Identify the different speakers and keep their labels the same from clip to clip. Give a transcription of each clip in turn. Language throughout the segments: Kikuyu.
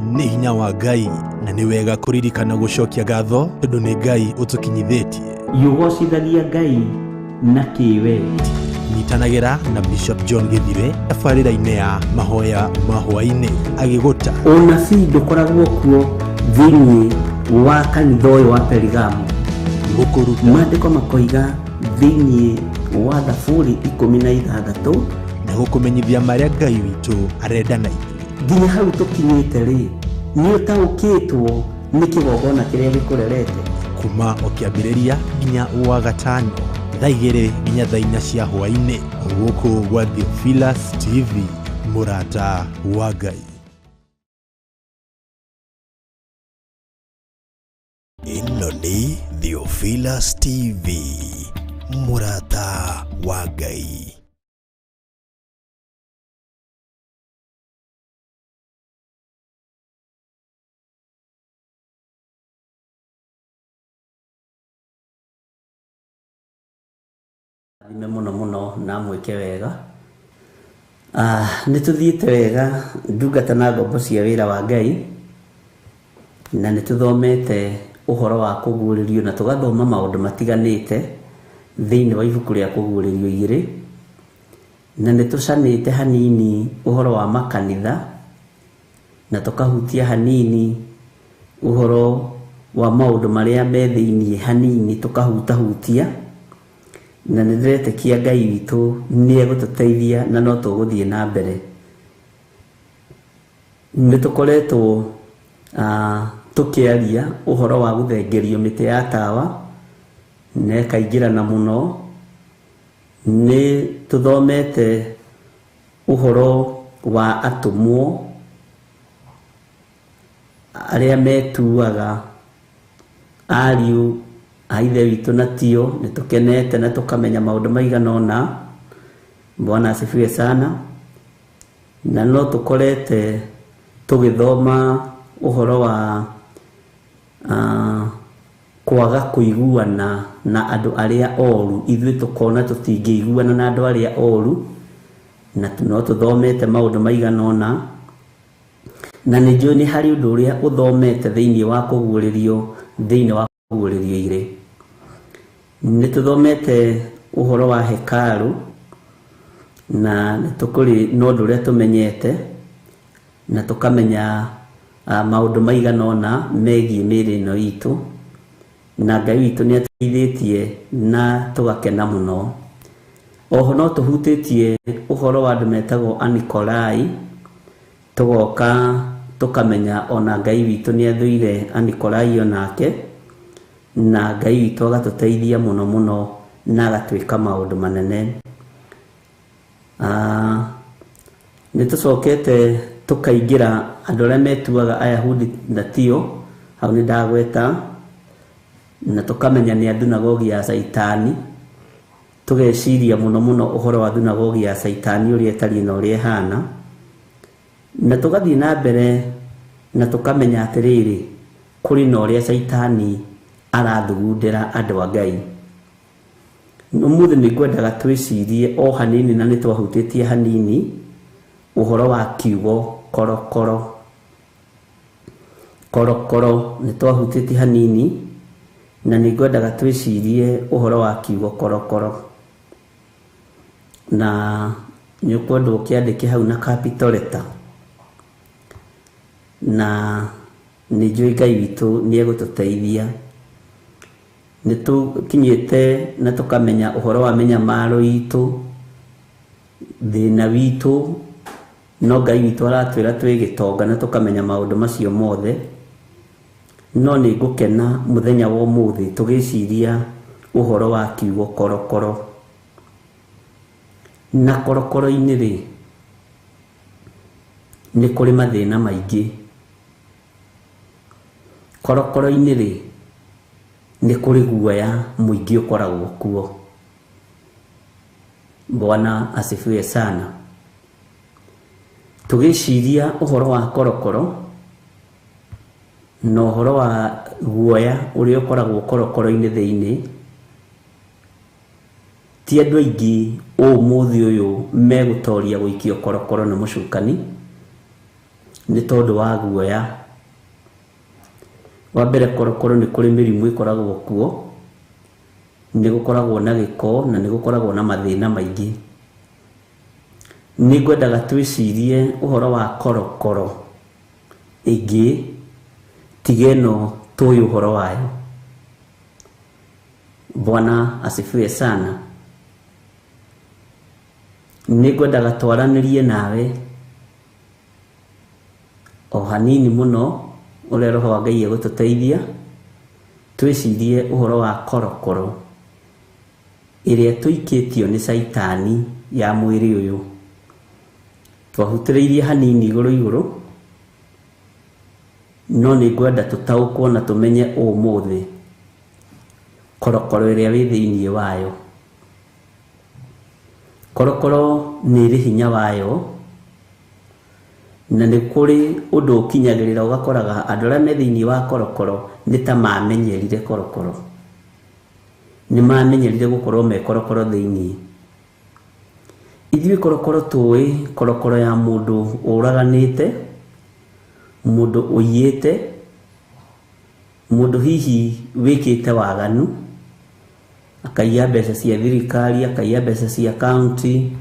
Speaker 1: Nĩ hinya wa Ngai na nĩ wega kũririkana gũcokia ngatho tondũ nĩ Ngai ũtũkinyithĩtie.
Speaker 2: Yũgocithagia Ngai na kĩwe.
Speaker 1: Nyitanagĩra na Bishop John Gĩthire tabarĩra-inĩ ya mahoya ma hwaĩ-inĩ agĩgũta.
Speaker 2: Ũnabii ndũkoragwo kuo thĩinĩ wa kanitha ũyũ wa Perigamo.
Speaker 1: Gũkũruta.
Speaker 2: Maandĩko makoiga thĩinĩ wa Thaburi 16
Speaker 1: na gũkũmenyithia marĩa Ngai witũ arenda na ithuĩ.
Speaker 2: Nginya hau tũkinyĩte rĩ, nĩ ũtaũkĩtwo nĩ kĩgongona kĩrĩa gĩkũrerete.
Speaker 1: Kuma o kĩambĩrĩria nginya wa gatano thaa 2 nginya thaa 4 cia hwaĩ-inĩ gũkũ gwa Theophilus TV, mũrata wa Ngai.
Speaker 3: Ĩno nĩ Theophilus TV, mũrata wa Ngai.
Speaker 2: Thime mũno mũno na mwĩke wega. Nĩ tũthiĩte wega ndungata na ngombo cia wĩra wa Ngai, na nĩ tũthomete ũhoro wa kũguũrĩrio na tũgathoma maũndũ matiganĩte thĩinĩ wa ibuku rĩa kũguũrĩrio 2, na nĩ tũcanĩte hanini ũhoro wa makanitha na tũkahutia hanini ũhoro wa maũndũ marĩa me thĩinĩ hanini tũkahutahutia, na nĩ ndĩretĩkia Ngai witũ nĩ egũtũteithia na no tũgũthiĩ na mbere. Nĩ tũkoretwo tũkĩaria ũhoro wa gũthengerio mĩtĩ ya tawa na ĩkaingĩrana mũno. Nĩ tũthomete ũhoro wa atũmwo arĩa metuaga ariũ a Ithe witũ na tio. Nĩ tũkenete na tũkamenya maũndũ maigana ũna. Bwana asifiwe sana. Na no tũkorete tũgĩthoma ũhoro wa kwaga kũiguana na andũ arĩa oru. Ithuĩ tũkona tũtingĩiguana na andũ arĩa oru, na no tũthomete maũndũ maigana ũna. Na nĩ njũĩ nĩ harĩ ũndũ ũrĩa ũthomete thĩinĩ wa kũguũrĩrio, thĩinĩ wa kũguũrĩrio 2. Nĩ tũthomete ũhoro wa hekaru, na nĩ tũkũrĩ na ũndũ ũrĩa tũmenyete, na tũkamenya maũndũ maigana ũna megiĩ mĩĩrĩ ĩno itũ, na Ngai witũ nĩ atũteithĩtie na tũgakena mũno. Oho no tũhutĩtie ũhoro wa andũ metagwo Anikolai, tũgoka tũkamenya ona Ngai witũ nĩ athũire Anikolai onake, na Ngai witũ agatũteithia mũno mũno na agatwĩka maũndũ manene. Nĩ tũcokete tũkaingĩra andũ arĩa metuaga Ayahudi na tio, hau nĩ ndagweta, na tũkamenya nĩ a thunagogi ya Caitani. Tũgeciria mũno mũno ũhoro wa thunagogi ya Caitani ũrĩa ĩtariĩ na ũrĩa ĩhana, na tũgathiĩ na mbere na tũkamenya atĩrĩrĩ, kũrĩ na ũrĩa Caitani arathugundĩra andũ a Ngai. Ũmũthĩ nĩ ngwendaga twĩcirie o hanini, na nĩ twahutĩtie hanini ũhoro wa kiugo korokoro. Korokoro nĩ twahutĩtie hanini, na nĩ ngwendaga twĩcirie ũhoro wa kiugo korokoro. Na nĩ ũkwenda ũkĩandĩke hau na capital letter, na nĩ njũĩ Ngai witũ nĩ egũtũteithia. Nĩ tũkinyĩte na tũkamenya ũhoro wa mĩnyamaro itũ, thĩna witũ, no Ngai witũ aratwĩra twĩ gĩtonga na tũkamenya maũndũ macio mothe. No nĩ ngũkena mũthenya wa ũmũthĩ tũgĩciria ũhoro wa kiugo korokoro. Na korokoro-inĩ rĩ, nĩ kũrĩ mathĩna maingĩ. Korokoro-inĩ rĩ, nĩ kũrĩ guoya mũingĩ ũkoragwo kuo. Bwana asifiwe sana. Tũgĩciria ũhoro wa korokoro na ũhoro wa guoya ũrĩa ũkoragwo korokoro-inĩ thĩinĩ, ti andũ aingĩ ũmũthĩ ũyũ megũtoria gũikio korokoro nĩ mũcukani, Nĩ tondũ wa guoya. Wa mbere korokoro nĩ kũrĩ mĩrimũ ĩkoragwo kuo, nĩ gũkoragwo na gĩko na nĩ gũkoragwo na mathĩna maingĩ. Nĩ ngwendaga twĩcirie ũhoro wa korokoro ĩngĩ tiga ĩno tũĩ ũhoro wayo. Bwana asifiwe sana. Nĩ ngwendaga twaranĩrie nawe o hanini mũno ũrĩa Roho wa Ngai egũtũteithia twĩcirie ũhoro wa korokoro ĩrĩa tũikĩtio nĩ Caitani ya mwĩrĩ ũyũ. Twahutĩrĩirie hanini igũrũ igũrũ, no nĩ ngwenda tũtaũkwo na tũmenye ũmũthĩ korokoro ĩrĩa wĩ thĩinĩ wayo. Korokoro nĩ ĩrĩ hinya wayo, na nĩ kũrĩ ũndũ ũkinyagĩrĩra ũgakoraga andũ arĩa me thĩinĩ wa korokoro nĩ ta mamenyerire korokoro, nĩ mamenyerire gũkorwo me korokoro thĩinĩ. Ithuĩ korokoro tũĩ korokoro ya mũndũ ũraganĩte, mũndũ ũiyĩte, mũndũ hihi wĩkĩte waganu, akaiya mbeca cia thirikari, akaiya mbeca cia kaunti.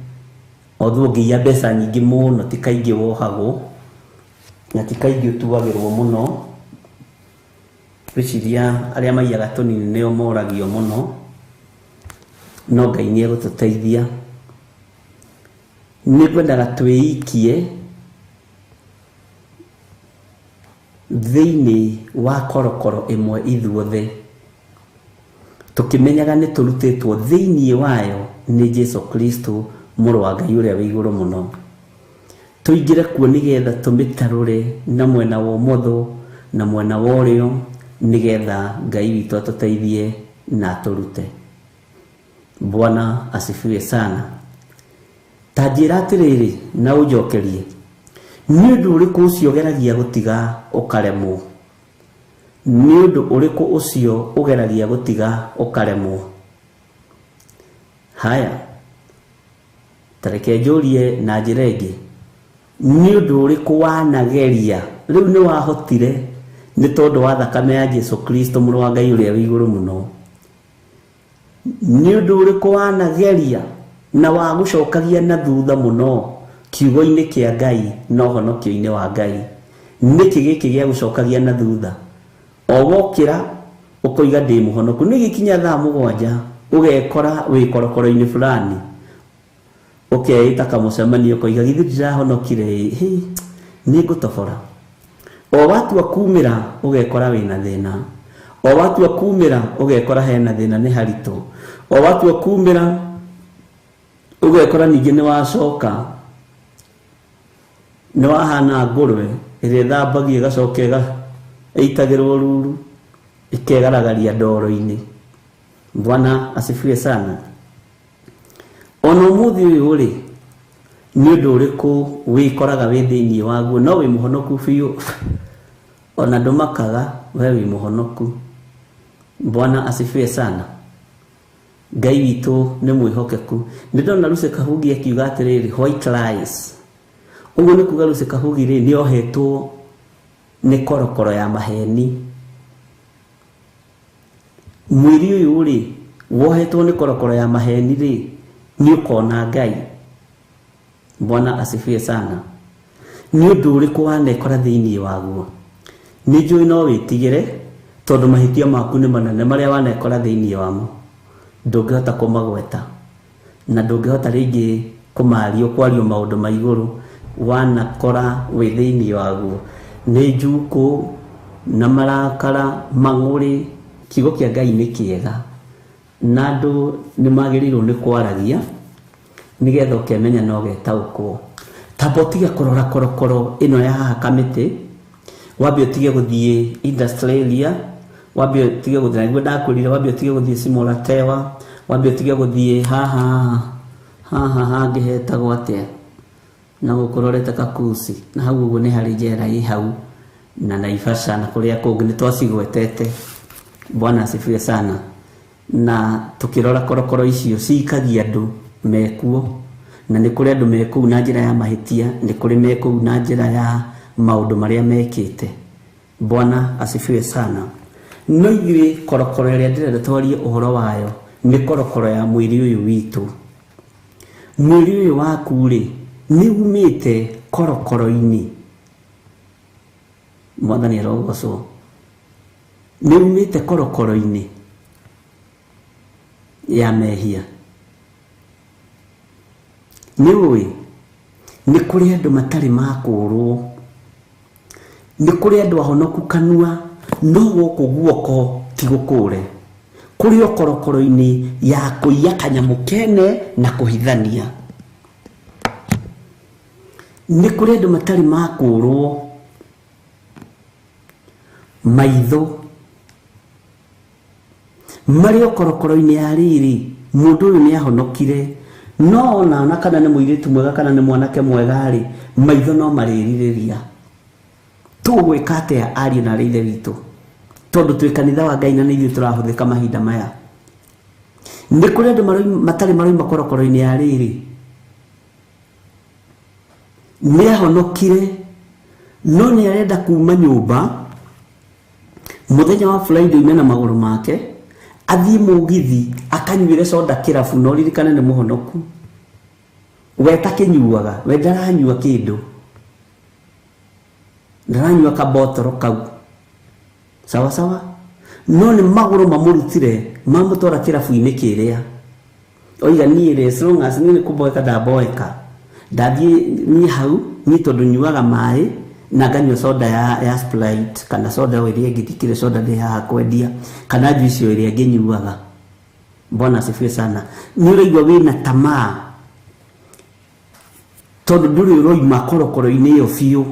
Speaker 2: Although ũngĩiya mbeca nyingĩ mũno ti kaingĩ wohagwo na ti kaingĩ ũtuagĩrwo mũno. Ngwĩciria arĩa maiyaga tũnini nĩo moragio mũno, no Ngai nĩ egũtũteithia. Nĩ ngwendaga twĩikie thĩinĩ wa korokoro ĩmwe ithuothe, tũkĩmenyaga nĩ tũrutĩtwo thĩinĩ wayo nĩ Jesu Kristo mũrũ wa Ngai ũrĩa wĩ igũrũ mũno. Tũingĩre kuo nĩgetha tũmĩtarũre na mwena wa ũmotho na mwena wa ũrĩo, nĩgetha Ngai witũ atũteithie na atũrute. Bwana asifiwe sana. Ta njĩra atĩrĩrĩ na ũnjokerie, nĩ ũndũ ũrĩkũ ũcio ũgeragia gũtiga ũkaremwo? Nĩ ũndũ ũrĩkũ ũcio ũgeragia gũtiga ũkaremwo? Haya, ta reke njũrie na njĩra ĩngĩ, nĩ ũndũ ũrĩkũ wanageria rĩu nĩ wahotire nĩ tondũ wa thakame ya Jesu Kristo mũrũ wa Ngai ũrĩa wĩ igũrũ mũno? Nĩ ũndũ ũrĩkũ wanageria na wagũcokagia na thutha mũno kiugo-inĩ kĩa Ngai na ũhonokio-inĩ wa Ngai? Nĩkĩ gĩkĩ gĩa gũcokagia na thutha? O wokĩra ũkoiga ndĩ mũhonoku, nĩ gĩkinya thaa 7 ũgekora wĩ korokoro-inĩ fulani, ũkeĩta kamũcemanio ũkoiga githĩ ndirahonokire, hĩ nĩ ngũtobora. O watua kumĩra ũgekora wĩna thĩna, o watua kumĩra ũgekora hena thĩna nĩ haritũ, o watua kumĩra ũgekora ningĩ nĩ wacoka nĩ wahana ngũrwe ĩrĩa ĩthambagia ĩgacoka ĩitagĩrwo ruru ĩkegaragaria ndoro-inĩ. Bwana asifiwe sana. Ona ũmũthĩ ũyũ rĩ, nĩ ũndũ ũrĩkũ wĩkoraga wĩ thĩinĩ waguo no wĩ mũhonoku biũ, ona ndũmakaga we wĩ mũhonoku? Bwana asifiwe sana. Ngai witũ nĩ mwĩhokeku. Nĩ ndona Lucy Kahugi akiuga atĩrĩrĩ, white lies. Ũguo nĩ kuga Lucy Kahugi rĩ nĩ ohetwo nĩ korokoro ya maheni. Mwĩrĩ ũyũ rĩ wohetwo nĩ korokoro ya maheni rĩ nĩ ũkona Ngai. Bwana asifiwe sana. Nĩ ũndũ ũrĩkũ wanekora thĩinĩ waguo? Nĩ njũĩ no wĩtigĩre tondũ mahĩtia maku nĩ manene marĩa wanekora thĩinĩ wamo, ndũngĩhota kũmagweta na ndũngĩhota rĩngĩ kũmario kwario maũndũ ma igũrũ wanakora wĩ thĩinĩ waguo. Nĩ njukũ na marakara mang'ũrĩ. Kiugo kĩa Ngai nĩ kĩega na andũ nĩ magĩrĩirwo nĩ kwaragia nĩgetha ũkemenya na ũgetaũkwo. Tamba ũtige kũrora korokoro ĩno ya haha kamĩtĩ, wambe ũtige gũthiĩ Industrialia, wambe ũtige gũthiĩ, nĩguo ndakwĩrire, wambe ũtige gũthiĩ Simulatewa, wambe ũtige gũthiĩ haha haha hangĩ hetagwo atĩa na gũkũ rorete Kakusi, na hau ũguo nĩ harĩ njera ĩ hau na Naivasha na kũrĩa kũngĩ nĩ twacigwetete. Bwana asifiwe sana. Na tukirora korokoro icio cikagia andũ mekuo, na nĩ kũrĩ andũ mekũu na njĩra ya mahĩtia, nĩ kũrĩ mekũu na njĩra ya maũndũ marĩa mekĩte. Bwana asifiwe sana. No ithuĩ korokoro ĩrĩa ndĩrenda twarie ũhoro wayo nĩ korokoro ya mwĩrĩ ũyũ witũ. Mwĩrĩ ũyũ waku rĩ nĩ umĩte korokoro-inĩ. Mwathani arogocwo. Nĩ umĩte korokoro-inĩ ya mehia. Nĩ ũĩ nĩ kũrĩ andũ matarĩ makũrwo, nĩ kũrĩ andũ ahonoku kanua no gũkũ guoko ti gũkũre, kũrĩ o korokoro-inĩ ya kũiya kanyamũ kene na kũhithania. Nĩ kũrĩ andũ matarĩ makũrwo maitho marĩ o korokoro-inĩ ya rĩrĩ, mũndũ ũyũ nĩ ahonokire no ona kana nĩ mũirĩtu mwega kana nĩ mwanake mwega rĩ, maitho no marĩrirĩria. Tũgwĩka atĩa ariũ na ithe witũ, tondũ twĩ kanitha wa Ngai na nĩ ithuĩ tũrahũthĩka mahinda maya. Nĩ kũrĩ andũ matarĩ maroima korokoro-inĩ ya rĩrĩ, nĩ ahonokire no nĩ arenda kuma nyũmba mũthenya wa Friday ume na magũrũ make athiĩ mũgithi akanyuĩre soda kĩrabu, no ririkane nĩ mũhonoku. We takĩnyuaga, we ndaranyua kĩndũ, ndaranyua kabotoro kau sawa sawa, no nĩ magũrũ mamũrutire mamũtwara kĩrabu-inĩ kĩrĩa. Oiga niĩ rĩ, as long as niĩ nĩ kũmboeka ndamboeka, ndathiĩ niĩ hau niĩ tondũ nyuaga maĩ na nganyua soda ya Sprite kana soda o ĩrĩa ĩngĩ, ndikĩrĩ soda ndĩ haha kwendia, kana juice o ĩrĩa ngĩnyuaga. Bwana asifiwe sana. Nĩ ũraigua wĩna tamaa tondũ ndũrĩ ũroima korokoro-inĩ ĩyo biũ.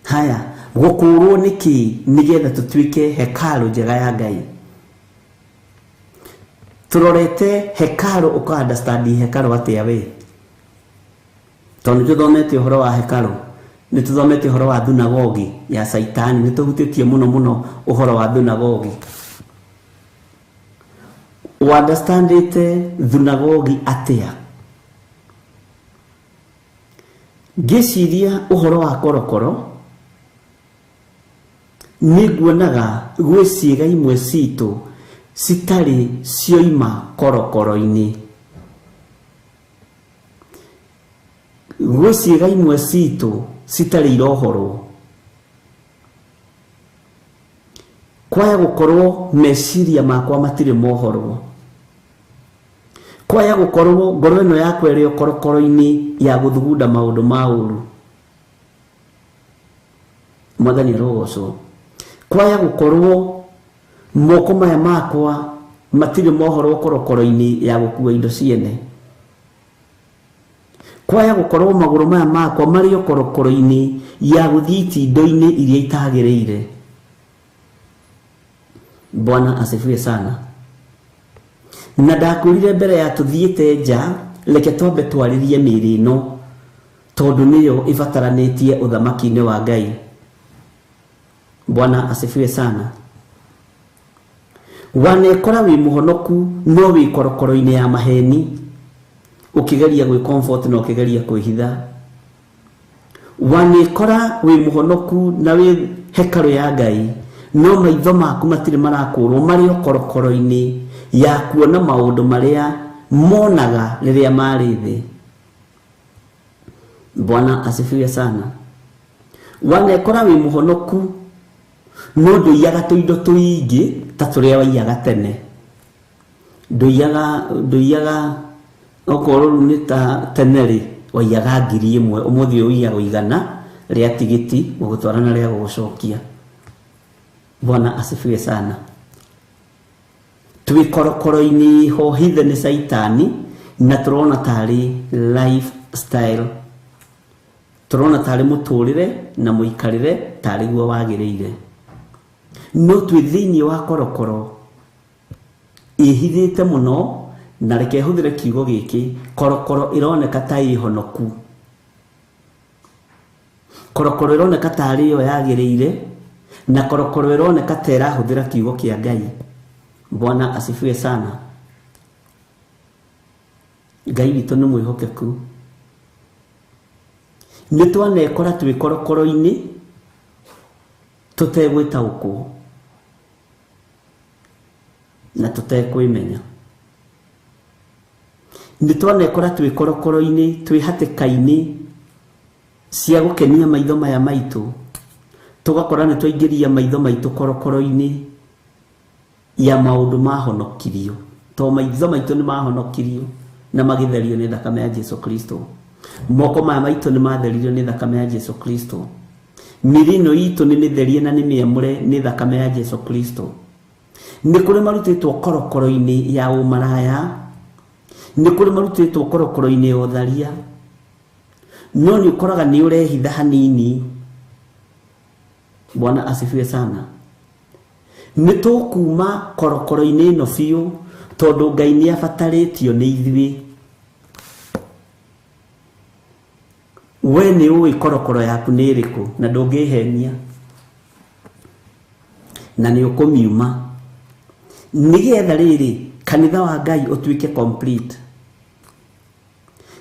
Speaker 2: Haya, gũkũrwo nĩkĩ nĩgetha tũtuĩke hekarũ njega ya Ngai? Tũrorete hekarũ, ũka understand hekarũ atĩa we? Tondũ nĩ tũthomete ũhoro wa hekarũ, nĩ tũthomete ũhoro wa thunagogi ya Saitani, nĩ tũhutĩtie mũno mũno ũhoro wa thunagogi. Ũunderstandĩte thunagogi atĩa? Ngĩciria ũhoro wa korokoro nĩ nguonaga gwĩ ciĩga imwe citũ citarĩ cioima korokoro-inĩ. Gwĩ ciĩga imwe citũ citarĩ irohorwo. Kwaya gũkorwo meciria makwa matirĩ mohorwo, kwaya gũkorwo ngoro ĩno yakwa ĩrĩ o korokoro-inĩ ya gũthugunda maũndũ ma ũru. Mwathani arogocwo. Kwaya gũkorwo moko maya makwa matirĩ mohorwo korokoro-inĩ ya gũkua indo ciene. Kwaya gũkorwo magũrũ maya makwa marĩ o korokoro-inĩ ya gũthiĩ itindo-inĩ iria itagĩrĩire. Bwana asifiwe sana. Na ndakwĩrire mbere ya tũthiĩte nja, reke twambe twarĩrie mĩĩrĩ ĩno tondũ nĩyo ĩbataranĩtie ũthamaki-inĩ wa Ngai. Bwana asifiwe sana. Wanekora wĩ mũhonoku no wĩ korokoro-inĩ ya maheni, ũkĩgeria gwĩ comfort na ũkĩgeria kwĩhitha. Wanekora wĩ mũhonoku na wĩ hekarũ ya Ngai no maitho maku matirĩ marakũrwo, marĩ o korokoro-inĩ ya kuona maũndũ marĩa monaga rĩrĩa marĩ thĩ. Bwana asifiwe sana. Wanekora wĩ mũhonoku no ndũiyaga tũindo tũingĩ ta tũrĩa waiyaga tene. Ndũiyaga okorwo rĩu nĩ ta tene rĩ, waiyaga 1000, ũmũthĩ ũiyaga 100 rĩa tigiti gũgũtwara na rĩa gũgũcokia. Bwana asifiwe sana. Twĩ korokoro-inĩ ho hithe nĩ Saitani na tũrona tarĩ lifestyle, tũrona tarĩ mũtũrĩre na mũikarĩre tarĩ guo wagĩrĩire. No twĩ thĩinĩ wa korokoro ĩhithĩte mũno, na reke hũthĩre kiugo gĩkĩ, korokoro ĩroneka ta ĩhonoku, korokoro ĩroneka tarĩ yo yagĩrĩire, na korokoro ĩroneka ta ĩrahũthĩra kiugo kĩa Ngai. Bwana asifiwe sana. Ngai witũ nĩ mwĩhokeku. Nĩ twanekora twĩ korokoro-inĩ tũtegwĩtaũkwo na tũtekwĩmenya. Nĩ twanekora twĩ korokoro-inĩ twĩ hatĩka-inĩ cia gũkenia maitho maya maitũ, tũgakora nĩ twaingĩria maitho maitũ korokoro-inĩ ya maũndũ mahonokirio, to maitho maitũ nĩ mahonokirio na magĩtherio nĩ thakame ya Jesu Kristo. Moko maya maitũ nĩ matheririo nĩ thakame ya Jesu Kristo. Mĩĩrĩ ĩno itũ nĩ mĩtherie na nĩ mĩamũre nĩ thakame ya Jesu Kristo. Nĩ kũrĩ marutĩtwo korokoro-inĩ ya ũmaraya, nĩ kũrĩ marutĩtwo korokoro-inĩ ya ũtharia, no nĩ ũkoraga nĩ ũrehitha hanini. Bwana asifiwe sana. Nĩ tũkuma korokoro-inĩ ĩno biũ tondũ Ngai nĩ abatarĩtio nĩ ithuĩ. We nĩ ũĩ korokoro yaku nĩ ĩrĩkũ na ndũngĩhenia na nĩ ũkũmiuma, nĩgetha rĩrĩ kanitha wa Ngai ũtuĩke complete.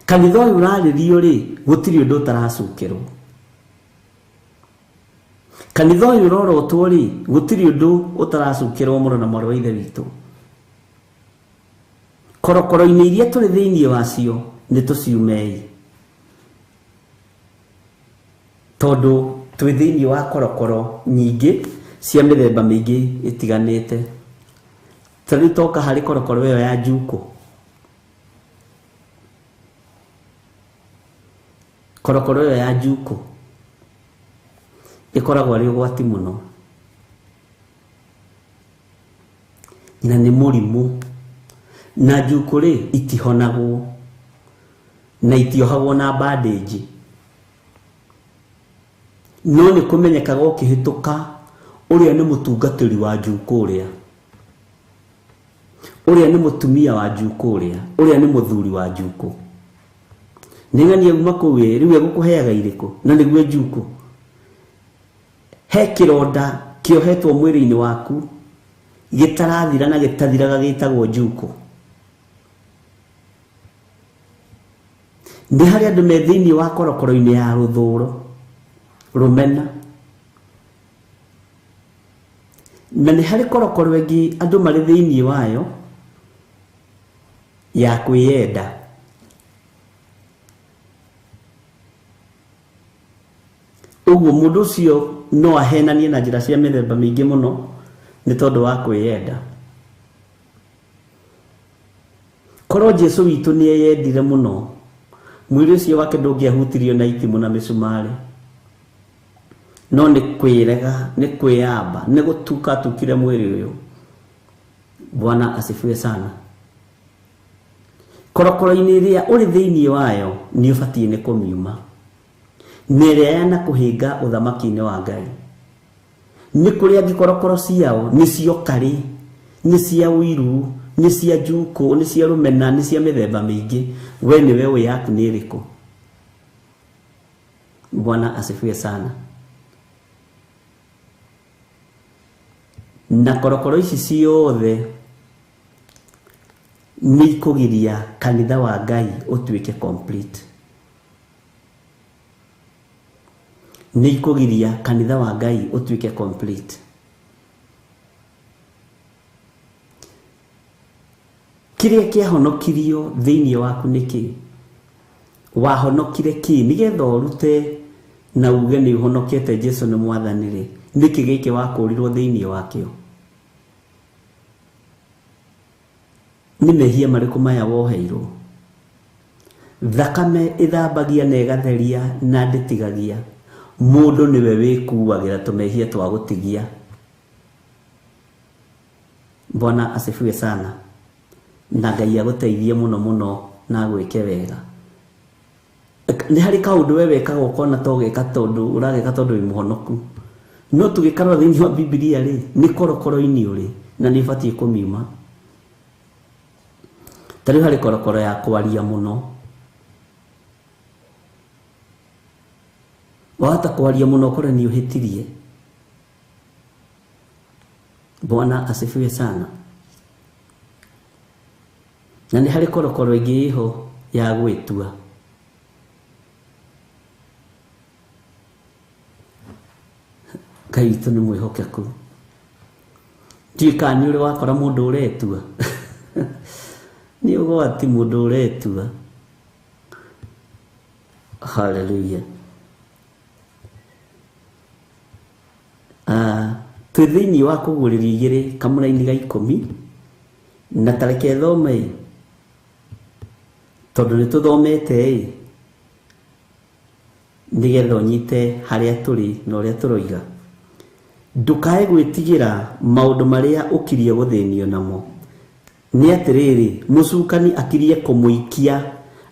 Speaker 2: Kanitha ũyũ ũrarĩrio rĩ, gũtirĩ ũndũ ũtaracukĩrwo. Kanitha ũyũ ũrorotwo rĩ, gũtirĩ ũndũ ũtaracukĩrwo mũno na mwarĩ wa Ithe witũ. Korokoro-inĩ iria tũrĩ thĩinĩ wacio nĩ tũciumei, tondũ twĩ thĩinĩ wa korokoro nyingĩ cia mĩthemba mĩingĩ ĩtiganĩte. Ta rĩu toka harĩ korokoro ĩyo ya njukũ. Korokoro ĩyo ya njukũ ĩkoragwo arĩ ũgwati mũno na nĩ mũrimũ, na njukũ rĩ itihonagwo na itiohagwo na bandage, no nĩ kũmenyekaga ũkĩhĩtũka ũrĩa nĩ mũtungatĩri wa njukũ, ũrĩa ũrĩa nĩ mũtumia wa njukũ, ũrĩa ũrĩa nĩ mũthuri wa njukũ. Nĩ ng'ania uma kũu ĩ, rĩu egũkũheaga irĩkũ na nĩguo njukũ. He kĩronda kĩohetwo mwĩrĩ-inĩ waku gĩtarathira na gĩtathiraga gĩtagwo njukũ. Nĩ harĩ andũ me thĩinĩ wa korokoro-inĩ ya rũthũro, rũmena, na nĩ harĩ korokoro ĩngĩ andũ marĩ thĩinĩ wayo ya kwĩyenda. Ũguo mũndũ ũcio no ahenanie na njĩra cia mĩthemba mĩingĩ mũno nĩ tondũ wa kwĩyenda. Korwo Jesu witũ nĩ eyendire mũno, mwĩrĩ ũcio wake ndũngĩahutirio na itimũ na mĩcumarĩ, no nĩ kwĩrega, nĩ kwĩyamba, nĩ gũtuka atukire mwĩrĩ ũyũ. Bwana asifiwe sana. Korokoro-inĩ ĩrĩa ũrĩ thĩinĩ wayo nĩ ũbatiĩ nĩ kũmiuma, na ĩrĩa yanakũhĩnga ũthamaki-inĩ wa Ngai. Nĩ kũrĩ angĩ korokoro ciao nĩ cia ũkarĩ, nĩ cia ũiru, nĩ cia njukũ, nĩ cia rũmena, nĩ cia mĩthemba mĩingĩ. We nĩwe ũĩ yaku nĩ ĩrĩkũ. Bwana asifiwe sana. Na korokoro ici ciothe nĩ ikũgiria kanitha wa Ngai ũtuĩke complete. Nĩ ikũgiria kanitha wa Ngai ũtuĩke complete. Kĩrĩa kĩahonokirio thĩinĩ waku nĩ kĩ? Wahonokire kĩ? Nĩgetha ũrute na uge nĩ ũhonokete Jesu nĩ mwathani rĩ, nĩkĩ gĩkĩ wakũrirwo thĩinĩ wakĩo? Nĩ mehia marĩkũ maya woheirwo? Thakame ĩthambagia na ĩgatheria na ndĩtigagia. Mũndũ nĩwe wĩkuagĩra tũmehia twa gũtigia. Bwana asifiwe sana. Na Ngai agũteithie mũno mũno na agwĩke wega. Nĩ harĩ kaũndũ we wekaga ũkona to geka tondũ ũrageka tondũ wĩ mũhonoku, no tũgĩkarora thĩinĩ wa Bibilia rĩ, nĩ korokoro-inĩ ũrĩ na nĩ ũbatiĩ kũmiuma. Ta rĩu harĩ korokoro ya kwaria mũno. Wahota kwaria mũno ũkore nĩ ũhĩtirie. Bwana asifiwe sana. Na nĩ harĩ korokoro ĩngĩ ĩho ya gwĩtua. Ngai witũ nĩ mwĩhokeku. Ndiũĩ kana nĩ ũrĩ wakora mũndũ ũretua. Nĩ ũgwati mũndũ ũretua. Hallelujah. Twĩ thĩinĩ wa kũguũrĩrio igĩrĩ kamũraini ga ikũmi na tareke thome ĩ, tondũ nĩ tũthomete ĩ, nĩgetha ũnyite harĩa tũrĩ na ũrĩa tũroiga. Ndũkae gwĩtigĩra maũndũ marĩa ũkirie gũthĩnio namo. Nĩ atĩrĩrĩ, mũcukani akirie kũmũikia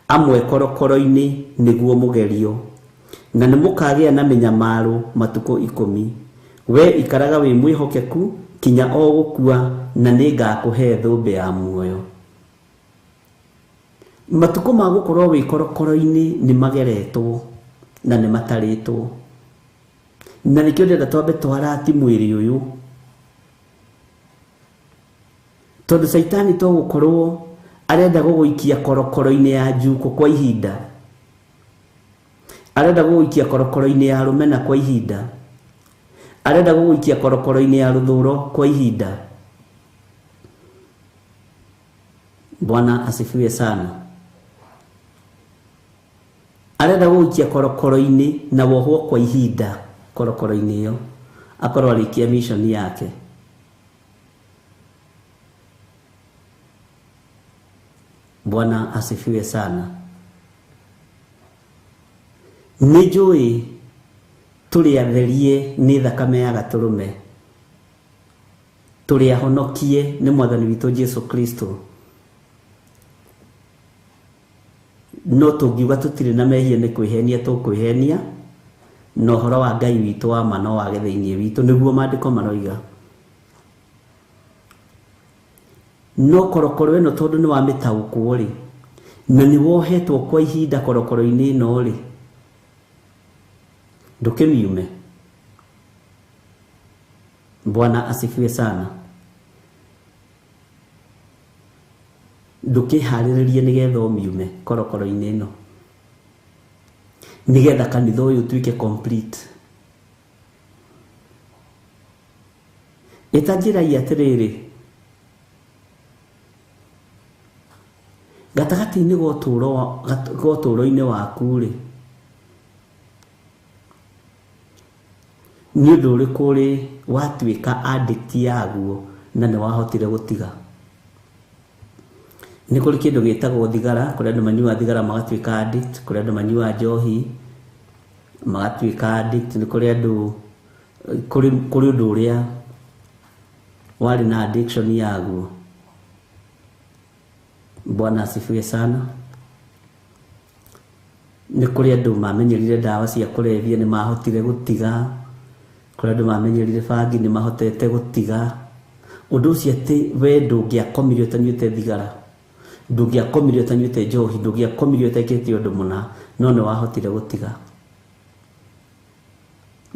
Speaker 2: amwe korokoro-inĩ nĩguo mũgerio, na nĩ mũkagĩa na mĩnyamaro matukũ 10. We ikaraga wĩ mwĩhokeku kinya o gũkua, na nĩngakũhe thũmbĩ ya muoyo. Matukũ ma gũkorwo wĩ korokoro-inĩ nĩ mageretwo na nĩ matarĩtwo, na nĩkĩo ndĩrenda twambe twarati mwĩrĩ ũyũ, tondũ Caitani to gũkorwo arenda gũgũikia korokoro-inĩ ya njuko kwa ihinda, arenda gũgũikia korokoro-inĩ ya rũmena kwa ihinda, arenda gũgũikia korokoro-inĩ ya rũthũro kwa ihinda. Bwana asifiwe sana. Arenda gũgũikia korokoro-inĩ na wohwo kwa ihinda korokoro-inĩ ĩyo, akorwo arĩkia mission yake. Bwana asifiwe sana. Nĩ njũĩ tũrĩ atherie nĩ thakame ya gatũrũme, tũrĩ ahonokie nĩ Mwathani witũ Jesu Kristo, no tũngiuga tũtirĩ na mehia nĩ kwĩhenia tũkwĩhenia, na ũhoro wa Ngai witũ wa ma no wage thĩinĩ witũ, nĩguo maandĩko maroiga. No korokoro ĩno tondũ nĩ wamĩtaũkwo rĩ, na nĩ wohetwo kwa ihinda korokoro-inĩ ĩno rĩ, ndũkĩmiume. Bwana asifiwe sana. Ndũkĩharĩrĩrie nĩgetha ũmiume korokoro-inĩ ĩno, nĩgetha kanitha ũyũ ũtuĩke complete. Ĩta njĩra atĩrĩrĩ, gatagatĩ-inĩ ga ũtũũro-inĩ waku rĩ, nĩ ũndũ ũrĩkũ ũrĩ watuĩka addict yaguo na nĩ wahotire gũtiga? Nĩ kũrĩ kĩndũ gĩtagwo thigara, kũrĩ andũ manyuaga thigara magatuĩka addict, kũrĩ andũ manyuaga njohi magatuĩka addict, nĩ kũrĩ andũ, kũrĩ ũndũ ũrĩa warĩ na addiction yaguo. Bwana asifiwe sana. Nĩ kũrĩ andũ mamenyerire ndawa cia kũrebia nĩ mahotire gũtiga, kũrĩ andũ mamenyerire bangi nĩ mahotete gũtiga. Ũndũ ũcio atĩ we ndũngĩakomire ũtanyuĩte thigara, ndũngĩakomire ũtanyuĩte njohi, ndũngĩakomire ũtekĩte ũndũ mũna, no nĩ wahotire gũtiga.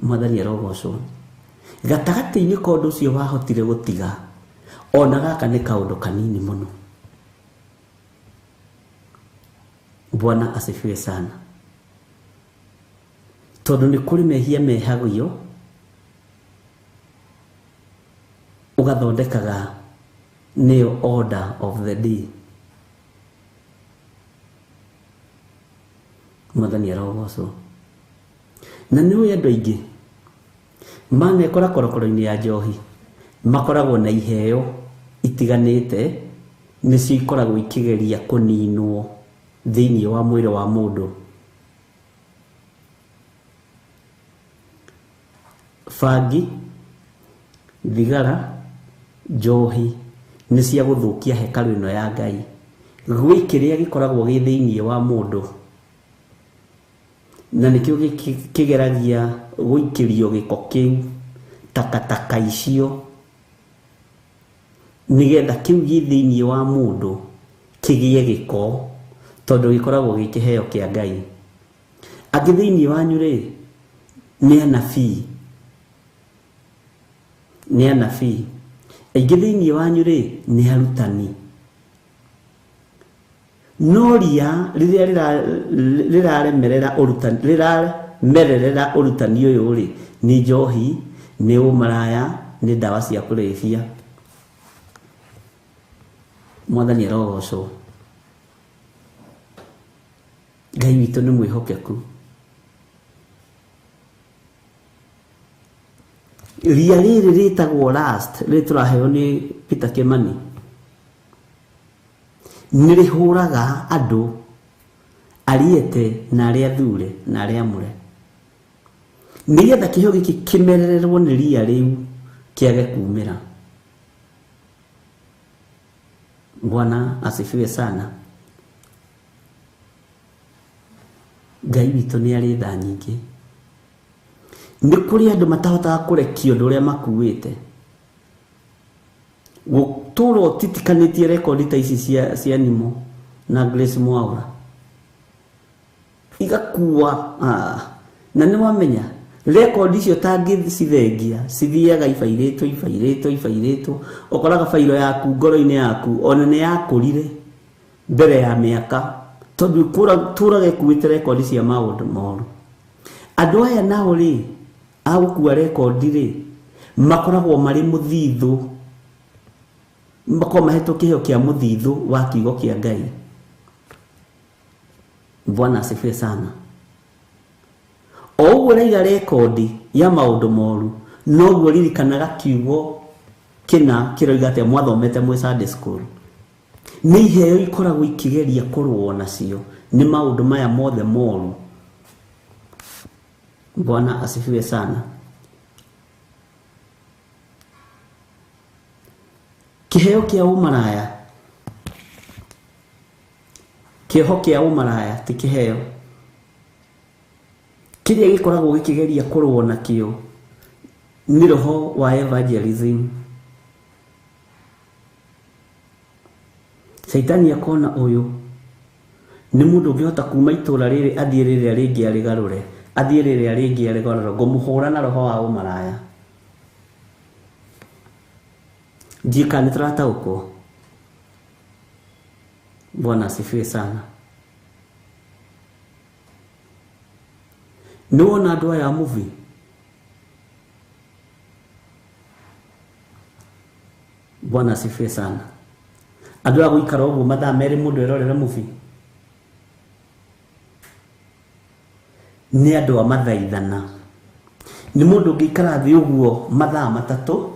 Speaker 2: Mwathani arogocwo. Gatagatĩ-inĩ ka ũndũ ũcio wahotire gũtiga, ona gaka nĩ kaũndũ kanini mũno. Bwana asifiwe sana. Tondũ nĩ kũrĩ mehia mehagio ũgathondekaga nĩyo order of the day. Mwathani arogocwo. Na nĩ ũĩ andũ aingĩ manekora korokoro-inĩ ya njohi makoragwo na iheo itiganĩte, nĩcio ikoragwo ikĩgeria kũninwo thĩinĩ wa mwĩrĩ wa mũndũ. Bangi, thigara, njohi nĩ cia gũthũkia hekarũ ĩno ya Ngai. Gwĩ kĩrĩa gĩkoragwo gĩ thĩinĩ wa mũndũ, na nĩkĩo kĩgeragia gũikĩrio gĩko kĩu, takataka icio, nĩgetha kĩu gĩ thĩinĩ wa mũndũ kĩgĩe gĩko, tondũ gĩkoragwo gĩ kĩheo kĩa Ngai. Angĩ thĩinĩ wanyu rĩ, nĩ anabii, nĩ anabii. Aingĩ thĩinĩ wanyu rĩ, nĩ arutani. No ria rĩrĩa rĩraremerera ũrutani, rĩramererera ũrutani ũyũ rĩ, nĩ njohi, Nĩ ũmaraya, nĩ ndawa cia kũrebia. Mwathani arogocwo. Ngai witũ nĩ mwĩhokeku. Ria rĩrĩ rĩtagwo last, rĩrĩ tũraheo nĩ Peter Kimani, nĩ rĩhũraga andũ ariete na arĩa thure na arĩa amũre, nĩgetha kĩheo gĩkĩ kĩmerererwo nĩ ria rĩu kĩage kumĩra. Bwana asifiwe sana. Ngai witũ nĩ arĩ tha nyingĩ. Nĩ kũrĩ andũ matahotaga kũrekia ũndũ ũrĩa makuĩte. Gũtũra ũtitikanĩtie rekondi ta ici cia Nimo na Grace Mwaura igakua. Na nĩ wamenya rekondi icio tangĩcithengia cithiaga ibairĩtwo ibairĩtwo ibairĩtwo, ũkoraga bairo yaku ngoro-inĩ yaku ona nĩ yakũrire mbere ya mĩaka, tondũ tũraga ĩkuĩte rekondi cia maũndũ moru. Andũ aya nao rĩ, a gũkua rekondi rĩ, makoragwo marĩ mũthithũ, makoragwo mahetwo kĩheo kĩa mũthithũ wa kiugo kĩa Ngai. Bwana asifiwe sana. O ũguo ũraiga rekondi ya maũndũ moru, noguo ririkanaga kiugo kĩna kĩroiga atĩa mwathomete mwĩ Sunday school. Nĩ iheo ikoragwo ikĩgeria kũrũo nacio nĩ maũndũ maya mothe moru. Bwana asifiwe sana. Kĩheo kĩa ũmaraya, kĩoho kĩa ũmaraya ti kĩheo kĩrĩa gĩkoragwo gĩkĩgeria kũrũo nakĩo nĩ roho wa evangelism. Caitani akona ũyũ nĩ mũndũ ũngĩhota kuma itũra rĩrĩ athiĩ rĩrĩa rĩngĩ arĩgarũre, athiĩ rĩrĩa rĩngĩ arĩgarũre, ngũmũhũra na roho wa ũmaraya. Ndiũĩ kana nĩ tũrataũkwo. Bwana asifiwe sana. Nĩ wona andũ aya a movie? Bwana asifiwe sana. Andũ aya gũikara ũguo mathaa merĩ mũndũ erorere movie, nĩ andũ a mathaithana. Nĩ mũndũ ũngĩikara thĩ ũguo mathaa matatũ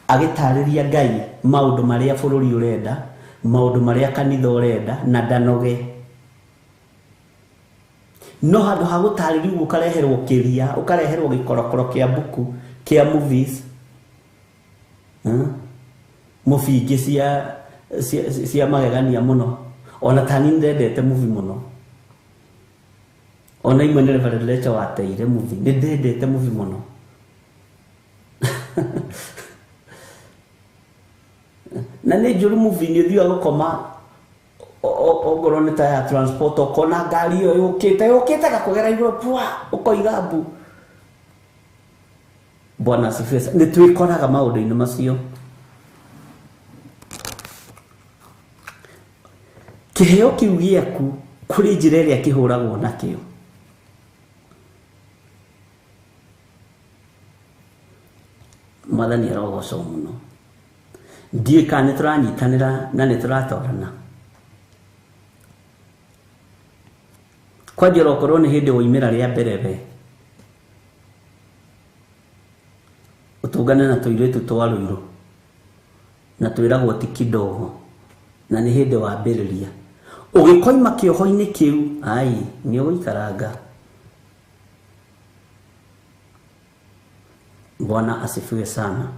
Speaker 2: agĩtarĩria Ngai maũndũ marĩa bũrũri ũrenda, maũndũ marĩa kanitha ũrenda, na ndanoge. No handũ ha gũtarĩria ũguo ũkareherwo kĩria, ũkareherwo gĩkorokoro kĩa mbuku kĩa movies, movie ingĩ cia magegania mũno. Ona ta niĩ nĩndendete movie mũno. Ona imwe nĩ Reverend Lecha wateire movie, nĩndendete movie mũno. Na nĩ njũru movie, nĩ ũthiaga gũkoma ongorwo nĩ ta ya transport, ũkona ngari ĩyo yũkĩte yũkĩte gakũgera igũrũ pwa, ũkoiga mbu. Bwana asifiwe. Nĩ twĩkoraga maũndũ-inĩ macio. Kĩheo kĩu gĩaku kũrĩ njĩra ĩrĩa kĩhũragwo nakĩo. Mwathani arogocwo mũno. Ndiũĩ kana nĩ tũranyitanĩra na nĩ tũratwarana. Kwanja okorwo nĩ hĩndĩ woimĩra rĩa mbere we, ũtũngane na tũirĩtu twa Rũirũ na twĩragwo ti kidogo, na nĩ hĩndĩ wambĩrĩria. Ũgĩkoima kĩoho-inĩ kĩu, ai, nĩ ũgũikaranga. Bwana asifiwe sana.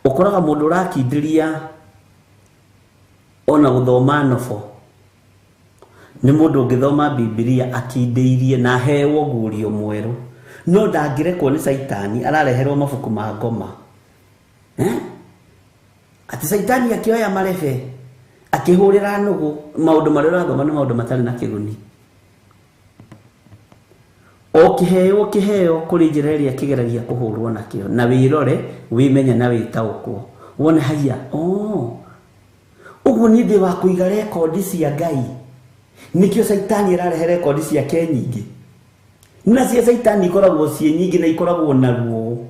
Speaker 2: Ũkoraga mũndũ ũrakindĩria ona gũthoma nobo nĩ mũndũ ũngĩthoma Bibilia akindĩirie na aheo guũrio mwerũ, no ndangĩrekwo nĩ Caitani, arareherwo mabuku ma ngoma. Atĩ Caitani akĩoya marebe akĩhũrĩra nũgũ, maũndũ marĩa ũrathoma nĩ maũndũ matarĩ na kĩguni. O kĩheo kĩheo kũrĩ njĩra ĩrĩa kĩgeragia kũhũrwo nakĩo, na wĩrore, wĩmenye na wĩtaũkwo, wone haiya, ũguo niĩ ndĩ wa kũiga rekondi cia Ngai. Nĩkĩo Caitani ararehe rekondi ciake nyingĩ. Na cia Caitani ikoragwo ciĩ nyingĩ na ikoragwo na ruo,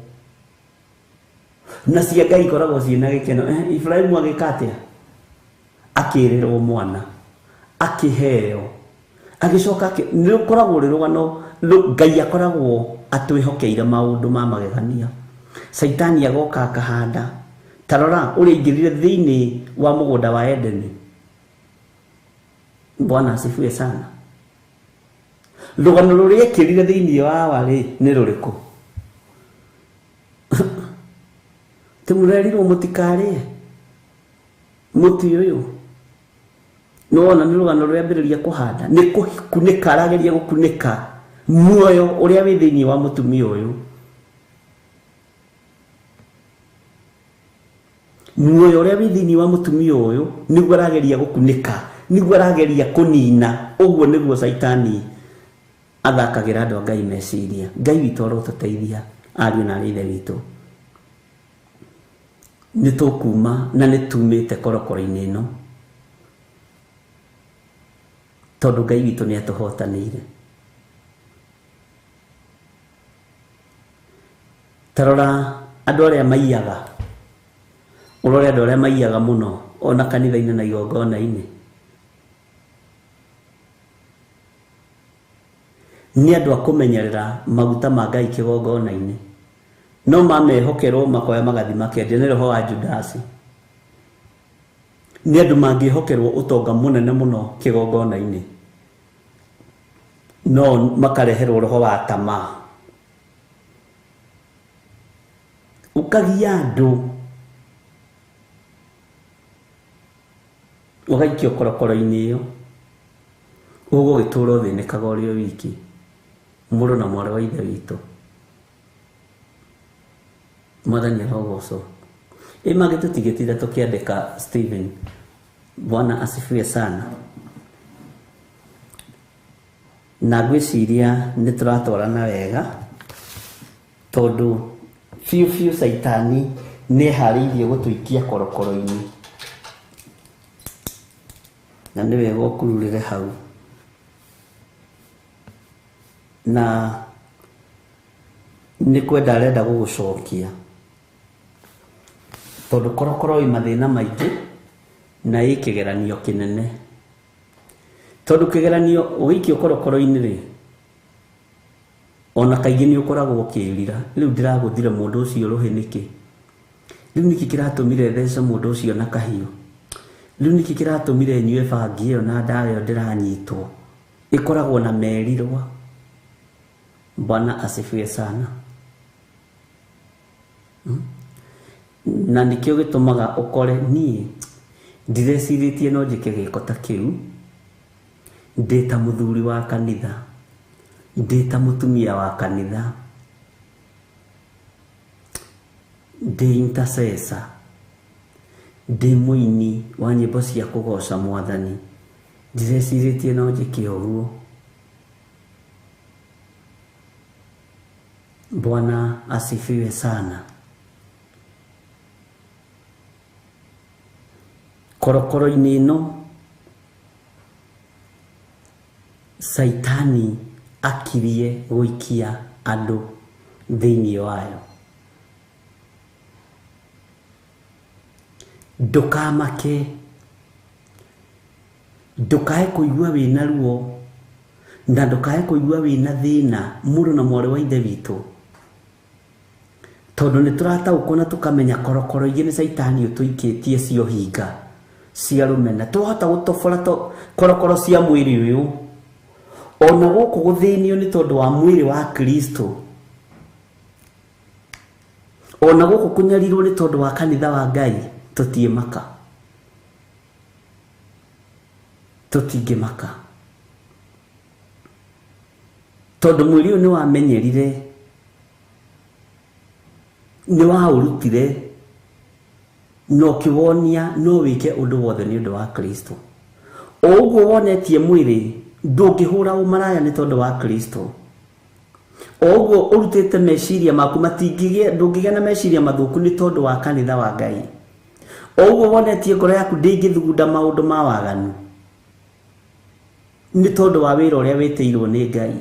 Speaker 2: na cia Ngai ikoragwo ciĩ na gĩkeno. Ibrahimu agĩka atĩa? Akĩrĩrwo mwana, akĩheo, agĩcoka nĩ rũkoragwo rwĩ rũgano. Ngai akoragwo atwĩhokeire maũndũ ma magegania. Caitani agoka akahanda. Ta rora ũrĩa aingĩrire thĩinĩ wa mũgũnda wa Edeni. Bwana asifiwe sana. Rũgano rũrĩa ekĩrire thĩinĩ wa warĩ nĩ rũrĩkũ? Tũmũrerirwo mũtikarĩe mũtĩ ũyũ. Nĩwona nĩ rũgano rũrĩa kũhanda, nĩ kũkunĩka arageria gũkunĩka muoyo ũrĩa wĩ thĩinĩ wa mũtumia ũyũ. Muoyo ũrĩa wĩ thĩinĩ wa mũtumia ũyũ nĩguo arageria gũkunĩka, nĩguo arageria kũnina. Ũguo nĩguo Caitani athakagĩra andũ a Ngai meciria. Ngai witũ arotũteithia ariũ na arĩ ithe witũ. Nĩ tũkuma na nĩ tumĩte korokoro-inĩ ĩno, tondũ Ngai witũ nĩ atũhotanĩire. Ta rora andũ arĩa maiyaga, ũrore andũ arĩa maiyaga mũno ona kanitha-inĩ na igongona-inĩ. Nĩ andũ a kũmenyerera maguta ma Ngai kĩgongona-inĩ, no mamehokerwo makoya magathi makendia. Nĩ roho wa Judasi. Nĩ andũ mangĩhokerwo ũtonga mũnene mũno kĩgongona-inĩ, no makareherwo roho wa tamaa. Ũkagia andũ, ũgaikio korokoro-inĩ ĩyo, ũgũgĩtũra ũthĩnĩkaga ũrĩ o wiki. Mũrũ na mwarĩ wa ithe witũ, Mwathani arogocwo. Ĩ mangĩtũtigĩtire tũkĩandĩka Stephen. Bwana asifiwe sana. Na ngwĩciria nĩ tũratwarana wega, tondũ biũ biũ Caitani nĩ eharĩirie gũtũikia korokoro-inĩ, na nĩ wega ũkururĩre hau. Na nĩ kwenda arenda gũgũcokia, tondũ korokoro ĩ mathĩna maingĩ na ĩ kĩgeranio kĩnene. Tondũ kĩgeranio ũgĩikio korokoro-inĩ rĩ, ona kaingĩ nĩ ũkoragwo ũkĩĩrira, rĩu ndĩragũthire mũndũ ũcio rũhĩ nĩkĩ? Rĩu nĩkĩ kĩratũmire thece mũndũ ũcio na kahiũ? Rĩu nĩkĩ kĩratũmire nyue bangi ĩyo na ndawa ĩyo ndĩranyitwo? Ĩkoragwo na merirwa. Bwana asifiwe sana. Na nĩkĩo gĩtũmaga ũkore niĩ ndirecirĩtie no njĩke gĩko ta kĩu, ndĩ ta mũthuri wa kanitha, ndĩ ta mũtumia wa kanitha, ndĩ intercessor, ndĩ mũini wa nyĩmbo cia kũgoca Mwathani, ndirecirĩtie no njĩke ũguo. Bwana asifiwe sana. Korokoro-inĩ ĩno Caitani akirie gũikia andũ thĩinĩ wayo. Ndũkamake, ndũkae kũigua wĩna ruo, na ndũkae kũigua wĩna thĩna, mũrũ na mwarĩ wa ithe witũ, tondũ nĩ tũrataũkwo na tũkamenya korokoro ingĩ nĩ Caitani ũtũikĩtie cio hinga cia rũmena. Twahota gũtobora korokoro cia mwĩrĩ ũyũ, ona gũkũ gũthĩnio nĩ tondũ wa mwĩrĩ wa Kristo, ona gũkũ kũnyarirwo nĩ tondũ wa kanitha wa Ngai, tũtiĩmaka, tũtingĩmaka, tondũ mwĩrĩ ũyũ nĩ wamenyerire, nĩ waũrutire, na ũkĩwonia no wĩke ũndũ wothe nĩ ũndũ wa Kristo. O ũguo wonetie mwĩrĩ ndũngĩhũra ũmaraya nĩ tondũ wa Kristo. O ũguo ũrutĩte meciria maku matingĩgĩa, ndũngĩgĩa na meciria mathũku nĩ tondũ wa kanitha wa Ngai. O ũguo wonetie ngoro yaku ndĩngĩthugunda maũndũ ma waganu nĩ tondũ wa wĩra ũrĩa wĩtĩirwo nĩ Ngai.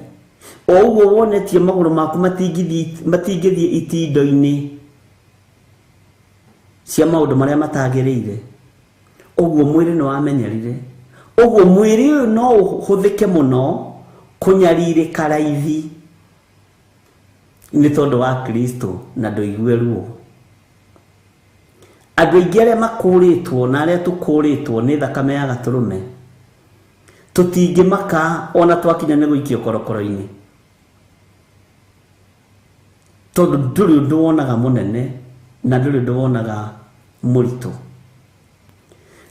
Speaker 2: O ũguo wonetie magũrũ maku matingĩthiĩ itindo-inĩ cia maũndũ marĩa matagĩrĩire, ũguo mwĩrĩ nĩ wamenyerire. Ũguo mwĩrĩ ũyũ no ũhũthĩke mũno kũnyarirĩka raithi nĩ tondũ wa Kristo na ndũigue ruo. Andũ aingĩ arĩa makũrĩtwo na arĩa tũkũrĩtwo nĩ thakame ya gatũrũme tũtingĩmaka ona twakinya nĩ gũikio korokoro-inĩ, tondũ ndũrĩ ũndũ wonaga mũnene na ndũrĩ ũndũ wonaga mũritũ.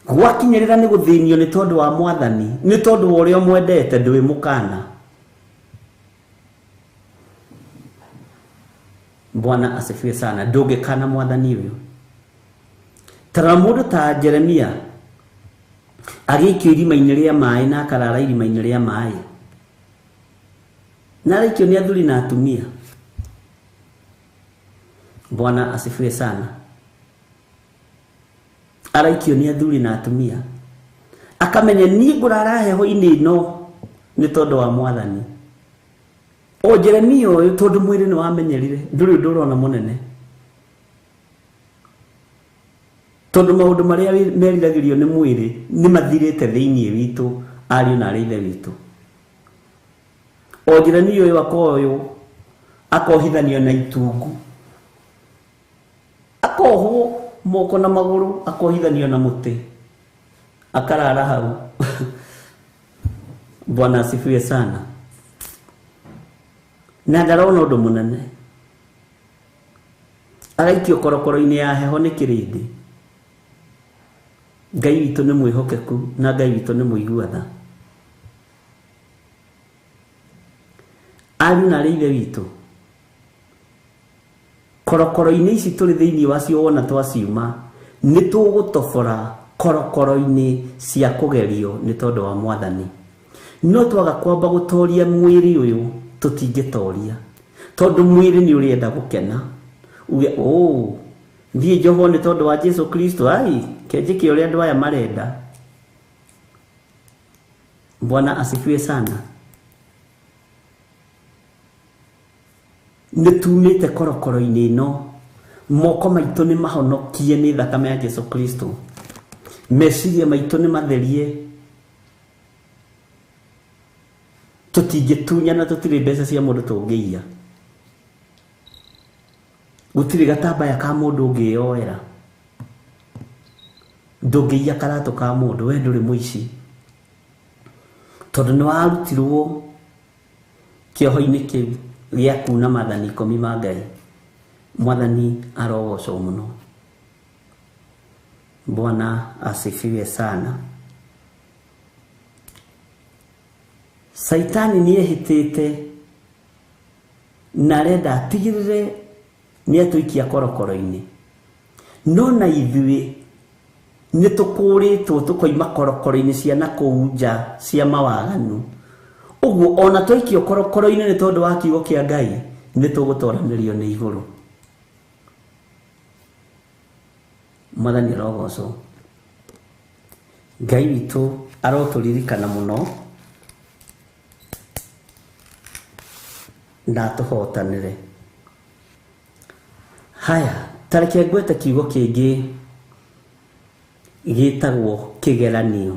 Speaker 2: Gwakinyĩrĩra nĩ gũthĩnio nĩ tondũ wa Mwathani, nĩ tondũ wa ũrĩa ũmwendete, ndũĩ mũkana. Bwana asifiwe sana. Ndũngĩkana Mwathani ũyũ. Tara mũndũ ta Jeremia agĩikio irima-inĩ rĩa maĩ na akarara irima-inĩ rĩa maĩ, na araikio nĩ athuri na atumia. Bwana asifiwe sana. Araikio nĩ athuri na atumia, akamenya niĩ ngũrara heho-inĩ ĩno nĩ tondũ wa Mwathani. O Jeremia ũyũ tondũ mwĩrĩ nĩ wamenyerire, ndũrĩ ũndũ ũrona mũnene, tondũ maũndũ marĩa meriragĩrio nĩ mwĩrĩ nĩ mathirĩte thĩinĩ witũ, ariũ na arĩ ithe witũ. O Jeremia ũyũ akoywo akohithanio na itungu, akohwo moko na magũrũ, akohithanio na mũtĩ, akarara hau. Bwana asifiwe sana. Na ndarona ũndũ mũnene, araikio korokoro-inĩ ya heho nĩ kĩrĩndĩ. Ngai witũ nĩ mwĩhokeku na Ngai witũ nĩ mũigua tha. Ariũ na arĩ ithe witũ, korokoro-inĩ ici tũrĩ thĩinĩ wacio wona twaciuma, nĩ tũgũtobora korokoro-inĩ cia kũgerio nĩ tondũ wa Mwathani. No twaga kwamba gũtoria mwĩrĩ ũyũ tũtingĩtoria, tondũ mwĩrĩ nĩ ũrenda gũkena, uge oh, thiĩ njohwo nĩ tondũ wa Jesu Kristo, ai kenjĩke ũrĩa andũ aya marenda. Bwana asifiwe sana. Nĩ tumĩte korokoro-inĩ ĩno, moko maitũ nĩ mahonokie nĩ thakame ya Jesu Kristo, meciria maitũ nĩ matherie, tũtingĩtunyana, tũtirĩ mbeca cia mũndũ tũngĩiya, gũtirĩ gatambaya ka mũndũ ũngĩyoera, ndũngĩiya karatũ ka mũndũ, we ndũrĩ mũici, tondũ nĩ warutirwo kĩoho-inĩ kĩu gĩa kuna maathani 10 ma Ngai. Mwathani arogocwo mũno. Bwana asifiwe sana. Saitani nĩ ehĩtĩte na arenda atigĩrĩre nĩ atũikia korokoro-inĩ, no na ithuĩ nĩ tũkũrĩtwo tũkoima korokoro-inĩ cia na kũu nja cia mawaganu. Ũguo ona twaikio korokoro-inĩ nĩ tondũ wa kiugo kĩa Ngai, nĩ tũgũtoranĩrio nĩ igũrũ. Mwathani arogocwo. Ngai witũ arotũririkana mũno na atũhotanĩre. Haya, tareke ngwete kiugo kĩngĩ gĩtagwo kĩgeranio.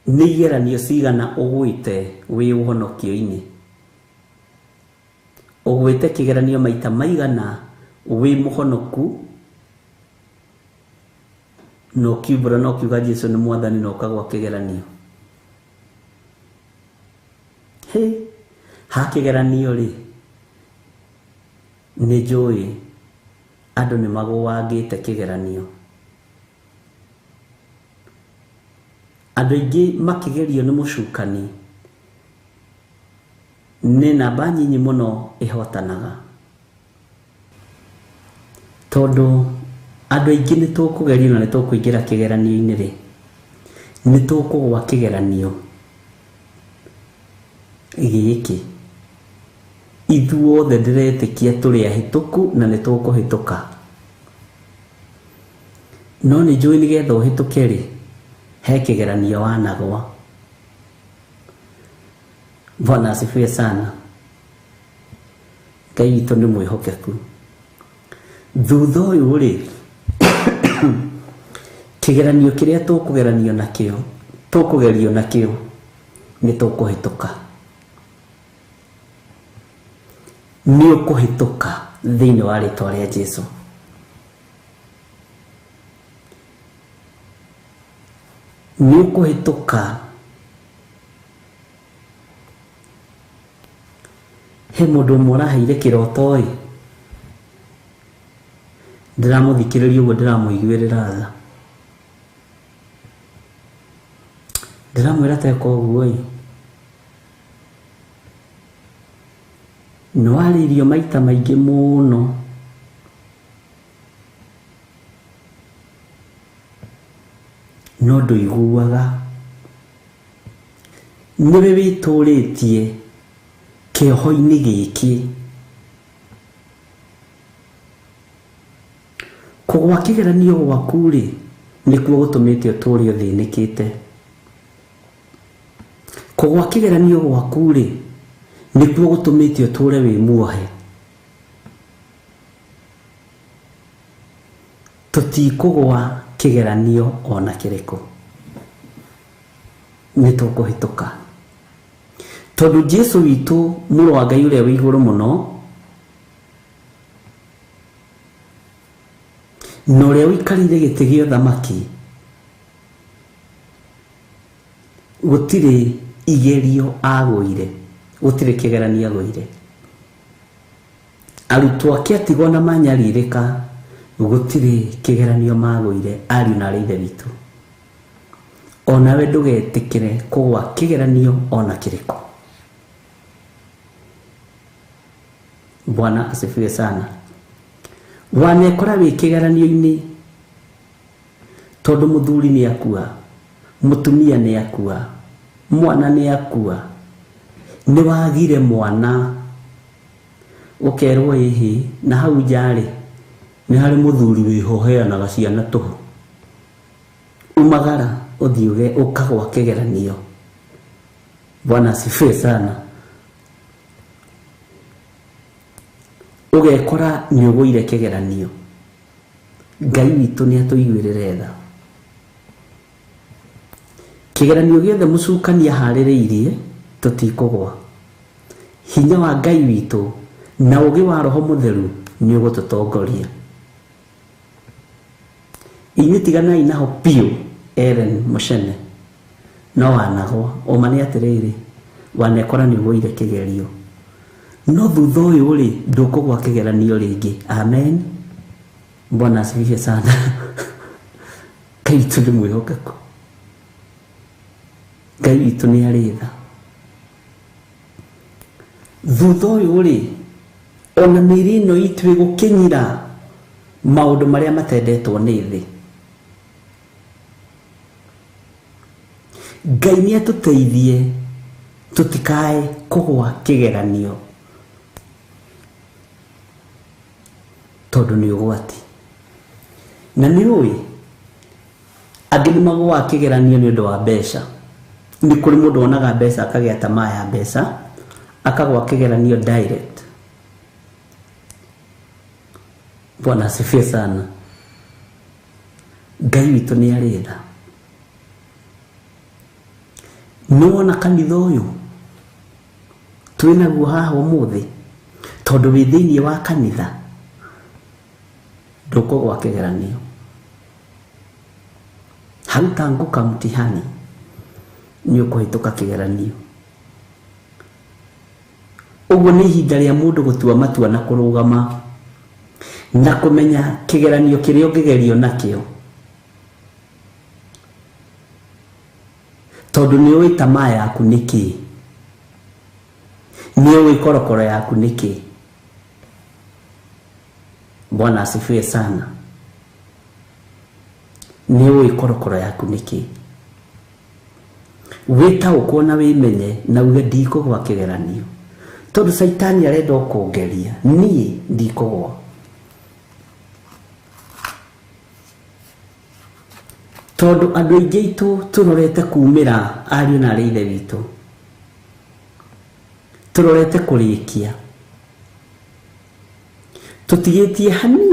Speaker 2: Nĩ igeranio cigana ũgwĩte wĩ ũhonokio-inĩ? Ũgwĩte kĩgeranio maita maigana wĩ mũhonoku na ũkiumbũra na ũkiuga Jesu nĩ Mwathani na ũkagwa kĩgeranio? Hĩ, ha kĩgeranio rĩ, nĩ njũĩ andũ nĩ magũangĩte kĩgeranio. Andũ aingĩ makĩgerio nĩ mũcukani nĩ namba nyinyi mũno ĩhotanaga, tondũ andũ aingĩ nĩ tũkũgerio na nĩ tũkũingĩra kĩgeranio-inĩ rĩ, nĩ tũkũgwa kĩgeranio gĩkĩ. Ithuothe ndĩretĩkia tũrĩ ahĩtũku na nĩ tũkũhĩtũka, no nĩ njũĩ nĩgetha ũhĩtũke rĩ, He kĩgeranio wanagwa. Bwana asifiwe sana. Ngai witũ nĩ mwĩhokeku. Thutha ũyũ rĩ, kĩgeranio kĩrĩa tũkũgeranio nakĩo, tũkũgerio nakĩo, nĩ tũkũhĩtũka. Nĩ ũkũhĩtũka thĩinĩ wa rĩtwa rĩa Jesu. Nĩ ũkũhĩtũka. He mũndũ ũmwe ũraheire kĩroto ĩ, ndĩramũthikĩrĩria ũguo ndĩramũiguĩrĩra tha. Ndĩramwĩra teka ũguo ĩ, nĩwarĩirio maita maingĩ mũno. No ndũiguaga. Nĩwe wĩtũrĩtie kĩoho-inĩ gĩkĩ. Kũgwa kĩgeranio gwaku rĩ, nĩkuo gũtũmĩte ũtũre ũthĩnĩkĩte. Kũgwa kĩgeranio gwaku rĩ, nĩkuo gũtũmĩte ũtũre wĩ muohe. Tũtikũgwa kĩgeranio ona kĩrĩkũ. Nĩ tũkũhĩtũka. Tondũ Jesu witũ mũrũ wa Ngai ũrĩa wĩ igũrũ mũno, na ũrĩa ũikarĩire gĩtĩ gĩa ũthamaki, gũtirĩ igerio agũire, gũtirĩ kĩgeranio agũire. Arutwo ake atigwo na manyarirĩka, gũtirĩ kĩgeranio magũire, ariũ na arĩ ithe witũ. Onawe ndũgetĩkĩre kũgwa kĩgeranio ona kĩrĩkũ. Bwana asifiwe sana. Wanekora wĩ kĩgeranio-inĩ tondũ mũthuri nĩ akua, mũtumia nĩ akua, mwana nĩ akua, nĩ wagire mwana, ũkerwo ĩhĩ, na hau nja rĩ, nĩ harĩ mũthuri wĩho ũheanaga ciana tũhũ. Umagara ũthiĩ ũkagwa kĩgeranio. Bwana asifiwe sana. Ũgekora nĩ ũgũire kĩgeranio. Ngai witũ nĩ atũiguĩrĩre tha. Kĩgeranio gĩothe mũcukani aharĩrĩirie tũtikũgwa. Hinya wa Ngai witũ na ũũgĩ wa Roho Mũtheru nĩ ũgũtũtongoria. Inyuĩ tiganai naho biũ, Ellen Muchene. No wanagwa, ũma nĩ atĩrĩrĩ, wanekora nĩ ũgũire kĩgerio. No thutha ũyũ rĩ, ndũkũgwa kĩgeranio rĩngĩ. Amen. Bwana asifiwe sana. Ngai witũ nĩ mwĩhokeku. Ngai witũ nĩ arĩ tha. Thutha ũyũ rĩ, ona mĩĩrĩ ĩno itũ ĩgũkĩnyira maũndũ marĩa matendetwo nĩ thĩ. Ngai nĩ atũteithie tũtikae kũgwa kĩgeranio tondũ nĩ ũgwati. Na nĩ ũĩ angĩ nĩ magũaga kĩgeranio nĩ ũndũ wa mbeca. Nĩ kũrĩ mũndũ wonaga mbeca akagĩa tamaa ya mbeca, akagwa kĩgeranio direct. Bwana asifiwe sana. Ngai witũ nĩ arĩ tha. Nĩ wona kanitha ũyũ twĩnaguo haha ũmũthĩ, tondũ wĩ thĩinĩ wa kanitha ndũkũgwa kĩgeranio. Hautaanguka mtihani, nĩ ũkũhĩtũka kĩgeranio. Ũguo nĩ ihinda rĩa mũndũ gũtua matua na kũrũgama na kũmenya kĩgeranio kĩrĩa ũngĩgerio nakĩo, tondũ nĩ ũĩ tamaa yaku nĩ kĩĩ, nĩ ũĩ korokoro yaku nĩ kĩĩ. Bwana asifiwe sana. Nĩ ũĩ korokoro yaku nĩ kĩĩ. Wĩtaũkwo na wĩmenye na uge ndikũgwa kĩgeranio, tondũ Caitani arenda ũkũngeria, niĩ ndikũgwa. Tondu andu aingi aitu turorete kumira ariũ na arĩ ithe witũ, turorete kurikia, tutigitie hani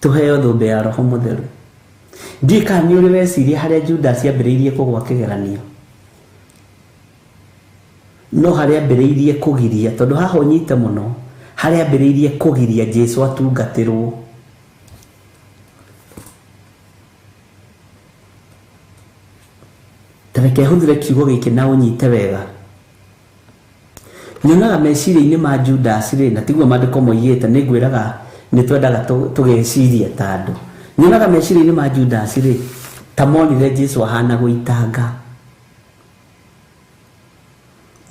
Speaker 2: tuheo thũmbĩ ya Roho Mũtheru. Ndiũĩ kana nĩ ũrĩ weciria harĩa Judas ambĩrĩirie kũgwa kĩgeranio, no harĩa ambĩrĩirie kũgiria, tondũ haha ũnyite mũno, harĩa ambĩrĩirie kũgiria Jesu atungatĩrwo. Reke hũthĩre kiugo gĩkĩ na ũnyite wega. Nyonaga meciria-inĩ ma Judas rĩ, na tiguo maandĩko moigĩte, nĩ ngwĩraga nĩ twendaga tũgeciria ta andũ. Nyonaga meciria-inĩ ma Judas rĩ, ta monire Jesu ahana gũitanga.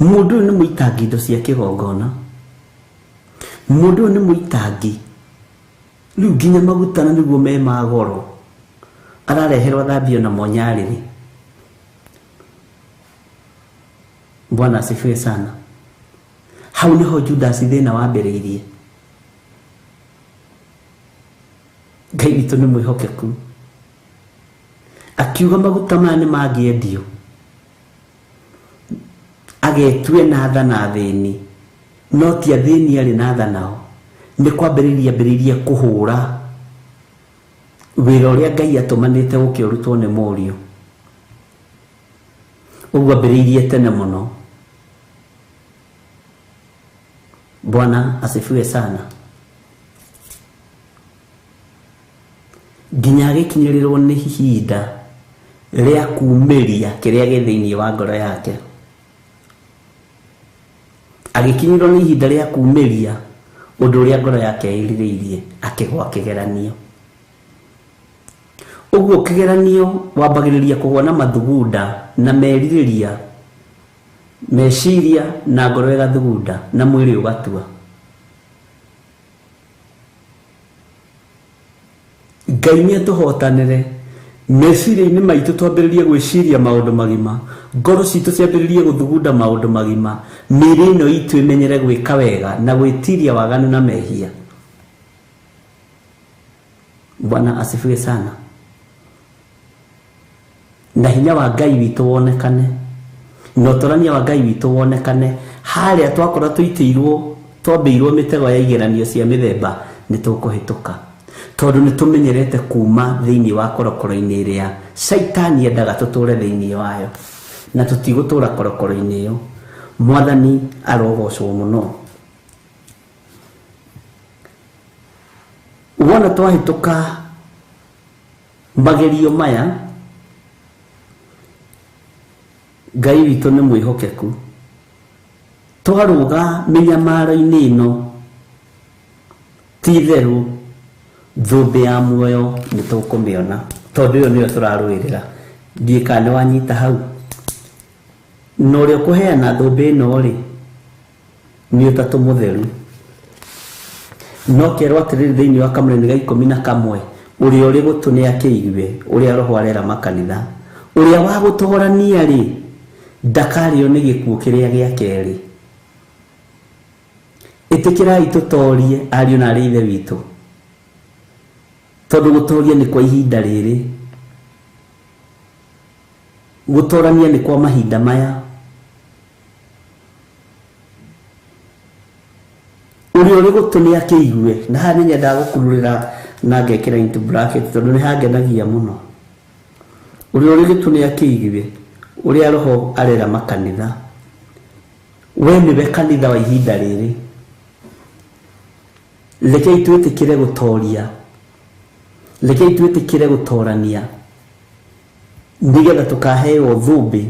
Speaker 2: Mũndũ ũyũ nĩ mũitangi indo cia kĩgongona, mũndũ ũyũ nĩ mũitangi, rĩu nginya maguta na nĩguo me ma goro arareherwo thambio namo nyarĩrĩ. Bwana asifiwe sana. Hau niho Judas thĩna wambĩrĩirie. Ngai witũ nĩ mwĩhokeku, akiuga maguta maya nĩ mangĩendio, agetue na tha na athĩni, no ti athĩni arĩ na tha nao. Nĩ kwambĩrĩria ambĩrĩirie kũhũra wĩra ũrĩa Ngai atũmanĩte ũke ũrutwo nĩ mũriũ. Ũguo ambĩrĩirie tene mũno. Bwana asifiwe sana. Nginya agĩkinyĩrĩrwo nĩ ihinda rĩa kumĩria kĩrĩa gĩ thĩinĩ wa ngoro yake. Agĩkinyĩrwo nĩ ihinda rĩa kumĩria ũndũ ũrĩa ngoro yake ĩrirĩirie, akĩgwa kĩgeranio. Ũguo kĩgeranio wambagĩrĩria kũgwa na mathugunda na merirĩria, meciria na ngoro ĩgathugunda na mwĩrĩ ũgatua. Ngai nĩ atũhotanĩre meciria-inĩ maitũ, twambĩrĩrie gwĩciria maũndũ magima, ngoro citũ ciambĩrĩrie gũthugunda maũndũ magima, mĩĩrĩ ĩno itũ ĩmenyere gwĩka wega na gwĩtiria waganu na mehia. Bwana asifiwe sana. Na hinya wa Ngai witũ wonekane, na ũtorania wa Ngai witũ wonekane. Harĩa twakorwo tũitĩirwo, twambĩirwo mĩtego ya igeranio cia mĩthemba, nĩ tũkũhĩtũka, tondũ nĩ tũmenyerete kuma thĩinĩ wa korokoro-inĩ ĩrĩa Caitani endaga tũtũre thĩinĩ wayo, na tũtigũtũra korokoro-inĩ ĩyo. Mwathani arogocwo mũno. Wona twahĩtũka magerio maya, Ngai witũ nĩ mwĩhokeku. Twarũga mĩnyamaro-inĩ ĩno, ti itherũ thũmbĩ ya muoyo nĩ tũkũmĩona, tondũ ĩyo nĩyo tũrarũĩrĩra. Ndiũĩ kana nĩ wanyita hau. Na ũrĩa ũkũheana thũmbĩ ĩno rĩ, nĩ Ũtatũ Mũtheru. No kerwo atĩrĩrĩ thĩinĩ wa kamũranĩ ga 11, ũrĩa ũrĩ gũtũ nĩ akĩigue ũrĩa Roho arera makanitha. Ũrĩa wa gũtoorania rĩ, ndakarĩo nĩ gĩkuũ kĩrĩa gĩa kerĩ. Ĩtĩkĩrai tũtorie ariũ na arĩ ithe witũ, tondũ gũtoria nĩ kwa ihinda rĩrĩ, gũtorania nĩ kwa mahinda maya. Ũrĩa ũrĩ gũtũ nĩ akĩigue. Na haha nĩ nyendaga gũkururĩra na ngekĩra into bracket, tondũ nĩ hangenagia mũno. Ũrĩa ũrĩ gũtũ nĩ akĩigue ũrĩa Roho arera makanitha. We nĩwe kanitha wa ihinda rĩrĩ. Rekei twĩtĩkĩre gũtoria, rekei twĩtĩkĩre gũtorania, nĩgetha tũkaheo thũmbĩ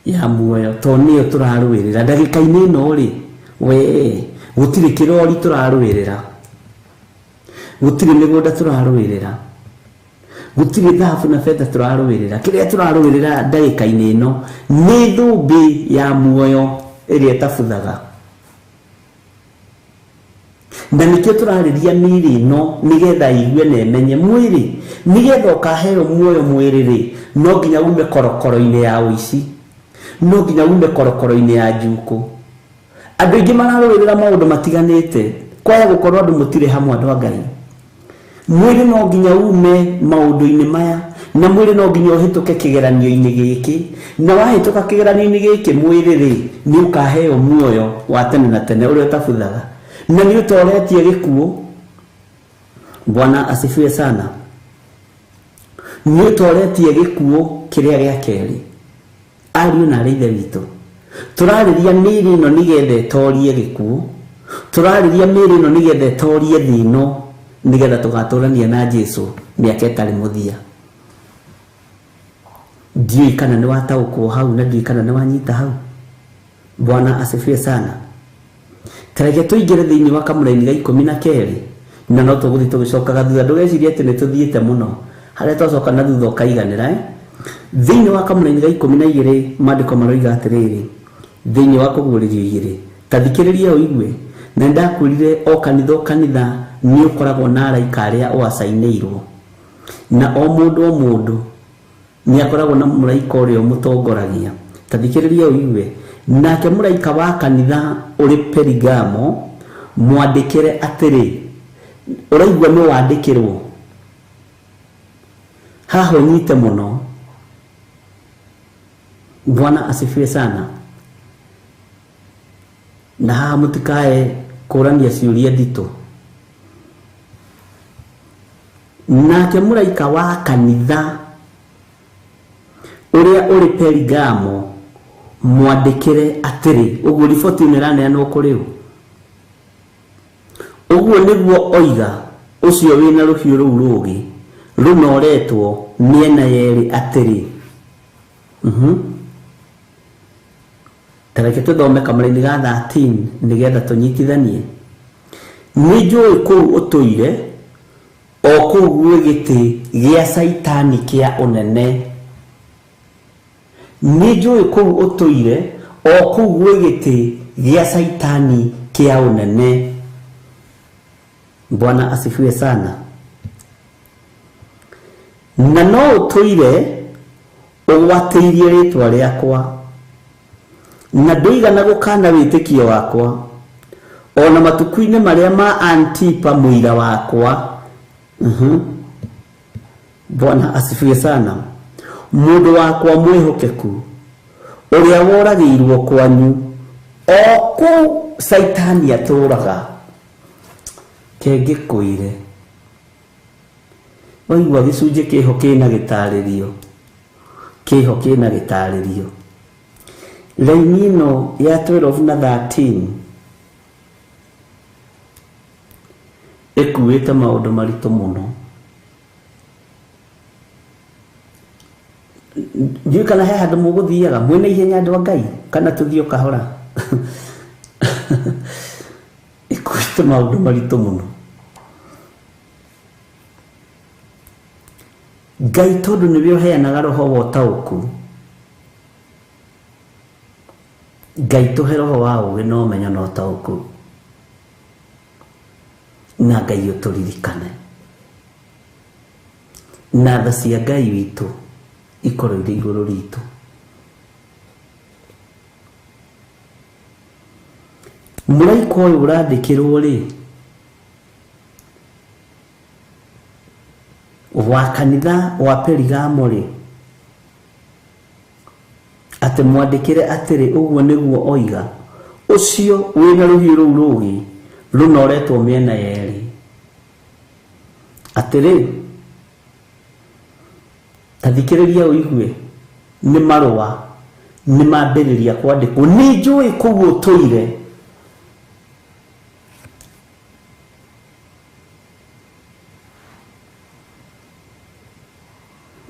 Speaker 2: ya muoyo, tondũ nĩyo tũrarũĩrĩra ndagĩka-inĩ ĩno rĩ. We gũtirĩ kĩrori tũrarũĩrĩra, gũtirĩ mĩgũnda tũrarũĩrĩra, gũtirĩ thahabu na betha tũrarũĩrĩra. Kĩrĩa tũrarũĩrĩra ndagĩka-inĩ ĩno nĩ thũmbĩ ya muoyo ĩrĩa ĩtabuthaga. Na nĩkĩo tũrarĩria mĩĩrĩ ĩno, nĩgetha igue na ĩmenye mwĩrĩ, nĩgetha ũkaheo muoyo mwĩrĩ rĩ, no nginya ume korokoro-inĩ ya ũici, no nginya ume korokoro-inĩ ya njukũ. Andũ aingĩ mararũĩrĩra maũndũ matiganĩte, kwaya gũkorwo andũ mũtirĩ hamwe, andũ a Ngai. Mwĩrĩ no nginya ume maũndũ-inĩ maya, Na mwĩrĩ no nginya ũhĩtũke kĩgeranio-inĩ gĩkĩ, na wahĩtũka kĩgeranio-inĩ gĩkĩ mwĩrĩ rĩ nĩ ũkaheo muoyo wa tene na tene ũrĩa ũtabuthaga, na nĩ ũtoretie gĩkuũ. Bwana asifiwe sana. Nĩ ũtoretie gĩkuũ kĩrĩa gĩa kerĩ. Ariũ na aarĩ ithe witũ, tũrarĩria mĩĩrĩ ĩno nĩgetha ĩtorie gĩkuũ, tũrarĩria mĩĩrĩ ĩno nĩgetha ĩtorie thĩ ĩno, nĩgetha tũgatũrania na Jesu mĩaka ĩtarĩ mũthia. Ndiũĩ kana nĩ wataũkwo hau na ndiũĩ kana nĩ wanyita hau. Bwana asifiwe sana. Tareke tũingĩre thĩinĩ wa kamũraini ga 12 na no tũgũthiĩ tũgĩcokaga thutha. Ndũgecirie atĩ nĩ tũthiĩte mũno, harĩa twacoka na thutha ũkaiganĩra. Thĩinĩ wa kamũraini ga 12 maandĩko maroiga atĩrĩrĩ, thĩinĩ wa kũguũrĩrio 2, ta thikĩrĩria ũigue, na nĩndakwĩrire o kanitha o kanitha nĩ ũkoragwo na araika arĩa ũacainĩirwo, na o mũndũ o mũndũ nĩ akoragwo na mũraika ũrĩa ũmũtongoragia. Ta thikĩrĩria ũigue, nake mũraika wa kanitha ũrĩ Perigamo mwandĩkĩre atĩrĩ. Ũraigua nĩ wandĩkĩrwo haha, ũnyite mũno. Bwana asifiwe sana. Na haha mũtikae kũrania ciũria nditũ. Nake mũraika wa kanitha ũrĩa ũrĩ Perigamo mwandĩkĩre atĩrĩ. Ũguo riboti ĩno ĩraneanwo kũrĩ ũ? Ũguo nĩguo oiga ũcio wĩna rũhiũ rũu rũũgĩ rũnoretwo mĩena yerĩ atĩrĩ. Tareke tũthome kamũraini ga 13 nĩgetha tũnyitithanie. Nĩ njũĩ kũu ũtũire, o kũu gwĩ gĩtĩ gĩa Caitani kĩa ũnene. Nĩ njũĩ kũu ũtũire, o kũu gwĩ gĩtĩ gĩa Caitani kĩa ũnene. Bwana asifiwe sana. Na no ũtũire ũgwatĩirie rĩtwa rĩakwa, na ndũigana gũkana wĩtĩkio wakwa, ona matukũ-inĩ marĩa ma Antipa mũira wakwa. Bwana asifiwe sana. Mũndũ wakwa mwĩhokeku ũrĩa woragĩirwo kwanyu, o kũu Caitani atũũraga. Kengĩkwĩre, waigua gĩcunjĩ kĩho kĩna gĩtarĩrio, kĩho kĩna gĩtarĩrio. Raini ĩno ya 12 na 13 ĩkuĩte maũndũ maritũ mũno. Ndiũĩ kana he handũ mũgũthiaga mwĩna ihenya andũ a Ngai, kana tũthiĩ o kahora. Ĩkuĩte maũndũ maritũ mũno. Ngai tondũ nĩwe ũheanaga roho wa ũtaũku, Ngai tũhe roho wa ũũgĩ na ũmenyo na ũtaũku, na Ngai ũtũririkane, na tha cia Ngai witũ ikorwo irĩ igũrũ ritũ. Mũraika ũyũ ũrandĩkĩrwo rĩ, wa kanitha wa Perigamo rĩ, atĩ mwandĩkĩre atĩrĩ, ũguo nĩguo oiga ũcio wĩna rũhiũ rũu rũũgĩ rũnoretwo mĩena yerĩ, atĩrĩ, ta thikĩrĩria ũigue, nĩ marũa nĩ mambĩrĩria kwandĩkwo. Nĩ njũĩ kũu ũtũire,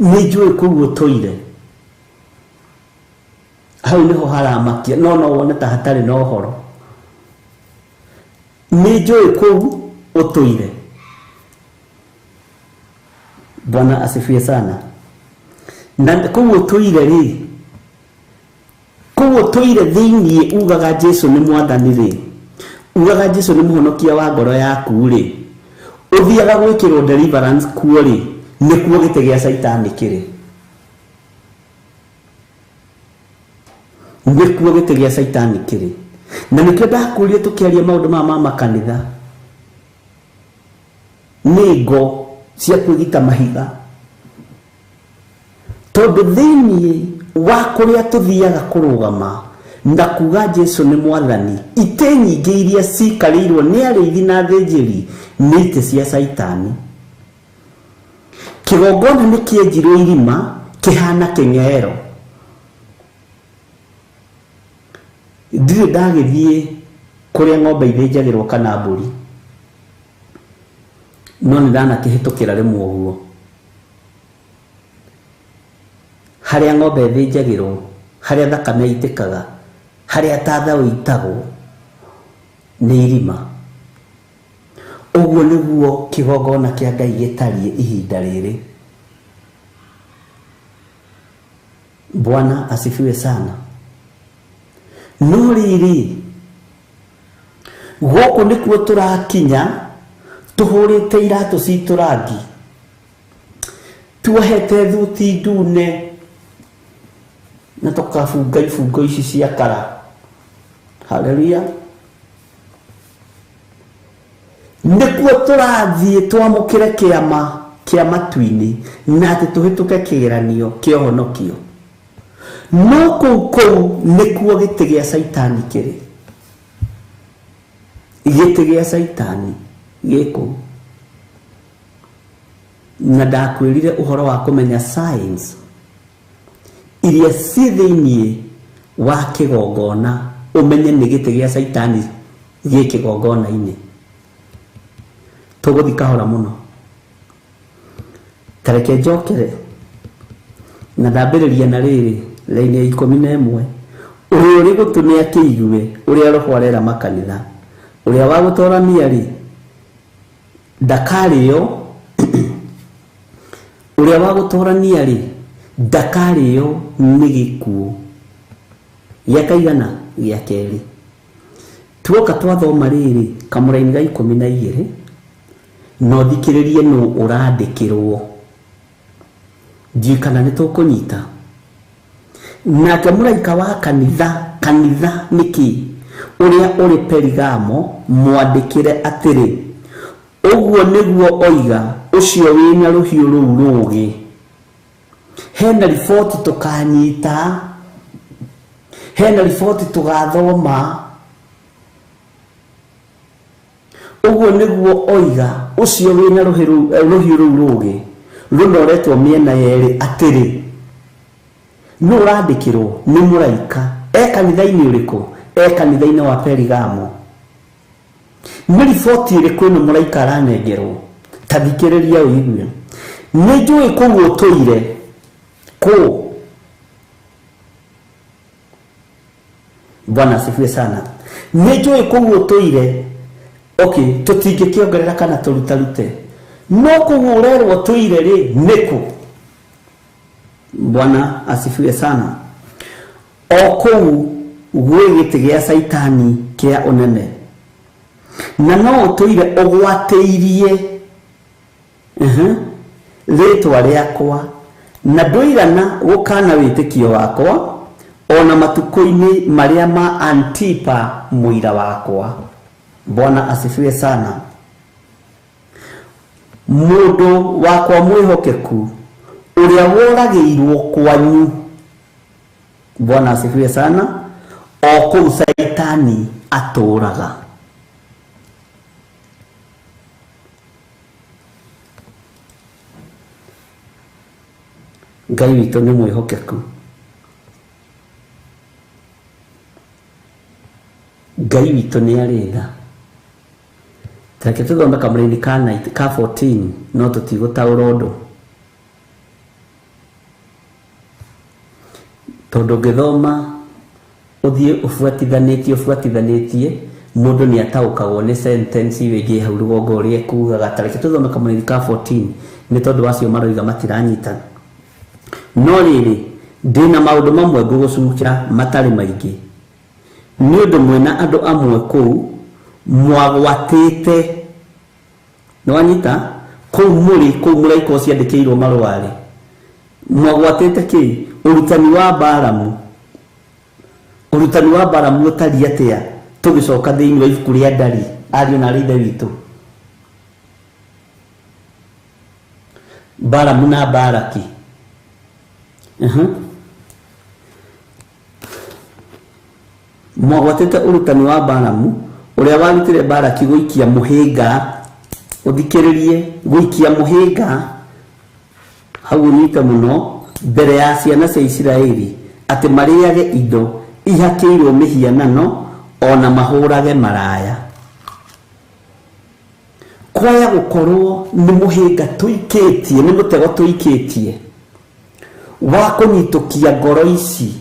Speaker 2: nĩ njũĩ kũu ũtũire. Hau nĩho haramakia, no no wone ta hatarĩ na ũhoro. Nĩ njũĩ kũu ũtũire. Bwana asifiwe sana. Na kũu ũtũire rĩ, kũu ũtũire thĩinĩ ugaga Jesu nĩ mwathani rĩ, ugaga Jesu nĩ mũhonokia wa ngoro yaku rĩ, ũthiaga gwĩkĩrwo deliverance kuo rĩ, nĩkuo gĩtĩ gĩa Caitani kĩrĩ. Nĩkuo gĩtĩ gĩa Caitani kĩrĩ. Na nĩkĩo ndakũria tũkĩaria maũndũ maya ma makanitha, nĩ ngo cia kwĩgita mahiga. Tondũ thĩinĩ wa kũrĩa tũthiaga kũrũgama na kuga Jesu nĩ mwathani, itĩ nyingĩ iria cikarĩirwo nĩ arĩithi na athĩnjĩri nĩ itĩ cia Caitani. Kĩgongona nĩ kĩenjirwo irima kĩhana kĩng'ero. Ndirĩ ndagĩthiĩ kũrĩa ng'ombe ithĩnjagĩrwo kana mbũri, no nĩ ndanakĩhĩtũkĩra rĩmwe ũguo. Harĩa ng'ombe ĩthĩnjagĩrwo, harĩa thakame ĩitĩkaga, harĩa tatha ũitagwo nĩ irima. Ũguo nĩguo kĩgongona kĩa Ngai gĩtariĩ ihinda rĩrĩ. Bwana asifiwe sana. No rĩrĩ, gũkũ nĩkuo tũrakinya tũhũrĩte iratũ citũ rangi, tuohete thuti ndune na tũkabunga ibungo ici cia kara. Haleluya. Nĩkuo tũrathiĩ twamũkĩre kĩama kĩa matu-inĩ na atĩ tũhĩtũke kĩgeranio kĩa ũhonokio. No kũu kũu nĩkuo gĩtĩ gĩa Caitani kĩrĩ. Gĩtĩ gĩa Caitani gĩkũ. Na ndakwĩrire ũhoro wa kũmenya science iria ciĩ thĩinĩ wa kĩgongona, ũmenye nĩ gĩtĩ gĩa Caitani gĩ kĩgongona-inĩ. Tũgũthiĩ kahora mũno. Ta reke njokere na ndambĩrĩria na rĩrĩ raini ya 11. Ũrĩa ũrĩ gũtũ nĩ akĩigue ũrĩa Roho arera makanitha. Ũrĩa wa gũtorania rĩ ndakarĩo, ũrĩa wa gũtorania rĩ ndakarĩo nĩ gĩkuũ. Gĩa kaigana? Gĩa kerĩ. Tuoka twathoma rĩrĩ kamũraini ga 12, no thikĩrĩrie nũ ũrandĩkĩrwo. Ndiũĩ kana nĩ tũkũnyita. Nake mũraika wa kanitha, kanitha nĩkĩ? Ũrĩa ũrĩ Perigamo mwandĩkĩre atĩrĩ, ũguo nĩguo oiga ũcio wĩna rũhiũ rũu rũũgĩ. Hena riboti tũkanyita, hena riboti tũgathoma. Ũguo nĩguo oiga ũcio wĩna rũhiũ rũu rũũgĩ rũnoretwo mĩena yerĩ atĩrĩ, nũ ũrandĩkĩrwo? Nĩ mũraika. E kanitha-inĩ ũrĩkũ? E kanitha-inĩ wa Perigamo. Nĩ riboti ĩrĩkũ ĩno mũraika aranengerwo? Ta thikĩrĩria ũigue. Nĩ njũĩ kũu ũtũire. Kũu. Bwana asifiwe sana. Nĩ njũĩ kũu ũtũire. Okay, tũtingĩkĩongerera kana tũrutarute. No kũu ũrerwo ũtũire rĩ nĩkũ? Bwana asifiwe sana. O kũu gwĩ gĩtĩ gĩa Caitani kĩa ũnene. Na no ũtũire ũgwatĩirie rĩtwa rĩakwa na ndũigana gũkana wĩtĩkio wakwa ona matukũ-inĩ marĩa ma Antipa mũira wakwa. Bwana asifiwe sana. Mũndũ wakwa mwĩhokeku ũrĩa woragĩirwo kwanyu. Bwana asifiwe sana. O kũu Caitani atũũraga. Ngai witũ nĩ mwĩhokeku. Ngai witũ nĩ arĩ tha. Reke tũthome kamũraini ka 14 no tũtigũtaũra ũndũ. Tondũ ũngĩthoma ũthiĩ ũbuatithanĩtie mũndũ nĩ ataũkagwo nĩ sentence ĩyo ĩngĩ hau rũgongo ũrĩa ĩkugaga. Ta reke tũthome kamũraini ka 14 nĩ tondũ acio maroiga matiranyita. No rĩrĩ, ndĩna maũndũ mamwe ngũgũcukĩra matarĩ maingĩ. Nĩ ũndũ mwĩna andũ amwe kũu mwagwatĩte. Nĩwanyita? Kũu mũrĩ, kũu mũraika ũcio andĩkĩirwo marũa-rĩ, mwagwatĩte kĩ? Ũrutani wa Balamu. Ũrutani wa Balamu ũtariĩ atĩa? Tũgĩcoka thĩinĩ wa ibuku rĩa Ndari, ariũ na aarĩ ithe witũ. Balamu na Balaki. Mwagwatĩte ũrutani wa Balamu ũrĩa warutire Balaki gũikia mũhĩnga, ũthikĩrĩrie, gũikia mũhĩnga hau ũnyite mũno mbere ya ciana cia Isiraeli atĩ marĩage indo ihakĩirwo mĩhianano ona mahũrage maraya. Kwaya gũkorwo nĩ mũhĩnga tũikĩtie, nĩ mũtego tũikĩtie wa kũnyitũkia ngoro ici.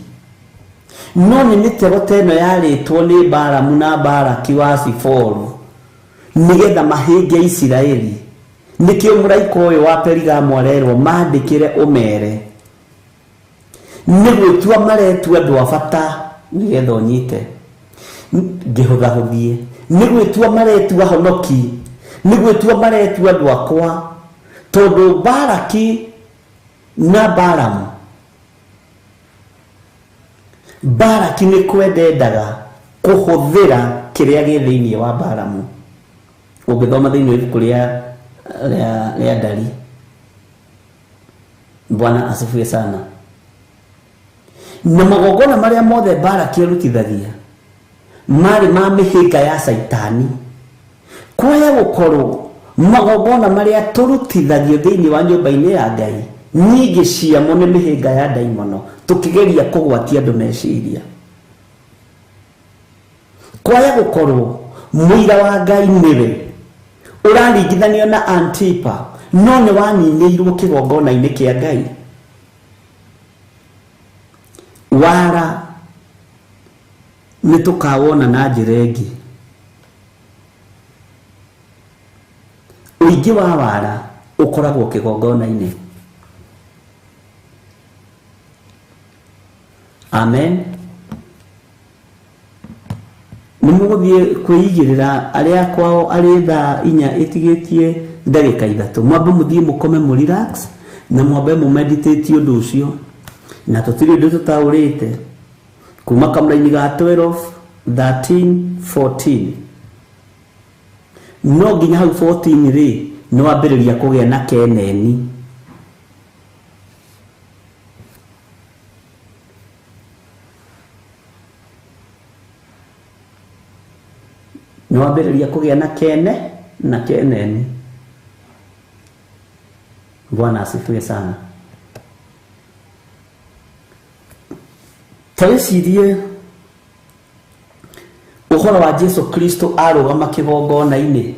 Speaker 2: No nĩ mĩtego ta ĩno yarĩtwo nĩ Balamu na Balaki wa Siforu nĩgetha mahĩnge Isiraeli. Nĩkĩo mũraika ũyũ wa Perigamo arerwo mandĩkĩre ũmere nĩ gwĩtua maretua andũ a bata nĩgetha ũnyite ngĩhũthahũthie, nĩ gwĩtua maretua honoki, nĩ gwĩtua maretua andũ akwa, tondũ Balaki na Balamu, Balaki nĩ kwendendaga kũhũthĩra kĩrĩa gĩ thĩinĩ wa Balamu. Ũngĩthoma thĩinĩ wa ibuku rĩa Ndari. Bwana asifiwe sana. Na magongona marĩa mothe Balaki arutithagia marĩ ma mĩhĩnga ya Caitani. Kwaya gũkorwo magongona marĩa tũrutithagio thĩinĩ wa nyũmba-inĩ ya Ngai nyingĩ ciamo nĩ mĩhĩnga ya ndaimono, tũkĩgeria kũgwatia andũ meciria. Kwaya gũkorwo mũira wa Ngai nĩwe ũraringithanio na Antipa, no nĩ waninĩirwo kĩgongona-inĩ kĩa Ngai. Wara nĩ tũkawona na njĩra ĩngĩ. Ũingĩ wa wara ũkoragwo kĩgongona-inĩ. Amen. Nĩ mũgũthiĩ kwĩigĩrĩra arĩa kwao arĩ thaa 4 ĩtigĩtie ndagĩka 3, mwambe mũthiĩ mũkome mũ relax na mwambe mũ meditate ũndũ ũcio, na tũtirĩ ũndũ tũtaũrĩte kuma kamũraini ga 12 13 14 no nginya hau 14 rĩ nĩ wambĩrĩria kũgĩa na keneni. Nĩ wambĩrĩria kũgĩa na kene na keneni. Bwana asifiwe sana. Ta wĩcirie ũhoro wa Jesu Kristo arũgama kĩgongona-inĩ.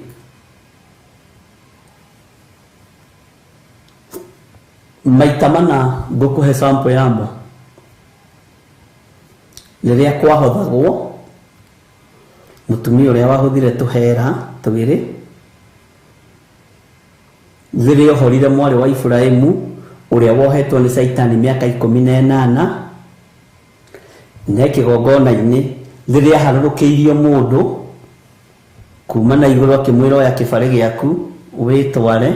Speaker 2: Maita mana ngũkũhe sample yamo. Rĩrĩa kwahothagwo mũtumia ũrĩa wahũthire tũhera twĩrĩ, rĩrĩa ohorire mwarĩ wa Iburahĩmu ũrĩa wohetwo nĩ Caitani mĩaka 18, ne kĩgongona-inĩ rĩrĩa aharũrũkĩirio mũndũ kuma na igũrũ akĩmwĩra oya kĩbarĩ gĩaku wĩtware,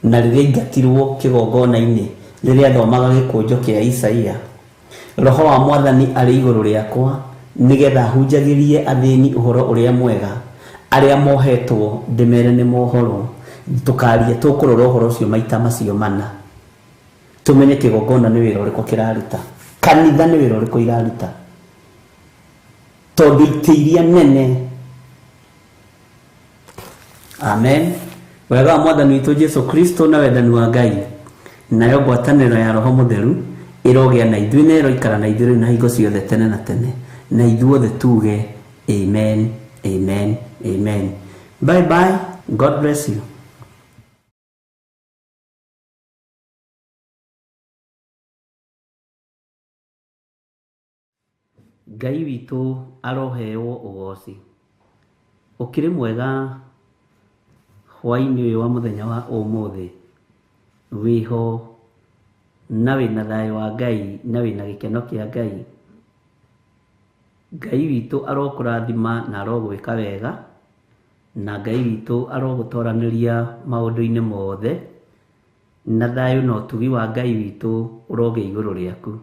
Speaker 2: na rĩrĩa aingatirwo kĩgongona-inĩ rĩrĩa athomaga gĩkũnjo kĩa Isaia, Roho wa Mwathani arĩ igũrũ rĩakwa nĩgetha hunjagĩrie athĩni ũhoro ũrĩa mwega, arĩa mohetwo ndĩmere nĩ mohorwo. Tũkaria tũkũrora ũhoro ũcio maita macio mana, tũmenye kĩgongona nĩ wĩra ũrĩkũ kĩraruta, kanitha nĩ wĩra ũrĩkũ iraruta, tondũ itĩ iria nene. Amen. Wega wa Mwathani witũ Jesu Kristo na wendani wa Ngai nayo ngwatanĩro ya Roho Mũtheru ĩrogĩa na ithuĩ na ĩroikara na ithuĩ na hingo ciothe tene na tene, na ithuothe tuge amen, amen, amen. Bye bye. God bless you. Ngai witũ aroheo ũgoci. Ũkĩrĩ mwega hwaĩ-inĩ ũyũ wa mũthenya wa ũmũthĩ, wĩho na wĩna thayũ wa Ngai na wĩna gĩkeno kĩa Ngai. Ngai witũ arokũrathima na arogwĩka wega, na Ngai witũ arogũtoranĩria maũndũ-inĩ mothe, na thayũ na ũtugi wa Ngai witũ ũrogĩa igũrũ rĩaku.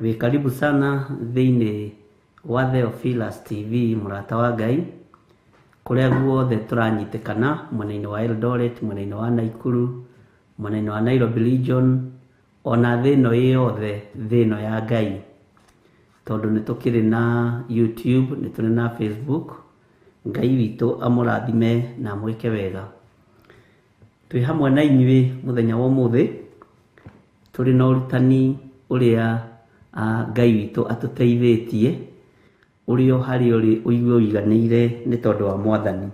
Speaker 2: Wĩ karibu sana thĩinĩ wa Theophilus TV, mũrata wa Ngai, kũrĩa guothe tũranyitĩkana, mwena-inĩ wa Eldoret, mwena-inĩ wa Nakuru, mwena-inĩ wa Nairobi region, Ona thĩ ĩno ĩ yothe, thĩ ĩno ya Ngai, tondũ nĩ tũkĩrĩ na YouTube, nĩ tũrĩ na Facebook. Ngai witũ amũrathime na amwĩke wega. Twĩ hamwe na inyuĩ mũthenya wa ũmũthĩ, tũrĩ na ũrutani ũrĩa Ngai witũ atũteithĩtie, ũrĩa o harĩa ũrĩ ũigue ũiganĩire nĩ tondũ wa Mwathani.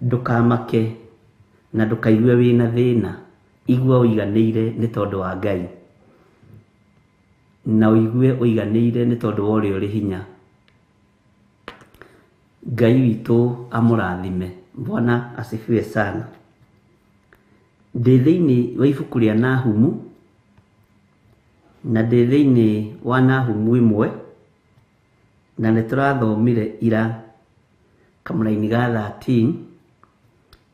Speaker 2: Ndũkamake na ndũkaigue wĩna thĩna, igua ũiganĩire nĩ tondũ wa Ngai, na ũigue ũiganĩire nĩ tondũ wa ũrĩa ũrĩ hinya. Ngai witũ amũrathime. Bwana asifiwe sana. Ndĩ thĩinĩ wa ibuku rĩa Nahumu, na ndĩ thĩinĩ wa Nahumu ĩmwe, na nĩ tũrathomire ira kamũraini ga 13,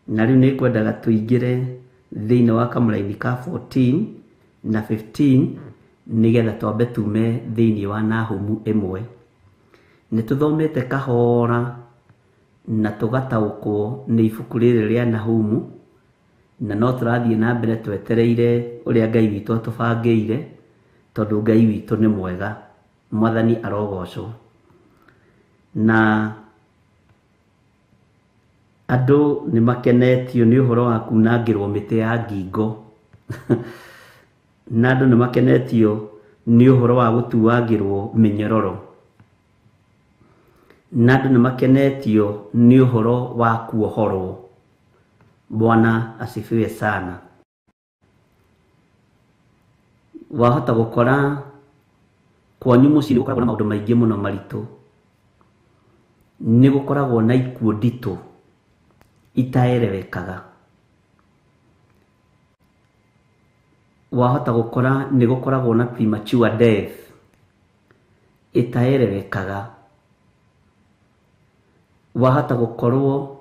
Speaker 2: na rĩu nĩ ngwendaga tũingĩre thĩinĩ wa kamũraini ka 14 na 15, nĩgetha twambe tume thĩinĩ wa Nahumu ĩmwe. Nĩ tũthomete kahora na tũgataũkwo nĩ ibuku rĩrĩ rĩa Nahumu, na no tũrathiĩ na mbere twetereire ũrĩa Ngai witũ atũbangĩire, tondũ Ngai witũ nĩ mwega. Mwathani arogocwo. Na andũ nĩ makenetio nĩ ũhoro wa kunangĩrwo mĩtĩ ya ngingo, na andũ nĩ makenetio nĩ ũhoro wa gũtuangĩrwo mĩnyororo, na andũ nĩ makenetio nĩ ũhoro wa kuohorwo. Bwana asifiwe sana. Wahota gũkora kwanyu mũciĩ nĩ gũkoragwo na maũndũ maingĩ mũno maritũ, nĩ gũkoragwo na ikuũ nditũ itaerewekaga. Wahota gũkora nĩ gũkoragwo na premature death itaerewekaga. Wahota gũkorwo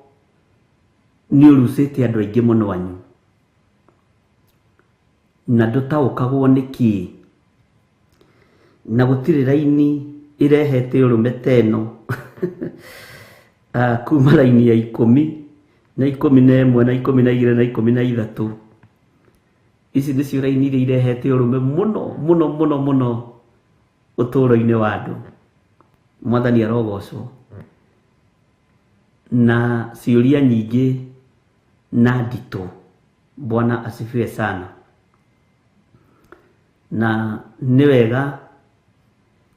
Speaker 2: nĩ ũrucĩte andũ aingĩ mũno anyu, na ndũtaũkagwo nĩ kĩĩ, na gũtirĩ raini ĩrehete ũrũme ta ĩno kuma raini ya 10 na 11 na 12 na 13. Ici nĩcio raini iria irehete ũrũme mũno mũno mũno mũno ũtũũro-inĩ wa andũ. Mwathani arogocwo. Na ciũria nyingĩ na nditũ. Bwana asifiwe sana. Na nĩ wega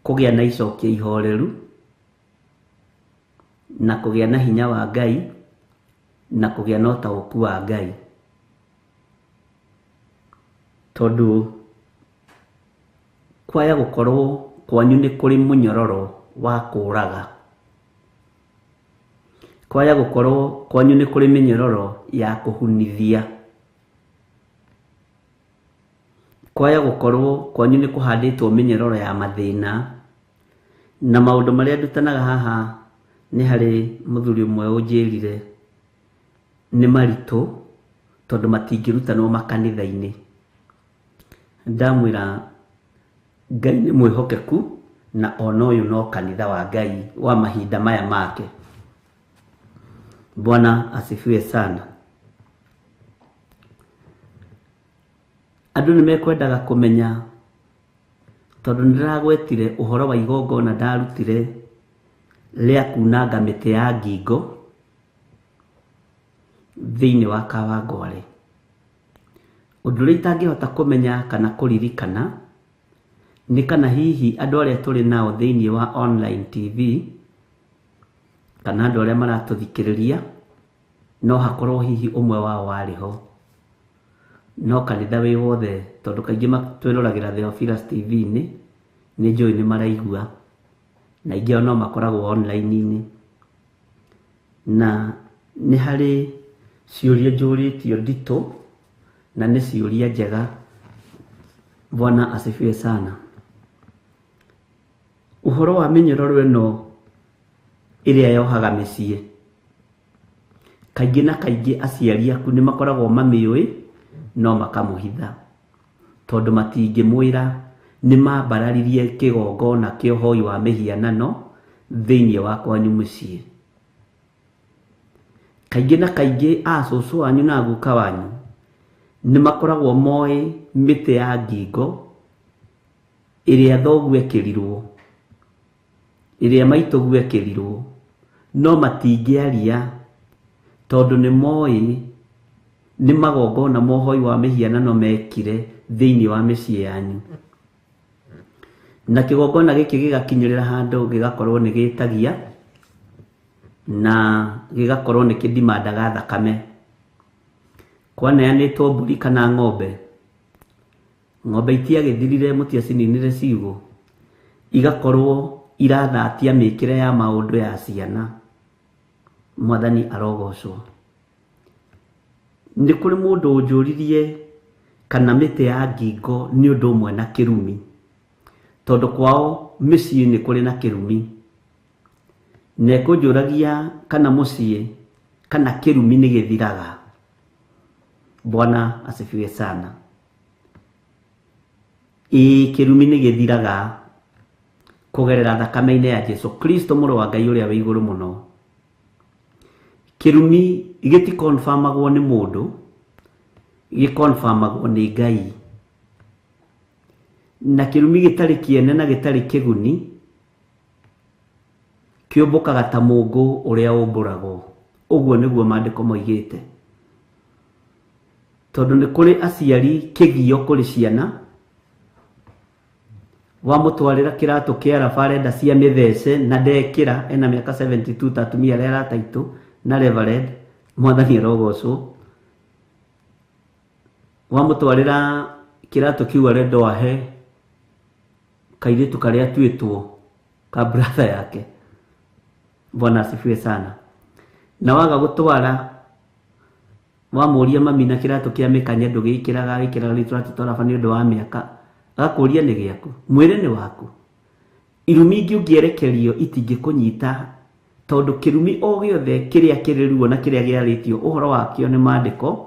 Speaker 2: kũgĩa na icokia ihoreru, na kũgĩa na hinya wa Ngai, na kũgĩa na ũtaũku wa Ngai, tondũ kwaya gũkorwo kwanyu nĩ kũrĩ mũnyororo wa kũũraga, kwaya gũkorwo kwanyu nĩ kũrĩ mĩnyororo ya kũhunithia, kwaya gũkorwo kwanyu nĩ kũhandĩtwo mĩnyororo ya mathĩna. Na maũndũ marĩa ndutanaga haha, nĩ harĩ mũthuri ũmwe ũnjĩrire nĩ maritũ tondũ matingĩrutanwo makanitha-inĩ. Ndamwĩra Ngai nĩ mwĩhokeku, na ona ũyũ no kanitha wa Ngai wa mahinda maya make. Bwana asifiwe sana. Andũ nĩ mekwendaga kũmenya, tondũ nĩndĩragwetire ũhoro wa igongona ndarutire rĩa kunanga mĩtĩ ya ngingo thĩinĩ wa Kawangware. Ũndũ ũrĩa itangĩhota kũmenya kana kũririkana nĩ kana hihi andũ arĩa tũrĩ nao thĩinĩ wa online TV, kana andũ arĩa maratũthikĩrĩria, no hakorwo hihi ũmwe wao warĩ ho. No kanitha wĩ wothe, tondũ kaingĩ twĩroragĩra Theophilus TV-inĩ, nĩ njũĩ nĩ maraigua, na aingĩ ao no makoragwo online-inĩ. Na nĩ harĩ ciũria njũrĩtio nditũ, na nĩ ciũria njega. Bwana asifiwe sana. Ũhoro wa mĩnyororo ĩno ĩrĩa yohaga mĩciĩ, kaingĩ na kaingĩ aciari aku nĩ makoragwo mamĩũĩ, no makamũhitha, tondũ matingĩmwĩra nĩ mambararirie kĩgongona kĩa ũhoi wa mĩhianano thĩinĩ wa kwanyu mũciĩ. Kaingĩ na kaingĩ acũcũ wanyu na guka wanyu Nĩ makoragwo moĩ mĩtĩ ya ngingo ĩrĩa thoguo ekĩrirwo, ĩrĩa maitũguo ekĩrirwo, no matingĩaria tondũ nĩ moĩ nĩ magongona ma ũhoi wa mĩhianano mekire thĩinĩ wa mĩciĩ yanyu. Na kĩgongona gĩkĩ gĩgakinyĩrĩra handũ gĩgakorwo nĩ gĩtagia na gĩgakorwo nĩ kĩndimandaga thakame. Kwaneanĩtwo mbũri kana ng'ombe, ng'ombe itiagĩthirire mũtiacininire ciugũ, igakorwo irathatia mĩkĩre ya maũndũ ya ciana. Mwathani arogocwo. Nĩ kũrĩ mũndũ ũnjũririe kana mĩtĩ ya ngingo nĩ ũndũ ũmwe na kĩrumi, tondũ kwao mĩciĩ nĩ kũrĩ na kĩrumi. Na ekũnjũragia kana mũciĩ kana kĩrumi nĩ gĩthiraga. Bwana asifiwe sana. Ĩĩ kĩrumi nĩ gĩthiraga kũgerera thakame-inĩ ya Jesu Kristo mũrũ wa Ngai ũrĩa wĩ igũrũ mũno. Kĩrumi gĩtikonfamagwo nĩ mũndũ, gĩkonfamagwo nĩ Ngai. Na kĩrumi gĩtarĩ kĩene na gĩtarĩ kĩguni kĩũmbũkaga ta mũngũ ũrĩa ũmbũragwo. Ũguo nĩguo maandĩko moigĩte. Tondũ nĩ kũrĩ aciari kĩgio kũrĩ ciana, wamũtwarĩra kĩratũ kĩa raba arenda cia mĩthece na ndekĩra, ena mĩaka 72 ta atumia arĩa arata aitũ na reverend, Mwathani arogocwo. Wamũtwarĩra kĩratũ kĩu arenda ahe kairĩtu karĩa atuĩtwo ka brother yake. Bwana asifiwe sana. Na waga gũtwara wamũria mami na kĩratũ kĩa mĩkanye ndũgĩkĩraga, wĩkĩraga nĩ tũratũ twa raba nĩ ũndũ wa mĩaka, agakũria nĩ gĩaku, mwĩre nĩ waku. Irumi ingĩ ũngĩerekerio itingĩkũnyita, tondũ kĩrumi o gĩothe kĩrĩa kĩrĩ ruo na kĩrĩa kĩarĩtio ũhoro wakĩo nĩ maandĩko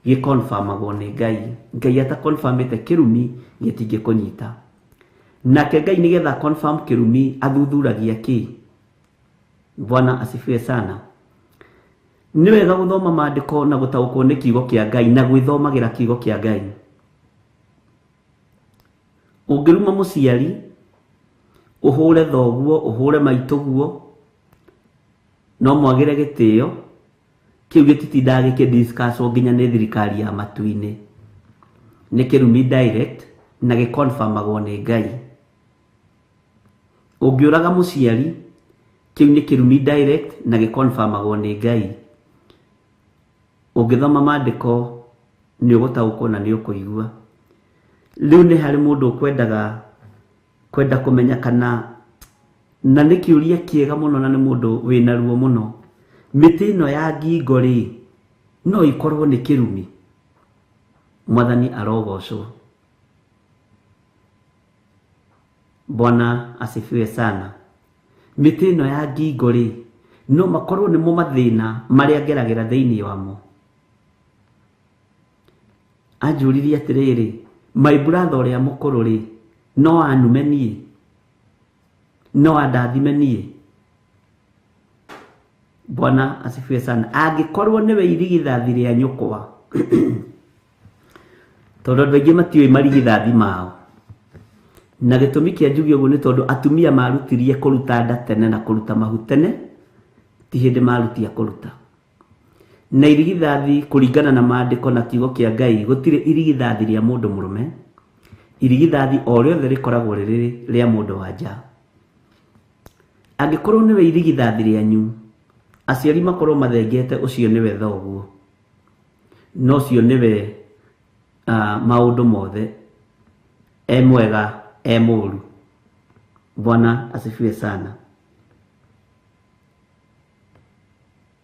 Speaker 2: gĩkonfamagwo nĩ Ngai. Ngai atakonfamĩte kĩrumi gĩtingĩkũnyita. Nake Ngai nĩgetha confirm kĩrumi athuthuragia kĩ? Bwana asifiwe sana. Nĩ wega gũthoma maandĩko na gũtaũkwo nĩ kiugo kĩa Ngai na gwĩthomagĩra kiugo kĩa Ngai. Ũngĩruma mũciari, ũhũre thoguo, ũhũre maitũguo, no mwagĩre gĩtĩo, kĩu gĩtitindaga gĩkĩdiscusswo nginya nĩ thirikari ya matu-inĩ. Nĩ kĩrumi direct na gĩkonfamagwo nĩ Ngai. Ũngĩũraga mũciari, kĩu nĩ kĩrumi direct na gĩkonfamagwo nĩ Ngai. Ũngĩthoma maandĩko nĩ ũgũtaũkwo na nĩ ũkũigua. Rĩu nĩ harĩ mũndũ ũkwendaga kwenda kũmenya kana, na nĩ kĩũria kĩega mũno na nĩ mũndũ wĩna ruo mũno, mĩtĩ ĩno ya ngingo rĩ, no ĩkorwo nĩ kĩrumi? Mwathani arogocwo. Bwana asifiwe sana. Mĩtĩ ĩno ya ngingo rĩ, no makorwo nĩmo mathĩna marĩa ngeragĩra thĩinĩ wamo. Anjũririe atĩrĩrĩ, my brother ũrĩa mũkũrũ rĩ, no anume niĩ? No andathime niĩ? Bwana asifiwe sana. Angĩkorwo nĩwe irigithathi rĩa nyũkwa, tondũ andũ aingĩ matiũĩ marigithathi mao, na gĩtũmi kĩa njuge ũguo nĩ tondũ atumia marutirie kũruta nda tene na kũruta mahu tene, ti hĩndĩ marutia kũruta. Na irigithathi kũringana na maandĩko na kiugo kĩa Ngai, gũtirĩ irigithathi rĩa mũndũ mũrũme, irigithathi o rĩothe rĩkoragwo rĩrĩ rĩa mũndũ wa nja. Angĩkorwo nĩwe irigithathi rĩanyu, aciari makorwo mathengete ũcio nĩwe thoguo, na ũcio nĩwe maũndũ mothe, e mwega e mũru. Bwana asifiwe sana.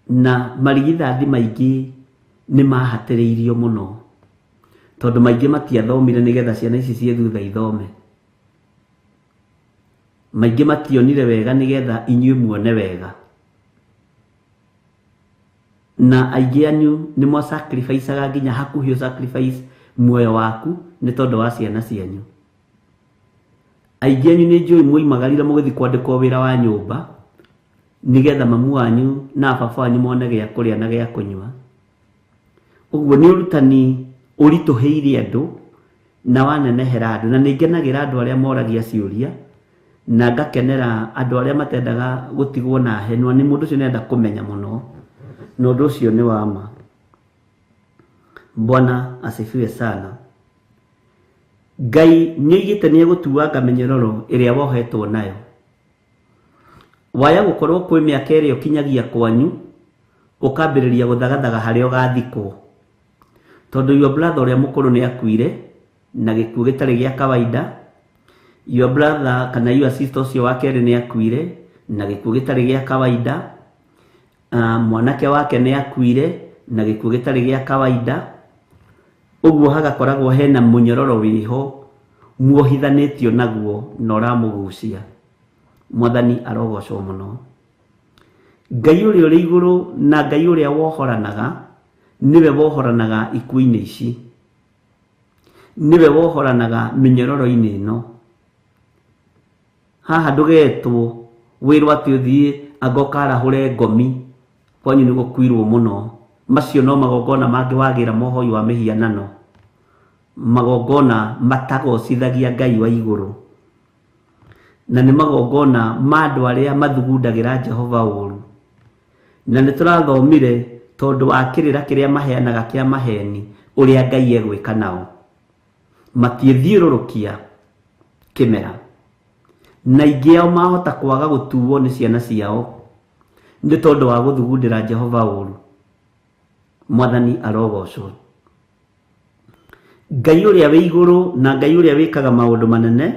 Speaker 2: Na marigithathi maingĩ nĩ mahatĩrĩirio mũno, tondũ maingĩ matiathomire nĩgetha ciana ici ciĩ thutha ithome. Maingĩ mationire wega nĩgetha inyuĩ muone wega. Na aingĩ anyu nĩ mwa sacrificeaga nginya hakuhĩ sacrifice muoyo waku nĩ tondũ wa ciana cianyu. Aingĩ anyu nĩ njũĩ mwoimagarire mũgĩthiĩ kwandĩkwo wĩra wa nyũmba nĩgetha mamu wanyu na baba wanyu mone gĩa kũrĩa na gĩa kũnyua. Ũguo nĩ ũrutani Ũritũhĩire andũ na wanenehera andũ, na nĩngenagĩra andũ arĩa moragia ciũria, na ngakenera andũ arĩa matendaga gũtigwo na henwa, nĩ mũndũ ũcio nĩenda kũmenya mũno, na ũndũ ũcio nĩ wa ma. Bwana asifiwe sana. Ngai nĩoigĩte nĩegũtuanga mĩnyororo ĩrĩa wohetwo nayo. Waya gũkorwo kwĩ mĩaka ĩrĩa ũkinyagia kwanyu, ũkambĩrĩria gũthagathaga harĩa ũgathikwo, tondũ your brother ũrĩa mũkũrũ nĩ akuire na gĩkuũ gĩtarĩ gĩa kawaida, your brother kana your sister ũcio wa kerĩ nĩ akuire na gĩkuũ gĩtarĩ gĩa kawaida, mwanake wake nĩ akuire na gĩkuũ gĩtarĩ gĩa kawaida. Ũguo hagakoragwo hena mũnyororo wĩho muohithanĩtio naguo na ũramũgucia. Mwathani arogocwo mũno. Ngai ũrĩa ũrĩ igũrũ na Ngai ũrĩa wohoranaga nĩwe wohoranaga ikuũ-inĩ ici, nĩwe wohoranaga mĩnyororo-inĩ ĩno. Haha ndũgetwo wĩrwo atĩ ũthiĩ anga ũkarahũre ngomi, kwanyu nĩ gũkuirwo mũno. Macio no magongona mangĩ wagĩra mohoi wa mĩhianano, magongona matagocithagia Ngai wa igũrũ, na nĩ magongona ma andũ arĩa mathugundagĩra Jehova ũru. Na nĩ tũrathomire tondũ wa kĩrĩra kĩrĩa maheanaga kĩa maheni ũrĩa Ngai egwĩka nao, matiĩthiũrũrũkia kĩmera, na aingĩ ao mahota kwaga gũtuo nĩ ciana ciao nĩ tondũ wa gũthugundĩra Jehova ũru. Mwathani arogocwo. Ngai ũrĩa wĩ igũrũ na Ngai ũrĩa wĩkaga maũndũ manene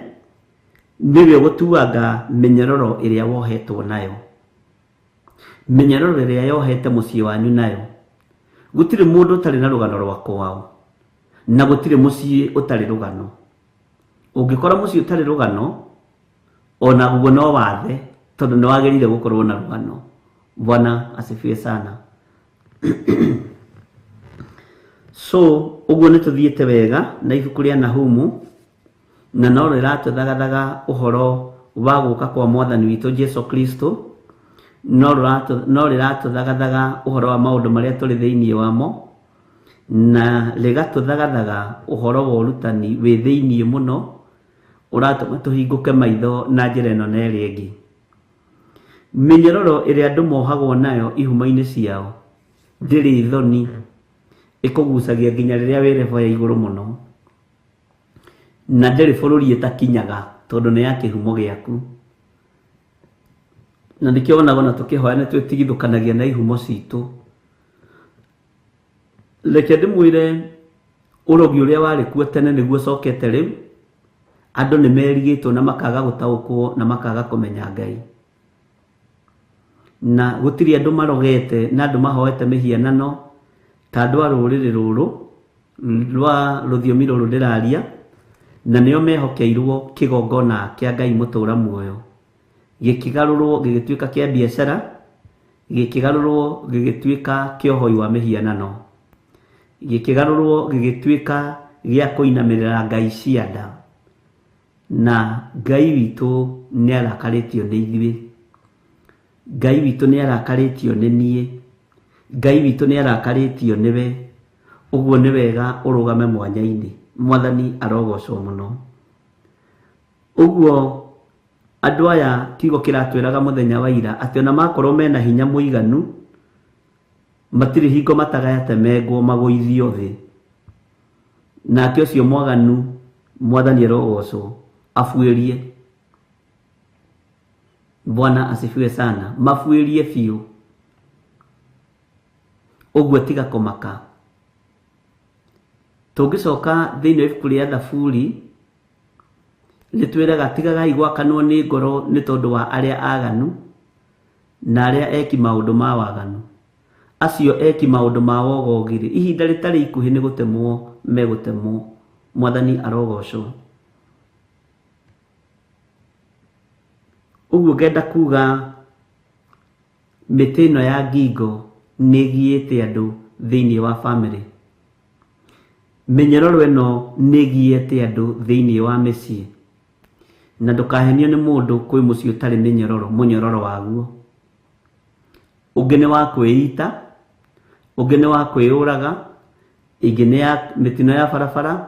Speaker 2: nĩwe ũgũtuanga mĩnyororo ĩrĩa wohetwo nayo, mĩnyororo ĩrĩa yohete mũciĩ wanyu nayo. Gũtirĩ mũndũ ũtarĩ na rũgano rwa kwao, na gũtirĩ mũciĩ ũtarĩ rũgano. Ũngĩkora mũciĩ ũtarĩ rũgano, ona guo no wathe, tondũ nĩ wagĩrĩire gũkorwo na rũgano. Bwana asifiwe sana. So ũguo nĩ tũthiĩte wega na ibuku rĩa Nahumu, na no rĩratũthagathaga ũhoro wa gũka kwa Mwathani witũ Jesu Kristo, no rĩratũthagathaga ũhoro wa maũndũ marĩa tũrĩ thĩinĩ wamo, na rĩgatũthagathaga ũhoro wa ũrutani wĩ thĩinĩ mũno ũratũma tũhingũke maitho na njĩra ĩno na ĩrĩa ĩngĩ. Mĩnyororo ĩrĩa andũ mohagwo nayo ihumo-inĩ ciao ndĩrĩ thoni, ĩkũgucagia nginya rĩrĩa wĩ level ya igũrũ mũno, na ndĩrĩ bũrũri ĩtakinyaga tondũ nĩ ya kĩhumo gĩaku. Na nĩkĩo wonaga ona tũkĩhoya nĩ twĩtigithũkanagia na ihumo citũ. Reke ndĩmwĩre ũrogi ũrĩa warĩ kuo tene nĩguo ũcokete rĩu. Andũ nĩ merigĩtwo na makaga gũtaũkwo na makaga kũmenya Ngai, na gũtirĩ andũ marogete na andũ mahoete mĩhianano ta andũ a rũrĩrĩ rũrũ rwa rũthiomi rũrũ ndĩraria, na nĩo mehokeirwo kĩgongona kĩa Ngai mũtũra muoyo, gĩkĩgarũrwo gĩgĩtuĩka kĩa biacara, gĩkĩgarũrwo gĩgĩtuĩka kĩa ũhoi wa mĩhianano, gĩkĩgarũrwo gĩgĩtuĩka gĩa kũinamĩrĩra Ngai cia nda. Na Ngai witũ nĩ arakarĩtio nĩ ithuĩ, Ngai witũ nĩ arakarĩtio nĩ niĩ, Ngai witũ nĩ arakarĩtio nĩwe. Ũguo nĩ wega ũrũgame mwanya-inĩ. Mwathani arogocwo mũno. Ũguo andũ aya kiugo kĩratwĩraga mũthenya wa ira atĩ ona makorwo mena hinya mũiganu, matirĩ hingo matagayatemengwo magũithio thĩ. Nake ũcio mwaganu, Mwathani arogocwo, abuĩrie. Bwana asifiwe sana. Mabuĩrie biũ. Ũguo tiga kũmaka. Tũngĩcoka thĩinĩ wa ibuku rĩa Thaburi, rĩtwĩraga tigagai gwakanwo nĩ ngoro nĩ tondũ wa arĩa aganu na arĩa eki maũndũ ma waganu. Acio eki maũndũ ma wogogi-rĩ, ihinda rĩtarĩ ikuhĩ nĩ gũtemwo megũtemwo. Mwathani arogocwo. Ũguo ngenda kuga mĩtĩ ĩno ya ngingo nĩ ĩgiĩte andũ thĩinĩ wa family. Mĩnyororo ĩno nĩ ĩgiĩte andũ thĩinĩ wa mĩciĩ. Na ndũkahenio nĩ mũndũ kwĩ mũciĩ ũtarĩ mĩnyororo, mũnyororo waguo. Ũngĩ nĩ wa kwĩita, ũngĩ nĩ wa kwĩyũraga, Ĩngĩ nĩ ya mĩtino ya barabara,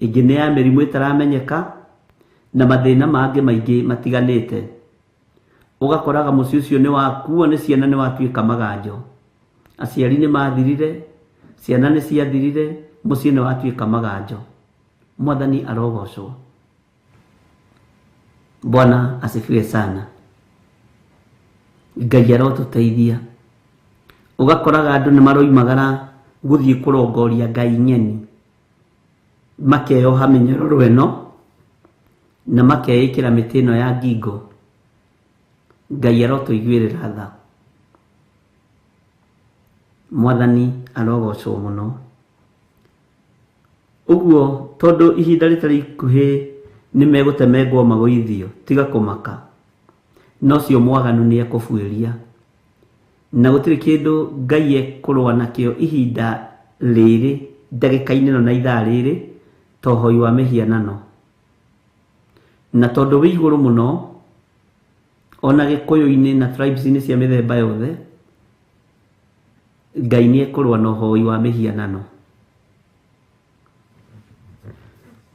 Speaker 2: ĩngĩ nĩ ya mĩrimũ ĩtaramenyeka, na mathĩna mangĩ maingĩ matiganĩte. Ũgakoraga mũciĩ ũcio nĩ wakuo nĩ ciana, nĩ watuĩka maganjo. Aciari nĩ mathirire, ciana nĩ ciathirire, mũciĩ nĩ watuĩka maganjo. Mwathani arogocwo. Bwana asifiwe sana. Ngai arotũteithia. Ũgakoraga andũ nĩ maroimagara gũthiĩ kũrongoria ngai ng'eni, makeyoha mĩnyororo ĩno na makeĩkĩra mĩtĩ ĩno ya ngingo. Ngai arotũiguĩrĩra tha. Mwathani arogocwo mũno. Ũguo tondũ ihinda rĩtarĩ ikuhĩ nĩ megũtemengwo magũithio, tiga kũmaka, no ũcio mwaganu nĩ ekũbuĩria. Na gũtirĩ kĩndũ Ngai ekũrũa nakĩo ihinda rĩrĩ, ndagĩka-inĩ ĩno na ithaa rĩrĩ, ta ũhoi wa mĩhianano. Na tondũ wĩ igũrũ mũno, ona Gĩkũyũ-inĩ na tribes-inĩ cia mĩthemba yothe, Ngai nĩ ekũrũa na ũhoi wa mĩhianano.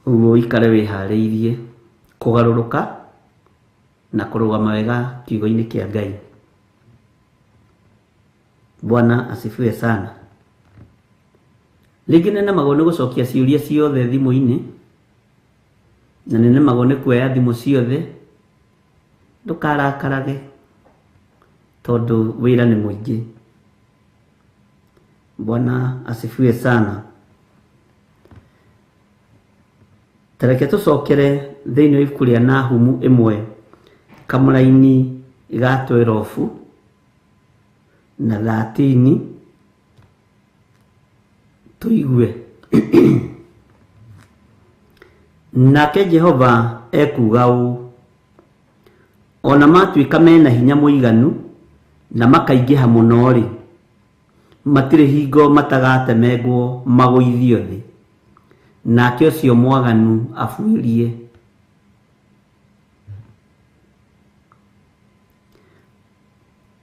Speaker 2: Ũguo ũikare wĩharĩirie kũgarũrũka na kũrũgama wega kiugo-inĩ kĩa Ngai. Bwana asifiwe sana. Rĩngĩ nĩnemagwo nĩ gũcokia ciũria ciothe thimũ-inĩ, na nĩnemagwo nĩ kuoya thimũ ciothe. Ndũkarakarage tondũ wĩra nĩ mũingĩ. Bwana asifiwe sana. Tareke tũcokere thĩinĩ wa ibuku rĩa Nahumu 1 kamũraini ga 12 na 13 tũigue. Nake Jehova ekuuga ũũ, ona matuĩka mena hinya mũiganu na makaingĩha mũno-rĩ, matirĩ hingo matagatemengwo magũithio thĩ, nake ũcio mwaganu abuĩrie.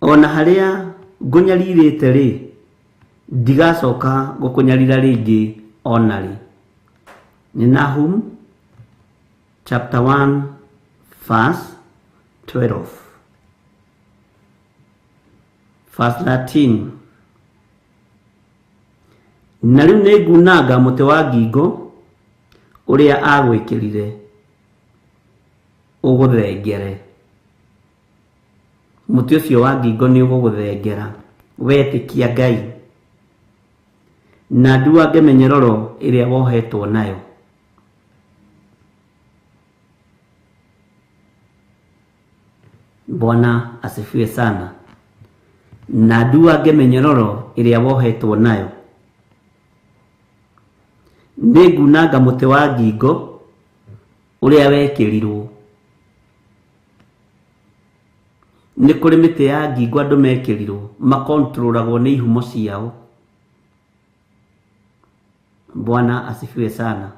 Speaker 2: Ona harĩa ngũnyarirĩte rĩ, ndigacoka gũkũnyarira rĩngĩ ona rĩ. Nĩ Nahum chapter 1 verse 12. Verse 13. Na rĩu nĩngunanga mũtĩ wa ngingo ũrĩa agwĩkĩrire ũgũthengere. Mũtĩ ũcio wa ngingo nĩ ũgũgũthengera wetĩkia Ngai, na nduange mĩnyororo ĩrĩa wohetwo nayo. Bwana asifiwe sana. Na nduange mĩnyororo ĩrĩa wohetwo nayo. Nĩngunanga mũtĩ wa ngingo ũrĩa wekĩrirwo. Nĩ kũrĩ mĩtĩ ya ngingo andũ mekĩrirwo, makontrolagwo nĩ ihumo ciao. Bwana asifiwe sana.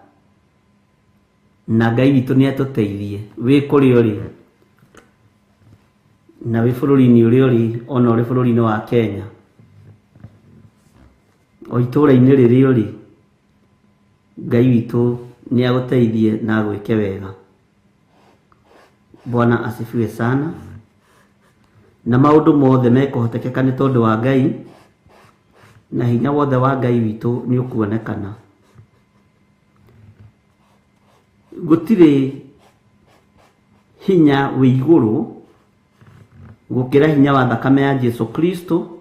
Speaker 2: Na Ngai witũ nĩ atũteithie wĩ kũrĩa ũrĩ, na wĩ bũrũri-inĩ ũrĩa ũrĩ, ona ũrĩ bũrũri-inĩ wa Kenya, o itũũra-inĩ rĩrĩa ũrĩ, Ngai witũ nĩ agũteithie na agwĩke wega. Bwana asifiwe sana. Na maũndũ mothe mekũhotekeka nĩ tondũ wa Ngai, na hinya wothe wa Ngai witũ nĩ ũkuonekana. Gũtirĩ hinya wĩ igũrũ gũkĩra hinya wa thakame ya Jesu Kristo,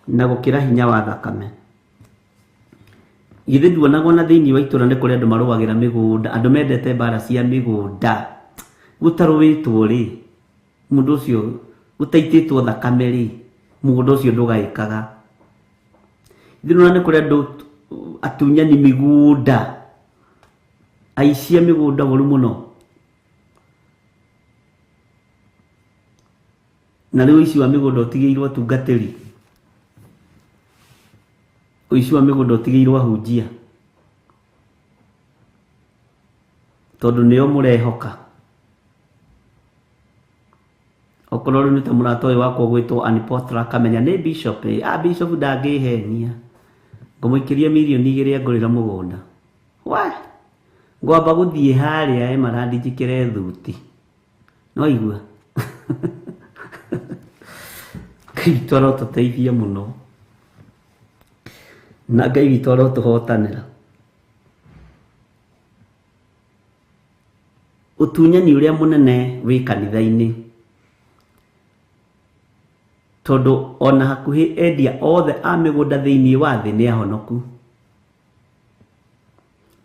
Speaker 2: na gũkĩra hinya wa thakame. Githĩ nduonagwo na thĩinĩ wa itũũra nĩ kũrĩ andũ marũagĩra mĩgũnda, andũ mendete mbara cia mĩgũnda. Gũtarũĩtwo rĩ, mũndũ ũcio gũtaitĩtwo thakame rĩ, mũgũnda ũcio ndũgaĩkaga. Githĩ nĩwona nĩ kũrĩ andũ atunyani mĩgũnda, aici a mĩgũnda ũru mũno. Na rĩu ũici wa mĩgũnda ũtigĩirwo atungatĩri, ũici wa mĩgũnda ũtigĩirwo ahunjia, tondũ nĩo mũrehoka. Okorwo rĩu nĩ ta mũrata ũyũ wakwa ũgwĩtwo Anipotra akamenya nĩ bishop, bishop ndangĩhenia, Ngũmũikĩria mirioni 2 ngũrĩra mũgũnda. We ngwamba gũthiĩ harĩa Emerald njĩkĩre thuti. No igua. Ngai witũ arotũteithia mũno. Na Ngai witũ arotũhotanĩra. Ũtunyani ũrĩa mũnene wĩ kanitha-inĩ. Tondũ ona hakuhĩ endia othe a mĩgũnda thĩinĩ wa thĩ nĩ ahonoku.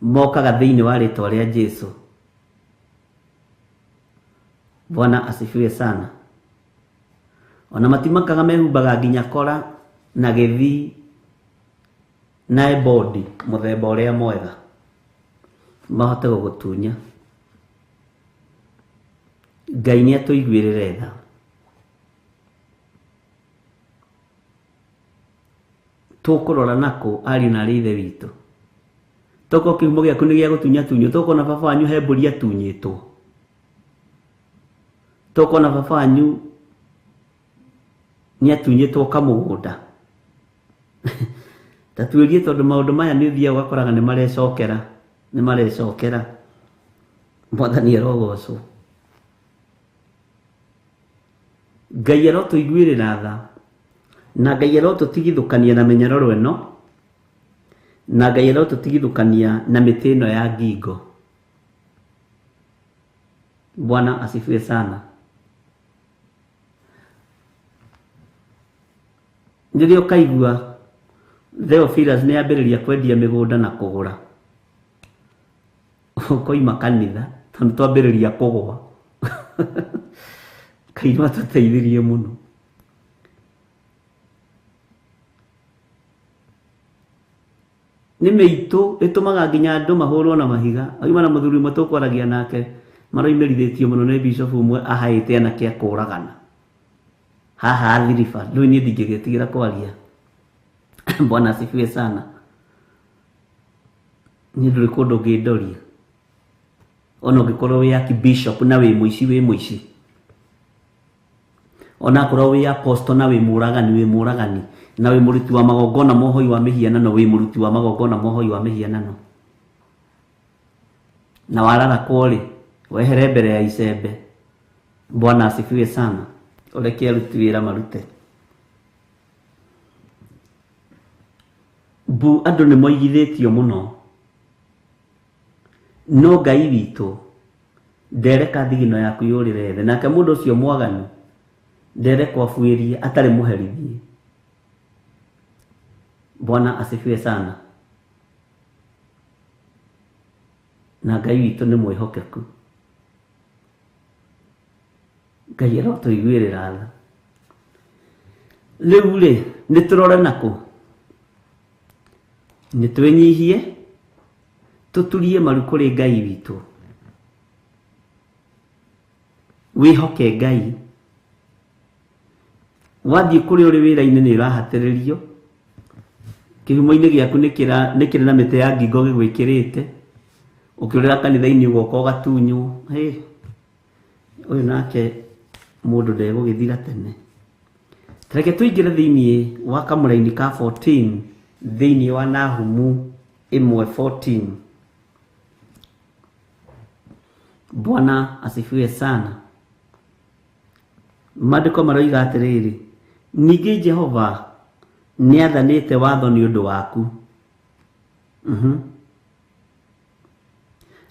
Speaker 2: Mokaga thĩinĩ wa rĩtwa rĩa Jesu. Bwana asifiwe sana. Ona matimakaga mehumbaga nginya kora na gĩthii na ebodi mũthemba ũrĩa mwega mahote gũgũtunya. Ngai nĩ atũiguĩrĩre tha. Tũkũrora nako ariũ na arĩ ithe witũ. Toko kĩhumo gĩaku nĩ gĩa gũtunyatunywo. Tũkona baba wanyu he mbũri atunyĩtwo. Tũkona baba wanyu nĩ atunyĩtwo kamũgũnda. Ta tuĩrie tondũ maũndũ maya nĩ ũthiaga ũgakoraga nĩ marecokera, nĩ marecokera. Mwathani arogocwo. Ngai arotũiguĩrĩra tha. Na Ngai arotũtigithũkania na mĩnyororo ĩno. Na Ngai arotũtigithũkania na mĩtĩ ĩno ya ngingo. Bwana asifiwe sana. Rĩrĩa ũkaigua Theophilus nĩ ambĩrĩria kwendia mĩgũnda na kũgũra, ũkoima kanitha tondũ twambĩrĩria kũgũa. Ngai no atũteithirie mũno. Nĩ mĩitũ ĩtũmaga nginya andũ mahũrwo na mahiga. Auma na mũthuri ũmwe tũkwaragia nake maroimĩrithĩtio mũno nĩ bishop ũmwe ahaĩte anake a kũragana. Haha Athi River, ndũĩ niĩ ndingĩgĩtigĩra kwaria. Bwana asifiwe sana. Niĩ ndũrĩ kũndũ ũngĩndoria. Ona ũngĩkorwo wĩ archbishop na wĩ mũici wĩ mũici. Ona akorwo wĩ apostle na wĩ mũragani wĩ mũragani. Na wĩ mũruti wa magongona mohoi wa mĩhianano wĩ mũruti wa magongona mohoi wa mĩhianano. Na wararakwo rĩ, wehere mbere ya icembe. Bwana asifiwe sana. Ũreke aruti wĩra marute. Bu andũ nĩ moigithĩtio mũno. No Ngai witũ ndereka thigino yaku yũrĩre thĩ. Nake mũndũ ũcio mwaganu nderekwo abuĩrie atarĩ mũherithie. Bwana asifiwe sana. Na Ngai witũ nĩ mwĩhokeku. Ngai arotũiguĩrĩra tha. Rĩu rĩ, nĩ tũrore nakũ? Nĩ twĩnyihie, tũturie maru kũrĩ Ngai witũ. Wĩhoke Ngai. Wathiĩ kũrĩa ũrĩ wĩra-inĩ nĩ ũrahatĩrĩrio. Kĩhumo-inĩ gĩaku nĩ kĩrĩ na mĩtĩ ya ngingo gĩgwĩkĩrĩte. Ũkĩũrĩra kanitha-inĩ ũgoka ũgatunywo. Hĩ, ũyũ nake mũndũ ndegũgĩthira tene. Reke tũingĩre thĩinĩ wa kamũraini ka 14 thĩinĩ wa Nahumu 1:14. Bwana asifiwe sana. Maandĩko maroiga atĩrĩrĩ, ningĩ Jehova nĩathanĩte watho nĩ ũndũ waku.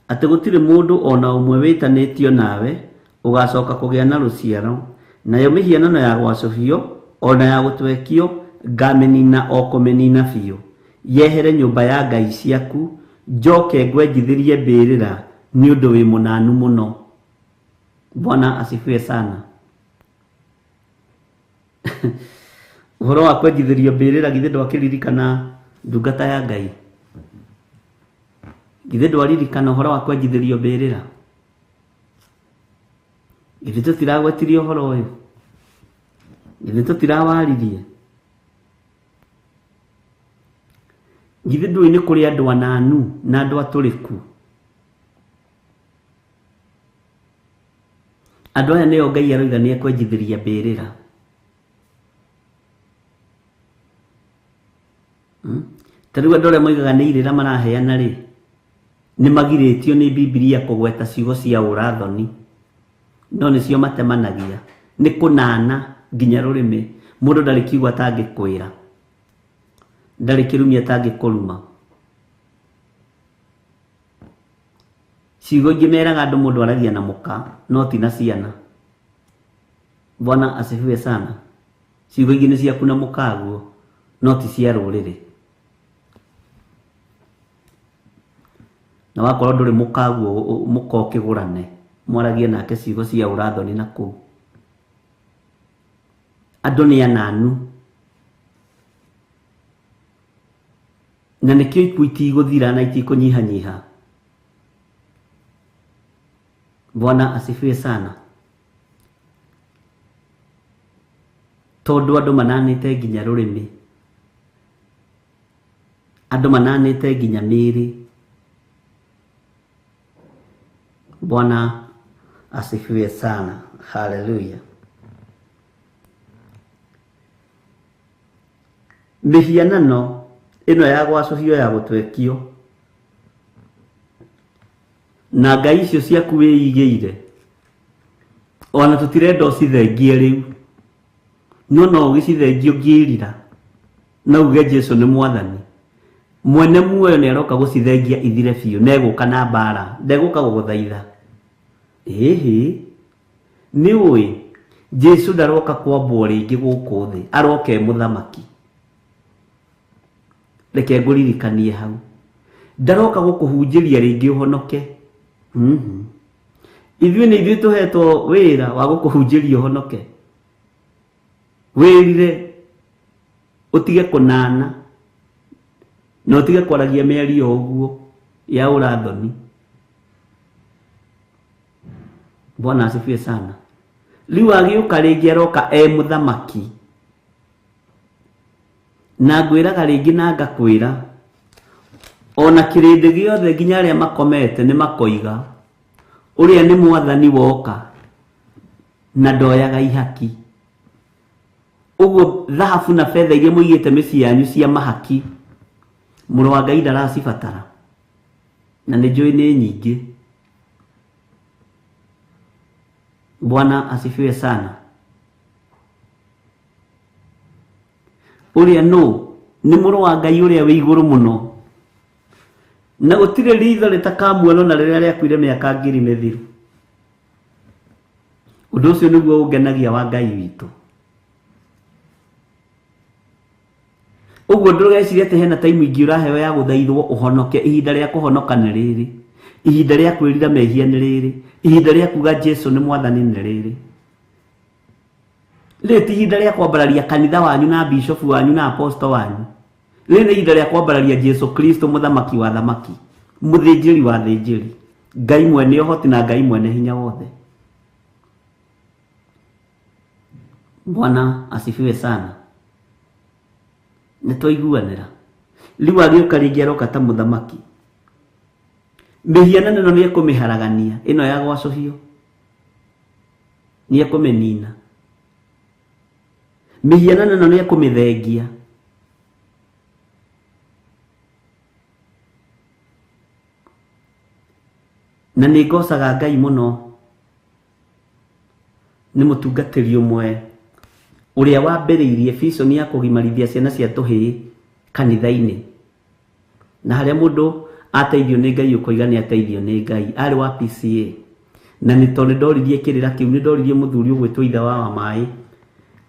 Speaker 2: Atĩ gũtirĩ mũndũ ona ũmwe wĩtanĩtio nawe ũgacoka kũgĩa na rũciaro, nayo mĩhianano ya gwacũhio ona ya gũtwekio ngamĩnina o kũmĩnina biũ. Yehere nyũmba ya ngai ciaku, njoke ngwenjithĩrie mbĩrĩra nĩ ũndũ wĩ mũnanu mũno. Bwana asifiwe sana. Ũhoro wa kwenjithĩrio mbĩrĩra githĩ ndwakĩririkana ndungata ya Ngai? Githĩ ndwaririkana ũhoro wa kwenjithĩrio mbĩrĩra? Githĩ tũtiragwetirie ũhoro ũyũ? Githĩ tũtirawaririe? Githĩ ndũĩ nĩ kũrĩ andũ ananu na andũ atũrĩku? Andũ aya nĩo Ngai aroiga nĩ ekwenjithĩria mbĩrĩra. Ta rĩu andũ arĩa moigaga nĩ irĩra maraheana rĩ, nĩ magirĩtio nĩ Bibilia kũgweta ciugo cia ũrathoni, no nĩcio matemanagia. Nĩ kũnana nginya rũrĩmĩ, mũndũ ndarĩ kiugo atangĩkwĩra, ndarĩ kĩrumi atangĩkũruma. Ciugo ingĩ meraga andũ mũndũ aragia na mũka, no ti na ciana. Bwana asifiwe sana. Ciugo ingĩ nĩ ciaku na mũkaguo, no ti cia rũrĩrĩ. Na wakorwo ndũrĩ mũkaguo, mũka ũkĩgũrane, mwaragie nake ciugo cia ũrathoni na kũu. Andũ nĩ ananu, na nĩkĩo ikuũ itigũthira na itikũnyihanyiha. Bwana asifiwe sana. Tondũ andũ mananĩte nginya rũrĩmĩ, andũ mananĩte nginya mĩĩrĩ. Bwana asifiwe sana. Haleluya. Mĩhianano ĩno ya gwacũhio ya gũtwekio na ngai icio ciaku wĩigĩire, ona tũtirenda ũcithengie rĩu, no no ũgĩcithengie ũngĩĩrira na uge Jesũ nĩ mwathani. Mwene muoyo nĩ aroka gũcithengia ithire biũ, na egũka na mbara, ndegũka gũgũthaitha. Ĩhĩ, nĩ ũĩ Jesũ ndaroka kwambwo rĩngĩ gũkũ thĩ, aroka e mũthamaki. Reke ngũririkanie hau, ndaroka gũkũhunjĩria rĩngĩ ũhonoke. Ithuĩ nĩ ithuĩ tũhetwo wĩra wa gũkũhunjĩria ũhonoke, wĩrire ũtige kũnana na ũtige kwaragia mĩario ũguo ya ũrathoni. Bwana asifiwe sana. Rĩu agĩũka rĩngĩ aroka e mũthamaki, na ngwĩraga rĩngĩ na ngakwĩra, ona kĩrĩndĩ gĩothe nginya arĩa makomete nĩ makoiga ũrĩa nĩ mwathani woka na ndoyaga ihaki. Ũguo thahabu na betha iria mũigĩte mĩciĩ yanyu cia mahaki, mũrũ wa Ngai ndaracibatara, na nĩ njũĩ nĩ nyingĩ. Bwana asifiwe sana. Ũrĩa nũ nĩ mũrũ wa Ngai ũrĩa wĩ igũrũ mũno, na gũtirĩ ritho rĩtakamuona na rĩrĩa rĩakuire mĩaka ngiri mĩthiru. Ũndũ ũcio nĩguo ũngenagia wa Ngai witũ. Ũguo ndũgecirie atĩ hena time ingĩ ũraheo ya gũthaithwo ũhonoke. Ihinda rĩa kũhonoka nĩ rĩrĩ, ihinda rĩa kwĩrira mehia nĩ rĩrĩ, ihinda rĩa kuga Jesũ nĩ mwathani nĩ rĩrĩ. Rĩrĩ ti ihinda rĩa kwambararia kanitha wanyu na bishofu wanyu na aposto wanyu. Rĩrĩ nĩ ihinda rĩa kwambararia Jesũ Kristo, mũthamaki wa thamaki, mũthĩnjĩri wa thĩnjĩri, Ngai mwene ũhoti na Ngai mwene hinya wothe. Bwana asifiwe sana. Nĩ twaiguanĩra. Rĩu agĩũka rĩngĩ aroka ta mũthamaki. Mĩhianano ĩno nĩ ekũmĩharagania, ĩno ya gwacũhio nĩ ekũmĩnina. Mĩhianano ĩno nĩ ekũmĩthengia. Na nĩ ngocaga Ngai mũno nĩ mũtungatĩri ũmwe ũrĩa wambĩrĩirie vision ya kũgimarithia ciana cia tũhĩĩ kanitha-inĩ, na harĩa mũndũ ateithio nĩ Ngai ũkoiga nĩ ateithio nĩ Ngai. Arĩ wa PCA, na nĩ tondũ ndoririe kĩrĩra kĩu, nĩ ndoririe mũthuri ũgwĩtwo ithe wa maĩ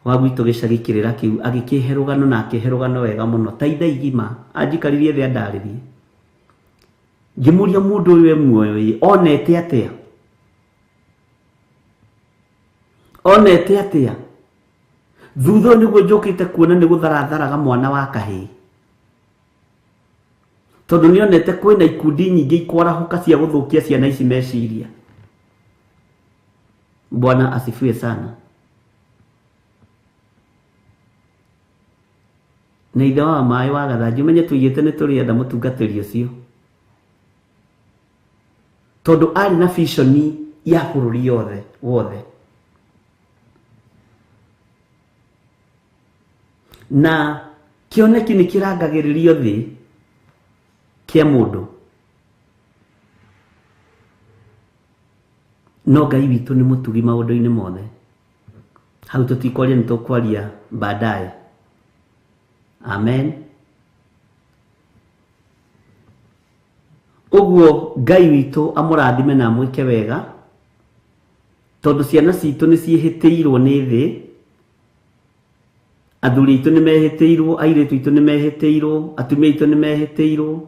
Speaker 2: wa gwitũ gĩcagi kĩrĩra kĩu, agĩkĩhe rũgano na akĩhe rũgano wega mũno ta itha igima. Anjikaririe thĩ andarĩrie, ngĩmũria mũndũ ũyũ e muoyo ĩ onete atĩa, onete atĩa? Thutha ũyũ nĩguo njũkĩte kuona nĩ gũtharatharaga mwana wa kahĩĩ, tondũ nĩonete kwĩna ikundi nyingĩ ikwarahũka cia gũthũkia ciana ici meciria. Bwana asifiwe sana. Na ithe wa maĩ wa Gathanji, ũmenye tũigĩte nĩ tũrĩenda mũtungatĩri ũcio, tondũ arĩ na vision ya bũrũri yothe wothe. Na kĩoneki nĩ kĩrangagĩrĩrio thĩ. kĩa mũndũ. No Ngai witũ nĩ mũtugi maũndũ-inĩ mothe. Hau tũtikwaria, nĩ tũkwaria baadaye. Amen. Ũguo Ngai witũ amũrathime na amwĩke wega, tondũ ciana citũ nĩ ciĩhĩtĩirwo nĩ thĩ, athuri aitũ nĩ mehĩtĩirwo, airĩtu aitũ nĩ mehĩtĩirwo, atumia aitũ nĩ mehĩtĩirwo,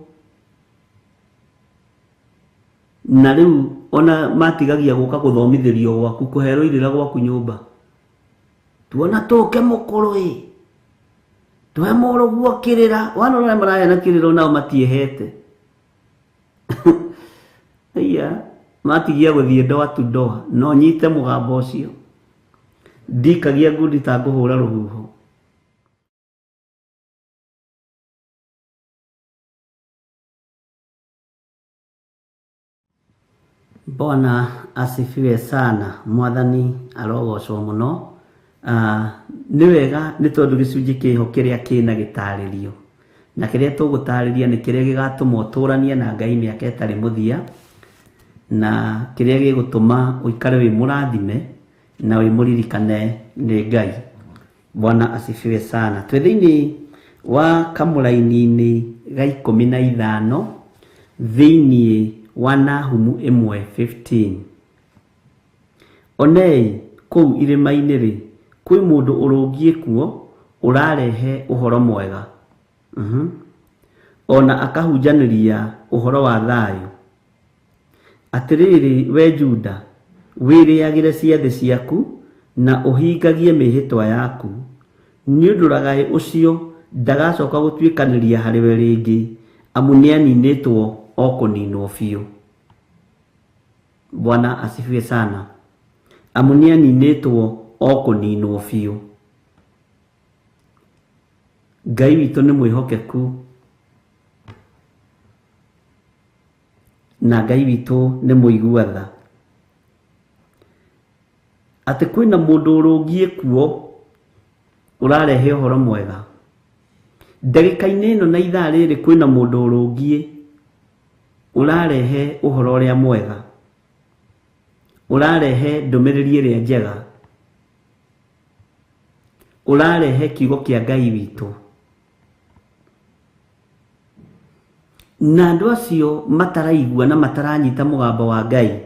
Speaker 2: na rĩu ona matigagia gũka gũthomithĩrio gwaku, kũherwo irĩra gwaku nyũmba. Tuona tũke mũkũrũ ĩ, tũhe mũrũguo kĩrĩra, wana ũrĩa maraheana kĩrĩra nao matiĩhete. Iya, matigia gũthiĩ ndoa tu ndoa, no nyite mũgambo ũcio. Ndikagia ngundi ta ngũhũra rũhuho. Bwana asifiwe sana. Mwathani arogocwo mũno. Nĩ wega nĩ tondũ gĩcunjĩ kĩho kĩrĩa kĩna gĩtarĩrio, na kĩrĩa tũgũtarĩria nĩ kĩrĩa gĩgatũma ũtũranie na Ngai mĩaka ĩtarĩ mũthia, na kĩrĩa gĩgũtũma ũikare wĩ mũrathime na wĩ mũririkane nĩ Ngai. Bwana asifiwe sana. Twĩ thĩinĩ wa kamũraini-inĩ ga 15 thĩinĩ wa Nahumu 1:15. Onei kũu irĩma-inĩ rĩ, kwĩ mũndũ ũrũngiĩ kuo ũrarehe ũhoro mwega, ona akahunjanĩria ũhoro wa thayũ. Atĩrĩrĩ we Juda, wĩrĩagĩre ciathĩ ciaku na ũhingagie mĩhĩtwa yaku, nĩ ũndũ ragaĩ ũcio ndagacoka gũtuĩkanĩria harĩwe rĩngĩ, amu nĩaninĩtwo o kũninwo biũ. Bwana asifiwe sana. Amu nĩaninĩtwo o kũninwo biũ. Ngai witũ nĩ mwĩhokeku, na Ngai witũ nĩ mũigua tha. Atĩ kwĩna mũndũ ũrũngiĩ kuo ũrarehe ũhoro mwega. Ndagĩka-inĩ ĩno na ithaa rĩrĩ kwĩna mũndũ ũrũngiĩ ũrarehe ũhoro ũrĩa mwega, ũrarehe ndũmĩrĩri ĩrĩa njega, ũrarehe kiugo kĩa Ngai witũ. Na andũ acio mataraigua na mataranyita mũgambo wa Ngai,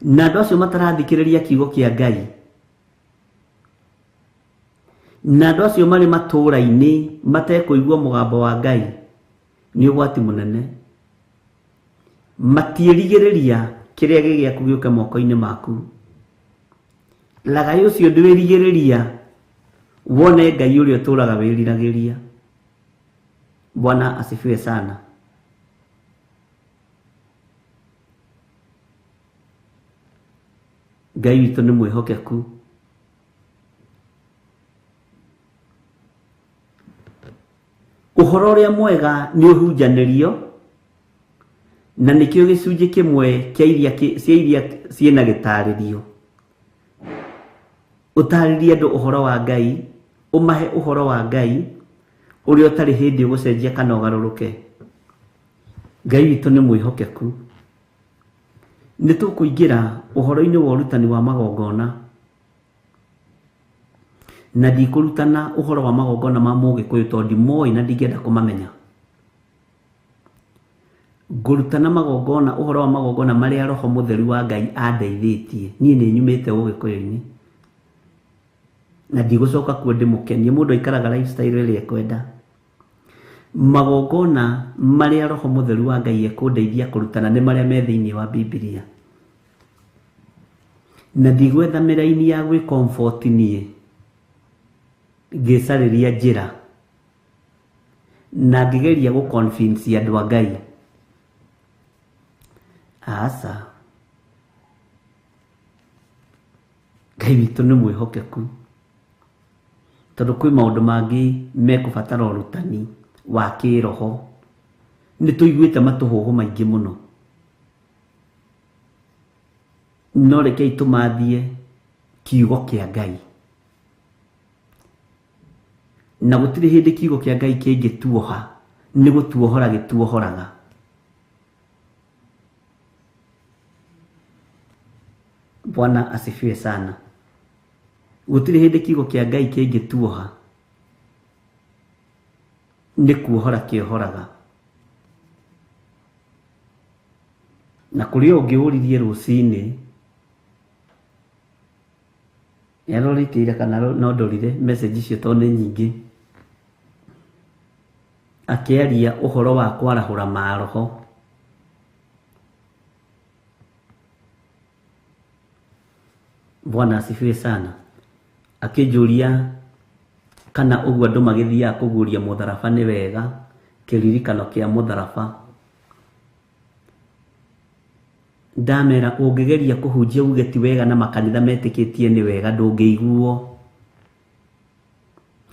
Speaker 2: na andũ acio matarathikĩrĩria kiugo kĩa Ngai, na andũ acio marĩ matũũra-inĩ matekũigua mũgambo wa Ngai, nĩ ũgwati mũnene. Matiĩrigĩrĩria kĩrĩa gĩgĩaku gĩũke moko-inĩ maku. Lagai ũcio ndwĩrigĩrĩria wone Ngai ũrĩa ũtũũraga wĩriragĩria. Bwana asifiwe sana. Ngai witũ nĩ mwĩhokeku. Ũhoro ũrĩa mwega nĩ ũhunjanĩrio, na nĩkĩo gĩcunjĩ kĩmwe kĩa iria cia iria ciĩna gĩtarĩrio. Ũtarĩrie andũ ũhoro wa Ngai, ũmahe ũhoro wa Ngai ũrĩa ũtarĩ hĩndĩ ũgũcenjia kana ũgarũrũke. Ngai witũ nĩ mwĩhokeku. Nĩ tũkũingĩra ũhoro-inĩ wa ũrutani wa magongona, na ndikũrutana ũhoro wa magongona ma Mũgĩkũyũ tondũ ndimoĩ na ndingĩenda kũmamenya. Ngũrutana magongona, ũhoro wa magongona marĩa Roho Mũtheru wa Ngai andeithĩtie. Niĩ nĩ nyumĩte Ũgĩkũyũ-inĩ na ndigũcoka kuo ndĩmũkenie. Mũndũ aikaraga lifestyle ĩrĩa ekwenda. Magongona marĩa Roho Mũtheru wa Ngai ekũndeithia kũrutana nĩ marĩa me thĩinĩ wa Bibilia, na ndigwetha mĩraini ya gwĩ comfort niĩ ngĩcarĩria njĩra na ngĩgeria gũ-convince andũ a Ngai. Aca, Ngai witũ nĩ mwĩhokeku, tondũ kwĩ maũndũ mangĩ mekũbatara ũrutani wa kĩroho. Nĩ tũiguĩte matũhũhũ maingĩ mũno, no rekei tũmathie kiugo kĩa Ngai. Na gũtirĩ hĩndĩ kiugo kĩa Ngai kĩngĩtuoha, nĩ gũtuohora gĩtuohoraga. Bwana asifiwe sana. Gũtirĩ hĩndĩ kiugo kĩa Ngai kĩngĩtuoha, nĩ kuohora kĩohoraga. Na kũrĩ ũngĩ ũririe rũcinĩ, nĩarorĩte ira kana no ndorire message icio tondũ nĩ nyingĩ, akĩaria ũhoro wa kwarahũra maroho. Bwana asifiwe sana. Akĩnjũria kana ũguo andũ magĩthiaga kũguũria mũtharaba nĩ wega, kĩririkano kĩa mũtharaba. Ndamera ũngĩgeria kũhunjia uge ti wega na makanitha metĩkĩtie nĩ wega, ndũngĩiguo.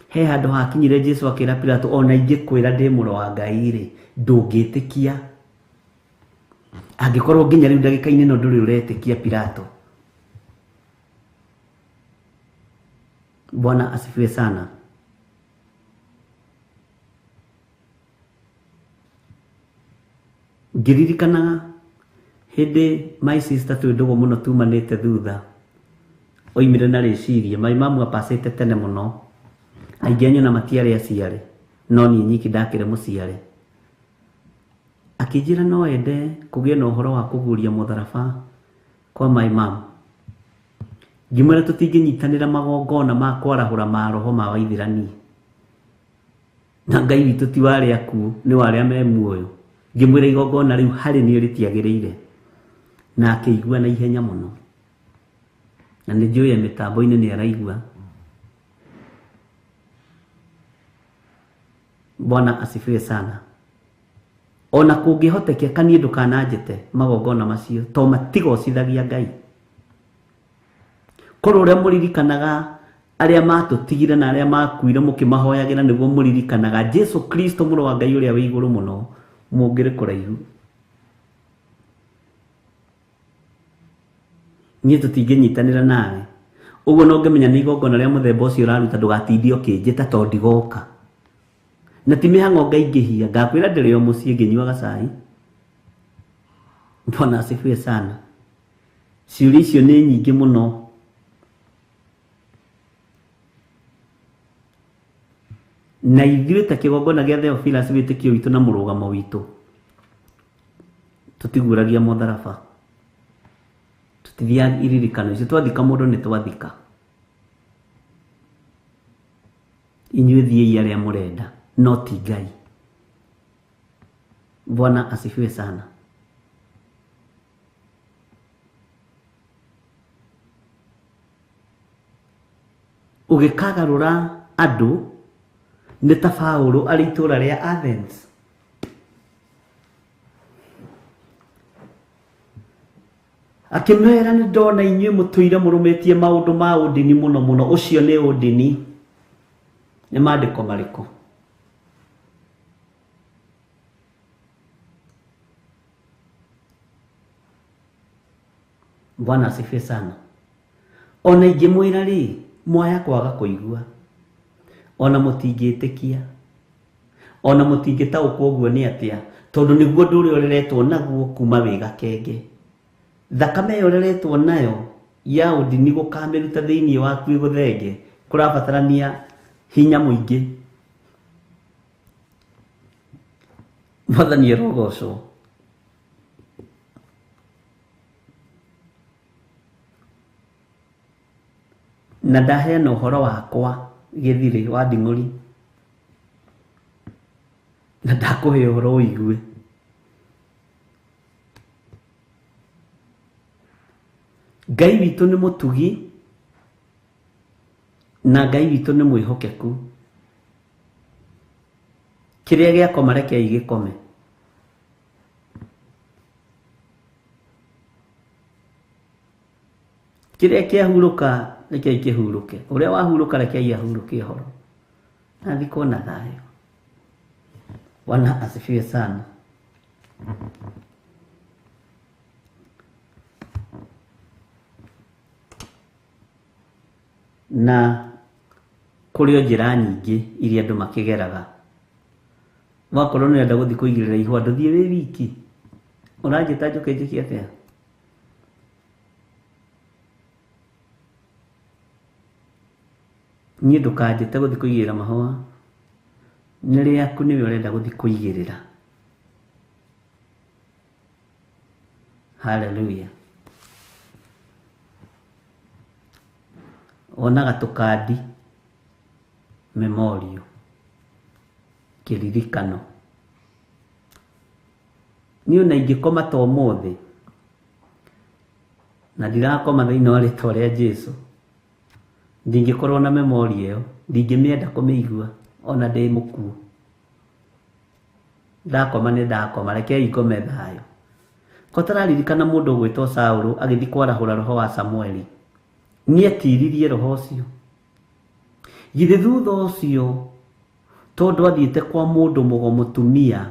Speaker 2: He handũ hakinyire Jesu akĩra Pilato, ona ingĩkwĩra ndĩ mũrũ wa Ngai rĩ, ndũngĩtĩkia. Angĩkorwo nginya rĩu ndagĩka-inĩ ĩno ndũrĩ ũretĩkia Pilato. Bwana asifiwe sana. Ngĩririkanaga hĩndĩ my sister twĩ ndũgũ mũno tumanĩte thutha, oimire na rĩciria, my mamu apacĩte tene mũno, aingĩ anyu ona matiarĩ aciare, no niĩ nyiki ndakĩrĩ mũciare. Akĩnjĩra no ende kũgĩe na ũhoro wa kũguũria mũtharaba kwa my mom. Ngĩmwĩra tũtingĩnyitanĩra magongona ma kwarahũra maroho ma waithĩrani, na Ngai witũ ti wa arĩa akuũ, nĩ wa arĩa me muoyo. Ngĩmwĩra igongona rĩu harĩ niĩ rĩtiagĩrĩire, na akĩigua na ihenya mũno, na nĩ njũĩ mĩtambo-inĩ nĩ araigua. Bwana asifiwe sana. Ona kũngĩhotekeka niĩ ndũkananjĩte magongona macio, to matigocithagia Ngai. Korwo ũrĩa mũririkanaga arĩa matũtigire na arĩa makuire mũkĩmahoyagĩra nĩguo mũririkanaga Jesu Kristo mũrũ wa Ngai ũrĩa wĩ igũrũ mũno, mũngĩrĩ kũraihu. Niĩ tũtingĩnyitanĩra nawe. Ũguo no ngĩmenya nĩ igongona rĩa mũthemba ũcio ũraruta, ndũgatindie ũkĩnjĩta tondũ ndigoka. Na ti mĩhang'o ngaingĩhia, ngakwĩra ndĩrĩ o mũciĩ ngĩnyuaga cai. Bwana asifiwe sana. Ciũria icio nĩ nyingĩ mũno. Na ithuĩ ta kĩgongona gĩa Theophilus wĩtĩkio witũ na mũrũgamo witũ, tũtiguũragia mũtharaba, tũtithiaga iririkano icio. Twathika mũndũ nĩ twathika. Inyuĩ thiĩi arĩa mũrenda, no ti Ngai. Bwana asifiwe sana. Ũgĩkagarũra andũ nĩ ta Paũlũ arĩ itũũra rĩa Athens. Akĩmera nĩ ndona inyuĩ mũtũire mũrũmĩtie maũndũ ma ũndini mũno mũno, ũcio nĩ ũndini. Nĩ maandĩko marĩkũ? Bwana asifiwe sana. Ona ingĩmwĩra rĩ, mwaya kwaga kũigua, ona mũtingĩtĩkia, ona mũtingĩtaũkwo ũguo nĩ atĩa, tondũ nĩguo ũndũ ũrĩa ũreretwo naguo kuma wĩ gakenge. Thakame ĩyo ũreretwo nayo ya ũndini gũkamĩruta thĩinĩ waku ĩgũthenge, kũrabatarania hinya mũingĩ. Mwathani arogocwo. Na ndaheana ũhoro wakwa gĩthirĩ wa nding'ũri, na ndakũhe ũhoro ũigue. Ngai witũ nĩ mũtugi na Ngai witũ nĩ mwĩhokeku. Kĩrĩa gĩakoma rekei gĩkome. Kĩrĩa kĩahurũka rekei kĩhurũke, ũrĩa wahurũka rekei ahurũke ũhoro, na thikwo na thayũ. Bwana asifiwe sana. Na Kũrĩ o njĩra nyingĩ iria andũ makĩgeraga. Wakorwo nĩ ũrenda gũthiĩ kũigĩrĩra ihũa ndũthiĩ wĩ wiki. Ũranjĩta njũke njĩke atĩa? Niĩ ndũkanjĩte gũthiĩ kũigĩrĩra mahũa. Nĩ rĩaku nĩwe ũrenda gũthiĩ kũigĩrĩra. Hallelujah. Wonaga tũkandi memorial kĩririkano. Niĩ ona ingĩkoma ta ũmũthĩ na ndirakoma thĩinĩ wa rĩtwa rĩa Jesu, ndingĩkorwo na memori ĩyo, ndingĩmĩenda kũmĩigua ona ndĩ mũkuũ. Ndakoma nĩ ndakoma, rekei ngome thayũ. Ko tararirikana mũndũ ũgwĩtwo Saũlũ agĩthiĩ kwarahũra roho wa Samueli, nĩetiririe roho ũcio. Githĩ thutha ũcio tondũ athiĩte kwa mũndũ mũgo mũtumia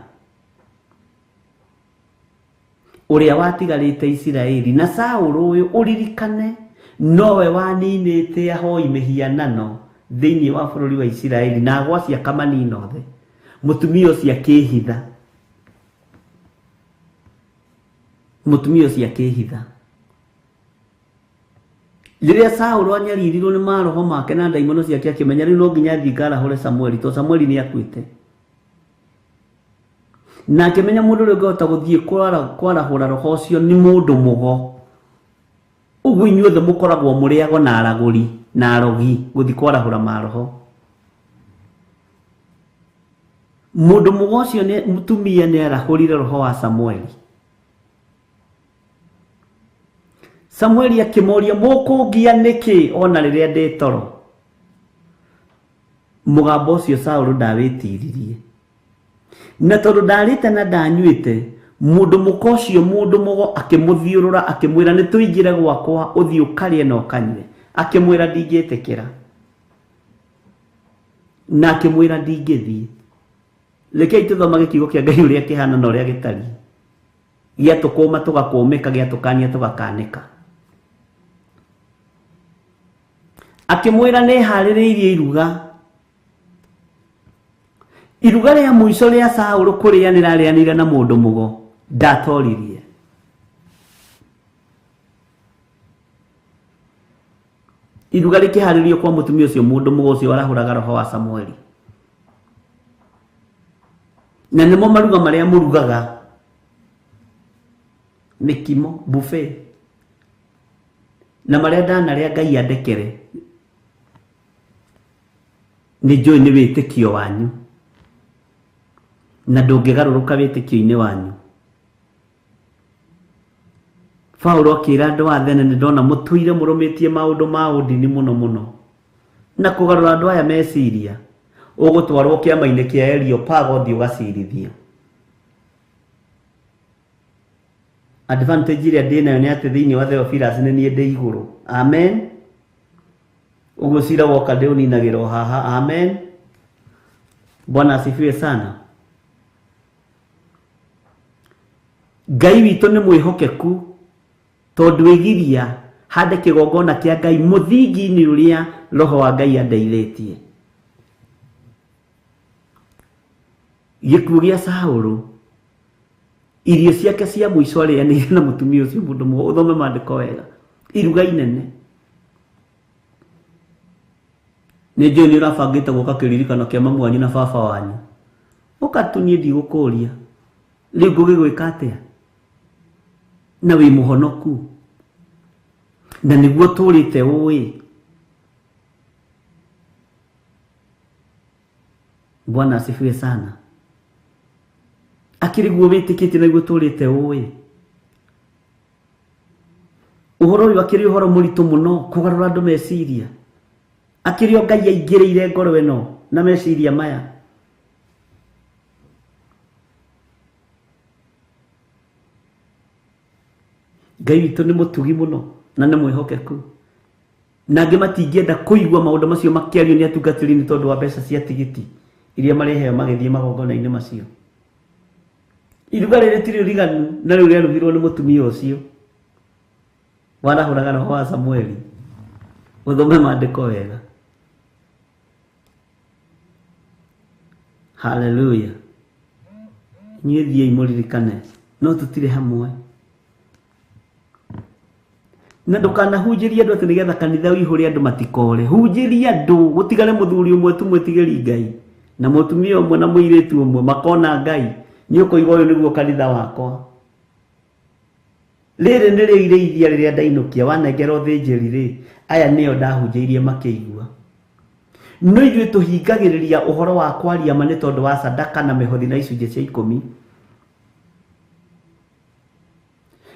Speaker 2: ũrĩa watigarĩte Isiraeli, na Saũlũ ũyũ ũririkane nowe waninĩte ahoi mĩhianano thĩinĩ wa bũrũri wa Isiraeli na agwaci akamanina othe, mũtumia ũcio akĩhitha. Mũtumia ũcio akĩhitha. Rĩrĩa Saũlũ anyaririrwo nĩ maroho make na ndaimono ciake akĩmenya rĩu no nginya athiĩ ngarahũre Samueli tondũ Samueli nĩ akuĩte. Na akĩmenya mũndũ ũrĩa ũngĩhota gũthiĩ kwarahũra roho ũcio nĩ mũndũ mũgo. Ũguo inyuothe mũkoragwo mũrĩ ago na aragũri na arogi gũthiĩ kwarahũra maroho. Mũndũ mũgo ũcio nĩ mũtumia nĩ arahũrire roho wa Samueli. Samueli akĩmoria mũkũngia nĩkĩ ona rĩrĩa ndĩ toro. Mũgambo ũcio Saũlũ ndawĩtiririe. Na tondũ ndarĩte na ndanyuĩte, mũndũ mũka ũcio mũndũ mũgo akĩmũthiũrũra akĩmwĩra nĩ tũingĩre gwakwa ũthiĩ ũkarĩe na ũkanyue. Akĩmwĩra ndingĩtĩkĩra. Na akĩmwĩra ndingĩthiĩ. Rekei tũthomage kiugo kĩa Ngai ũrĩa kĩhana na ũrĩa gĩtariĩ. Gĩatũkũma tũgakũmĩka, gĩatũkania tũgakanĩka. Akĩmwĩra nĩ harĩrĩirie iruga. Iruga rĩa mũico rĩa Saũlũ kũrĩanĩra arĩanĩire na mũndũ mũgo ndatoririe. Iruga rĩkĩharĩrio kwa mũtumia ũcio mũndũ mũgo ũcio warahũraga roho wa Samueli. Na nĩmo maruga marĩa mũrugaga, mĩkimo, buffet, na marĩa ndanarĩa Ngai andekere, nĩ njũĩ nĩ wĩtĩkio wanyu na ndũngĩgarũrũka wĩtĩkio-inĩ wanyu. Paulo akĩra andũ a Athene, nĩ ndona mũtũire mũrũmĩtie maũndũ ma ũndini mũno mũno na kũgarũra andũ aya meciria, ũgũtwarwo kĩama-inĩ kĩa Areopago ũthiĩ ũgacirithio. Advantage ĩrĩa ndĩ nayo nĩ atĩ thĩinĩ wa Theophilus nĩ niĩ ndĩ igũrũ. Amen. Ũguo cira woka ndĩũninagĩra o haha. Amen. Bwana asifiwe sana. Ngai witũ nĩ mwĩhokeku tondũ ĩgiria hande kĩgongona kĩa Ngai mũthingi-inĩ ũrĩa roho wa Ngai andeithĩtie. Gĩkuũ gĩa Saũlũ, irio ciake cia mũico arĩanĩire na mũtumia ũcio mũndũ mũgo, ũthome maandĩko wega, iruga inene. Nĩ njũĩ nĩ ũrabangĩte gũka kĩririkano kĩa mamu wanyu na baba wanyu, ũka tu niĩ ndigũkũria rĩu ngũgĩgwĩka atĩa, na wĩ mũhonoku na nĩguo tũrĩte ũĩ. Bwana asifiwe sana. Akĩrĩ guo wĩtĩkĩtie na nĩguo tũrĩte ũĩ. Ũhoro ũyũ akĩrĩ ũhoro mũritũ mũno kũgarũra andũ meciria. Akĩrĩ o Ngai aingĩrĩire ngoro ĩno na meciria maya. Ngai witũ nĩ mũtugi mũno na nĩ mwĩhokeku. Na angĩ matingĩenda kũigua maũndũ macio makĩario nĩ atungatĩri nĩ tondũ wa mbeca cia tigiti iria marĩheo magĩthiĩ magongona-inĩ macio. Iruga rĩrĩ ti rĩriganu na rĩu rĩarugirwo nĩ mũtumia ũcio warahũraga roho wa Samueli. Ũthome maandĩko wega. Haleluya. Inyuĩ thiĩi mũririkane no tũtirĩ hamwe. Na ndũkanahunjĩrie andũ atĩ nĩgetha kanitha ũihũre andũ matikore. Hunjĩria andũ gũtigare mũthuri ũmwe tu mwĩtigĩri Ngai na mũtumia ũmwe na mũirĩtu ũmwe makona Ngai. Nĩ ũkũigua ũyũ nĩguo kanitha wakwa. Rĩrĩ nĩrĩo irĩithia rĩrĩa ndainũkia wanengera ũthĩnjĩri rĩ, aya nĩo ndahunjĩirie makĩigua. No ithuĩ tũhingagĩrĩria ũhoro wa kwaria ma nĩ tondũ wa sadaka na mĩhothi na icunjĩ cia ikũmi.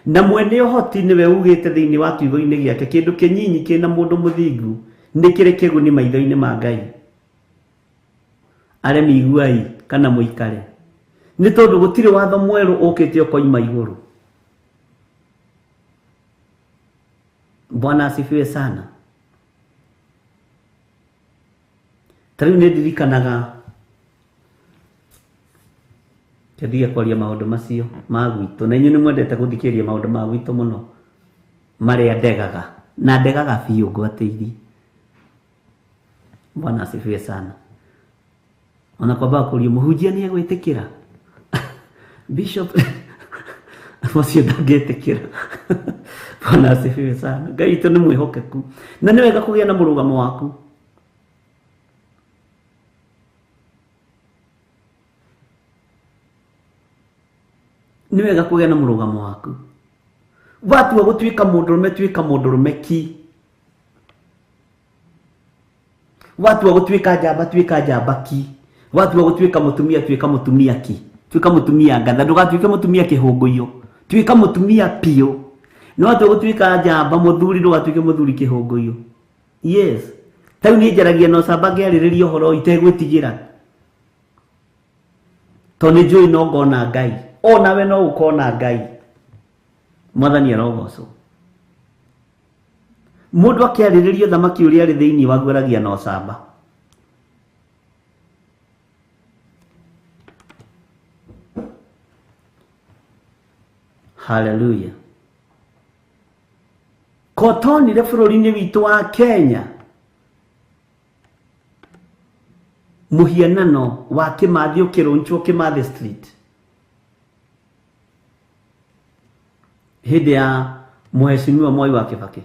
Speaker 2: Na mwene ũhoti nĩwe ugĩte thĩinĩ wa kiugo-inĩ gĩake kĩndũ kĩnyinyi kĩna mũndũ mũthingu nĩ kĩrĩ kĩguni maitho-inĩ ma Ngai. Aremi iguai kana mũikare. Nĩ tondũ gũtirĩ watho mwerũ ũkĩte ũkoima igũrũ. Bwana asifiwe sana. Ta rĩu nĩ ndirikanaga kĩndige kwaria maũndũ macio ma gwitũ, na inyuĩ nĩ mwendete gũthikĩrĩria maũndũ ma gwitũ mũno marĩa ndegaga, na ndegaga biũ ngwatĩirie. Bwana asifiwe sana. Ona kwambaga kũrio mũhunjia nĩ egwĩtĩkĩra bishop ũcio ndangĩtĩkĩra. Bwana asifiwe sana. Ngai witũ nĩ mwĩhokeku na nĩ wega kũgĩa na mũrũgamo waku. Nĩ wega kũgĩa na mũrũgamo waku. Watua gũtuĩka mũndũrũme, tuĩka mũndũrũme ki. Watua gũtuĩka njamba, tuĩka njamba ki. Watua gũtuĩka mũtumia, tuĩka mũtumia ki. Tuĩka mũtumia ngatha, ndũgatuĩke mũtumia kĩhũngũiyo. Tuĩka mũtumia piũ. No watua gũtuĩka njamba mũthuri, ndũgatuĩke mũthuri kĩhũngũiyo. Yes. Ta rĩu niĩ njaragia na ũcamba ngĩarĩrĩria ũhoro itegwĩtigĩra. Tondũ nĩ njũĩ no ngona Ngai. O nawe no ũkona Ngai. Mwathani arogocwo. Mũndũ akĩarĩrĩria ũthamaki ũrĩa arĩ thĩinĩ waguo aragia na ũcamba. Hallelujah. Kotonire bũrũri-inĩ witũ wa Kenya mũhianano wa Kĩmathi ũkĩrũnchwo Kĩmathi Street hĩndĩ ya Mheshimiwa Mwai wa Kibaki.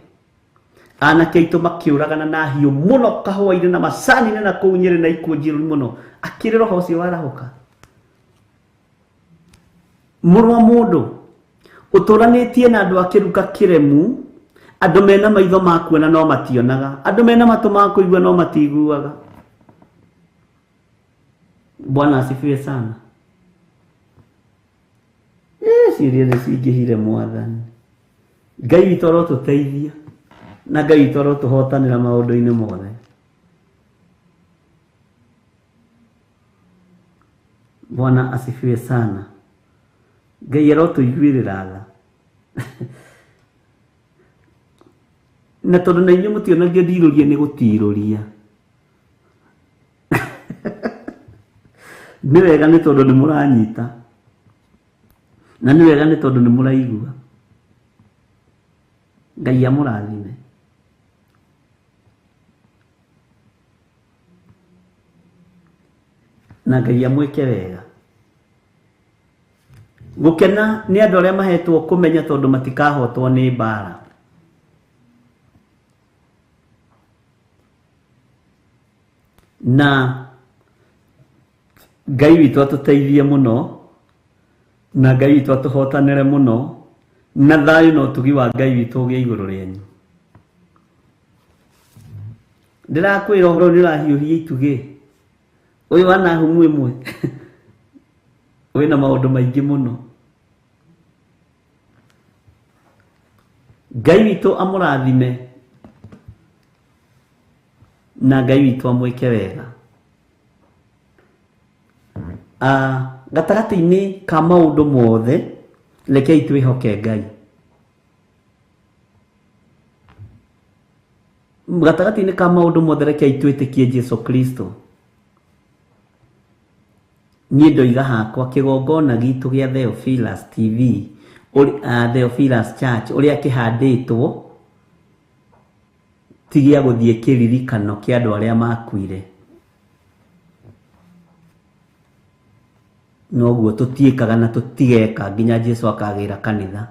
Speaker 2: Anake aitũ makĩũragana na hiũ mũno kahũa-inĩ na macani-inĩ na kũu Nyĩrĩ na ikuũ njĩru mũno. Akĩrĩ roho ũcio warahũka. Mũrũ wa mũndũ ũtũranĩtie na andũ a kĩruka kĩremu, andũ mena maitho ma kuona no mationaga, andũ mena matũ ma kũigua no matiguaga. Bwana asifiwe sana. Ciũria nĩ cingĩhire Mwathani. Ngai witũ arotũteithia na Ngai witũ arotũhotanĩra maũndũ-inĩ mothe. Bwana asifiwe sana. Ngai arotũiguĩrĩra tha. Na tondũ na inyuĩ mũtionagio ndirũria nĩ gũtirũria. Nĩ wega nĩ tondũ nĩ mũranyita. Na nĩ wega nĩ tondũ nĩ mũraigua. Ngai amũrathime. Na Ngai amwĩke wega. Gũkena nĩ andũ arĩa mahetwo kũmenya tondũ matikahotwo nĩ mbara. Na Ngai witũ atũteithie mũno, na Ngai witũ atũhotanĩre mũno, na thayũ na ũtugi wa Ngai witũ ũgĩe igũrũ rĩanyu. Ndĩrakwĩra ũhoro nĩ ũrahiũhia itugĩ. Ũyũ wa Nahumu ĩmwe wĩna maũndũ maingĩ mũno. Ngai witũ amũrathime na Ngai witũ amwĩke wega. Gatagatĩ-inĩ ka maũndũ mothe rekei twĩhoke Ngai. Gatagatĩ-inĩ ka maũndũ mothe rekei twĩtĩkie Jesu Kristo. Niĩ ndoiga hakwa kĩgongona gitũ gĩa Theophilus TV, Theophilus Church ũrĩa kĩhandĩtwo ti gĩa gũthiĩ kĩririkano kĩa andũ arĩa makuire. Noguo tũtiĩkaga na tũtigeka nginya Jesu akagĩra kanitha.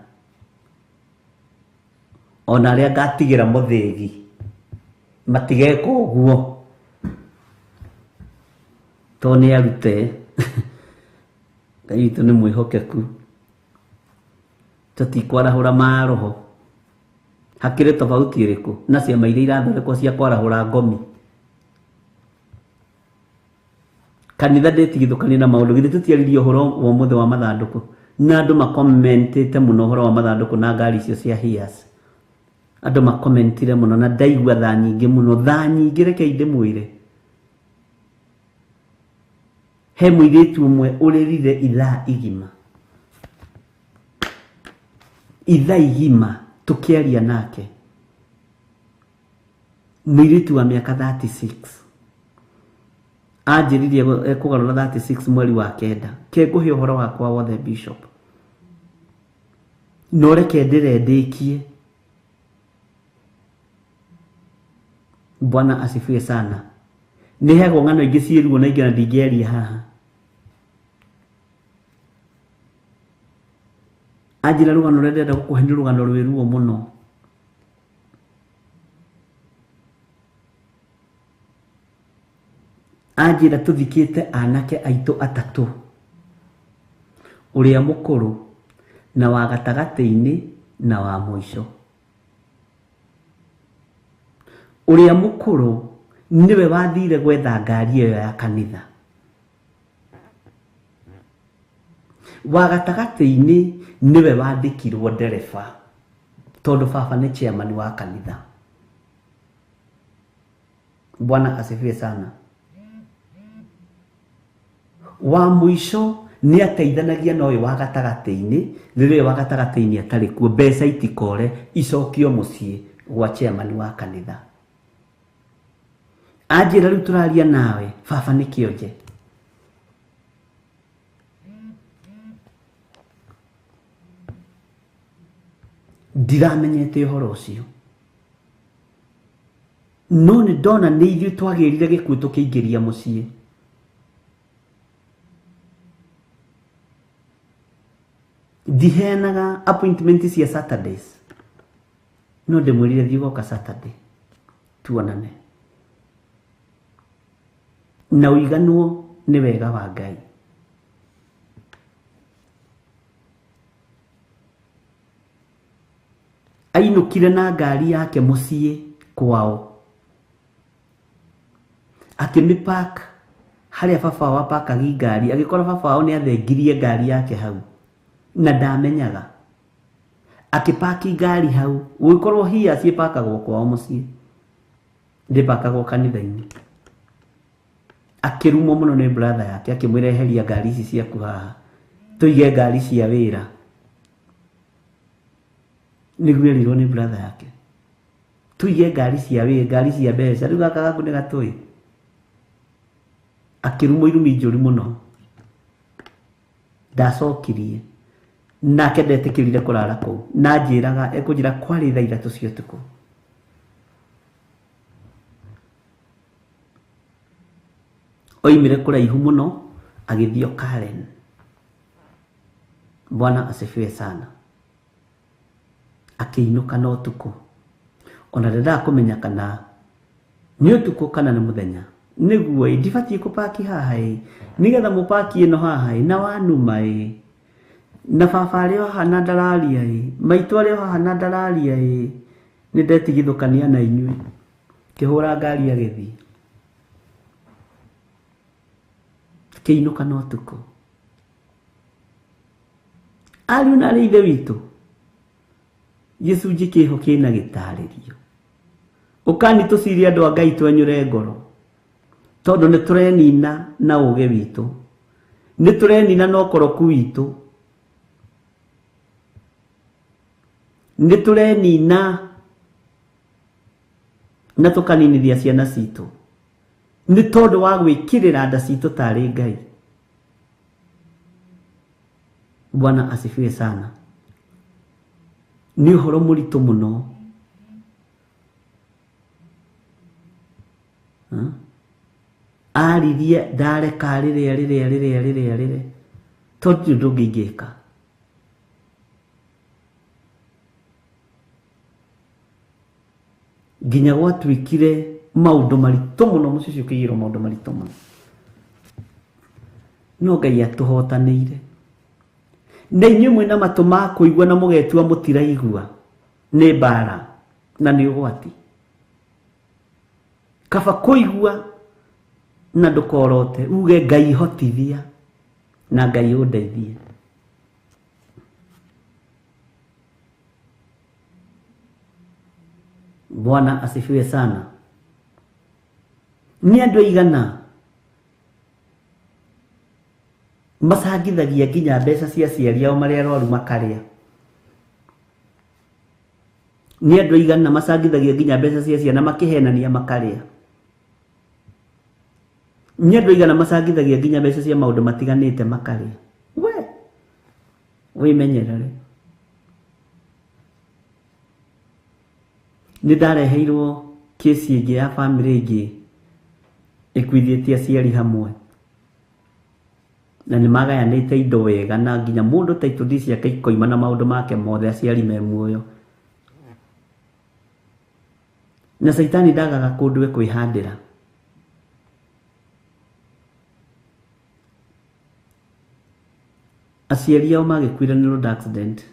Speaker 2: Ona arĩa ngatigĩra mũthĩgi matigeka ũguo tondũ nĩ arute. Ngai witũ nĩ mwĩhokeku, tũtikwarahũra maroho. Hakĩrĩ tofauti ĩrĩkũ na ciama iria irathondekwo cia kwarahũra ngomi? Kanitha ndĩtigithũkanie na maũndũ. Githĩ tũtiaririe ũhoro wa ũmũthĩ wa mathandũkũ, na andũ makomentĩte mũno ũhoro wa mathandũkũ na ngari icio cia Hiace. Andũ makomentire mũno na ndaigua thaa nyingĩ mũno, thaa nyingĩ. Rekei ndĩmwĩre, he mũirĩtu ũmwe ũrĩrire ithaa igima, ithaa igima tũkĩaria nake, mũirĩtu wa mĩaka 36. Anjĩririe ekũgarũra 36 mweri wa 9. Ke ngũhe ũhoro wakwa wothe Bishop, no reke ndĩre ndĩkie. Bwana asifiwe sana. Nĩ heagwo ng'ano ingĩ ciĩ ruo na ingĩ na ndingĩaria haha. Anjĩra rũgano rũrĩa ndĩrenda gũkũhe nĩ rũgano rwĩ ruo mũno. Anjĩra tũthikĩte anake aitũ atatũ, ũrĩa mũkũrũ na wa gatagatĩ-inĩ na wa mũico. Ũrĩa mũkũrũ nĩwe wathire gwetha ngari ĩyo ya kanitha. Wa gatagatĩ-inĩ nĩwe wandĩkirwo ndereba tondũ baba nĩ chairman wa kanitha. Bwana asifiwe sana. Wa mũico nĩ ateithanagia na ũyũ wa gatagatĩ-inĩ rĩrĩa ũyũ wa gatagatĩ-inĩ atarĩ kuo, mbeca itikore icokio mũciĩ gwa chairman wa kanitha. Anjĩra rĩu tũraria nawe baba nĩ kĩonje. Ndiramenyete ũhoro ũcio, no nĩ ndona nĩ ithuĩ twagĩrire gĩkuũ tũkĩingĩria mũciĩ. Ndiheanaga appointment cia Saturdays, no ndĩmwĩrire thiĩ ũgoka Saturday tuonane na ũiganwo nĩ wega wa Ngai. Ainũkire na ngari yake mũciĩ kwao, akĩmĩpark harĩa baba wao apakagi ngari, agĩkora baba wao nĩ athengirie ngari yake hau na ndamenyaga. Akĩpaki ngari hau, gũgĩkorwo Hiace ĩpakagwo kwao mũciĩ, ndĩpakagwo kanitha-inĩ. Akĩrumwo mũno nĩ brother yake, akĩmwĩra eheria ngari ici ciaku haha, tũige ngari cia wĩra. Nĩguo erirwo nĩ brother yake, tũige ngari cia wĩra, ngari cia mbeca. Rĩu gaka gaku nĩ gatũĩ. Akĩrumwo irumi njũru mũno. Ndacokirie nake ndetĩkĩrire kũrara kũu, na njĩraga ekũnjĩra kwarĩ thaa 3 cia ũtukũ. Oimire kũraihu mũno agĩthiĩ Karen. Bwana asifiwe sana. Akĩinũka na ũtukũ, ona ndendaga kũmenya kana nĩ ũtukũ kana nĩ mũthenya. Nĩguo ĩ ndibatiĩ kũpaki haha ĩ, nĩgetha mũpaki ĩno haha ĩ, na wanuma ĩ, na baba arĩ o haha na ndararia ĩ, maitũ arĩ o haha na ndararia ĩ, nĩ ndetigithũkania na inyuĩ. Kĩhũra ngari agĩthiĩ, akĩinũka na ũtukũ. Ariũ na arĩ ithe witũ, gĩcunjĩ kĩho kĩna gĩtarĩrio. Ũkani tũcirie andũ a Ngai twenyũre ngoro, tondũ nĩ tũrenina na ũgĩ witũ, nĩ tũrenina na ũkoroku witũ, nĩ tũrenina na tũkaninithia ciana citũ nĩ tondũ wa gwĩkĩrĩra nda citũ tarĩ Ngai. Bwana asifiwe sana. Nĩ ũhoro mũritũ mũno. Aririe ndareka rĩrĩa rĩrĩa rĩrĩa rĩrĩa rĩrĩa. Tondũ ũndũ ũngĩ ingĩka. Nginya gwatuĩkire maũndũ maritũ mũno, mũciĩ ũcio ũkĩiyũrwo maũndũ maritũ mũno. No Ngai atũhotanĩire. Na inyuĩ mwĩna matũ ma kũigua na mũgetua mũtiraigua, nĩ mbara na nĩ ũgwati. Kaba kũigua na ndũkorote, uge Ngai hotithia na Ngai ũndeithie. Bwana asifiwe sana. Nĩ andũ aigana macangithagia nginya mbeca cia aciari ao marĩa arwaru makarĩa. Nĩ andũ aigana macangithagia nginya mbeca cia ciana makĩhenania makarĩa. Nĩ andũ aigana macangithagia nginya mbeca cia maũndũ matiganĩte makarĩa. We wĩmenyerere. Nĩ ndareheirwo kesi ĩngĩ ya bamĩrĩ ĩngĩ ĩkuithĩtie aciari hamwe, na nĩ magayanĩte indo wega, na nginya mũndũ title deed ciake ikoima na maũndũ make mothe, aciari me muoyo. Na Caitani ndagaga kũndũ ekwĩhandĩra. Aciari ao magĩkuire nĩ road accident.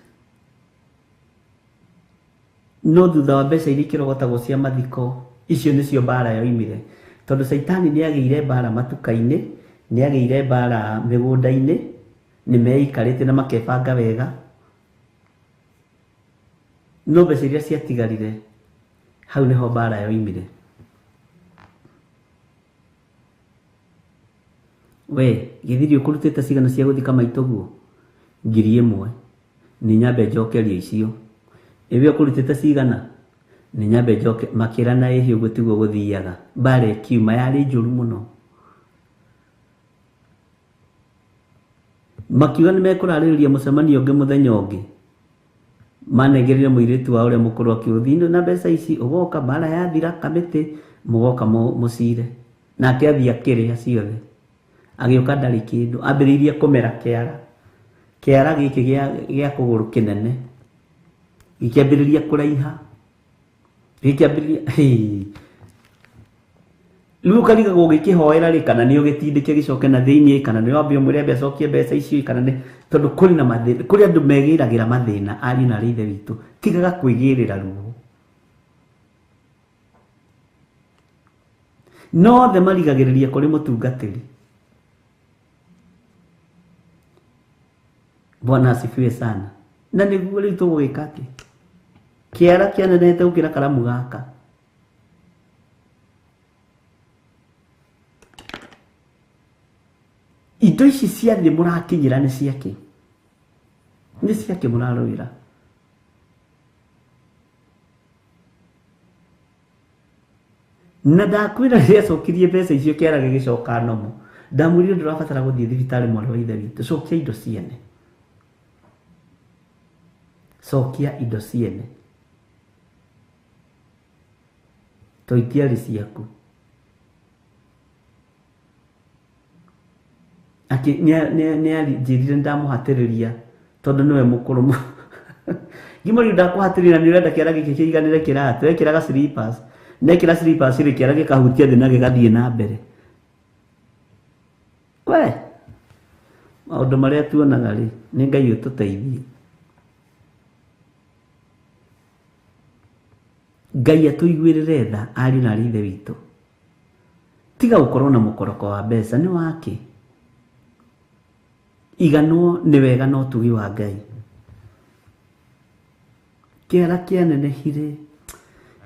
Speaker 2: No thutha wa mbeca iria ikĩrogotagwo cia mathiko, icio nĩcio mbara yoimire. Tondũ Caitani nĩ agĩire mbara matuka-inĩ, nĩ agĩire mbara mĩgũnda-inĩ, nĩ meikarĩte na makebanga wega. No mbeca iria ciatigarire, hau nĩho mbara yoimire. We, gĩthiri ũkũrutĩte cigana cia gũthika maitũguo? 1000. Nĩ nyambe njokerie icio. Ĩwe ũkũrutĩte cigana? Nĩ nyambe njoke. Makĩrana ĩhĩ ũguo tiguo gũthiaga. Mbara ĩkiuma yarĩ njũru mũno. Makiuga nĩ mekũrarĩrĩria mũcemanio ũngĩ mũthenya ũngĩ. Manengerire mũirĩtu wa ũrĩa mũkũrũ akĩũthiĩ na mbeca ici, ũgoka mbara yathira kamĩtĩ, mũgoka mũcire. Nake athiĩ akĩrĩa ciothe. Agĩũka ndarĩ kĩndũ, ambĩrĩirie kũmera kĩara. Kĩara gĩkĩ gĩa kũgũrũ kĩnene. Gĩkĩambĩrĩria kũraiha. Gĩkĩambĩrĩria, hĩ. Rĩu ũkarigagwo ũgĩkĩhoera rĩ, kana nĩ ũgĩtindĩke gĩcoke na thĩiniĩ, kana nĩ wambe ũmwĩre ambe acokie mbeca icio, kana nĩ tondũ kũrĩ na mathĩna, kũrĩ andũ megĩragĩra mathĩna, ariũ na aarĩ a Ithe witũ. Tigaga kwĩgĩrĩra ruo. No othe marigagĩrĩria kũrĩ mũtungatĩri. Bwana asifiwe sana. Na nĩguo rĩu tũgũgĩka atĩa? Kĩara kĩanenehete gũkĩra karamu gaka. Indo ici cia thĩ mũrakinyĩra nĩ ciakĩ? Nĩ ciakĩ mũrarũĩra? Na ndakwĩra rĩrĩa acokirie mbeca icio kĩara gĩgĩcoka nomo. Ndamwĩrire ndũrabatara gũthiĩ thibitarĩ mwarĩ wa Ithe witũ. Cokia indo ciene. Cokia indo ciene. To itiarĩ ciaku. Nĩ anjĩrire ndamũhatĩrĩria tondũ nĩwe mũkũrũ mũno. Ngĩmũria ndakũhatĩrĩria na nĩ ũrenda kĩara gĩkĩ kĩiganĩre kĩratũ. Ekĩraga slippers. Nekĩra slippers rĩ, kĩara gĩkahutia thĩ na gĩgathiĩ na mbere. We, maũndũ marĩa tuonaga rĩ, nĩ Ngai ũtũteithie. Ngai atũiguĩrĩre tha, ariũ na aarĩ a Ithe witũ. Tiga gũkorwo na mũkoroko wa mbeca, nĩ wakĩ? Iganwo nĩ wega na ũtugi wa Ngai. Kĩara kĩanenehire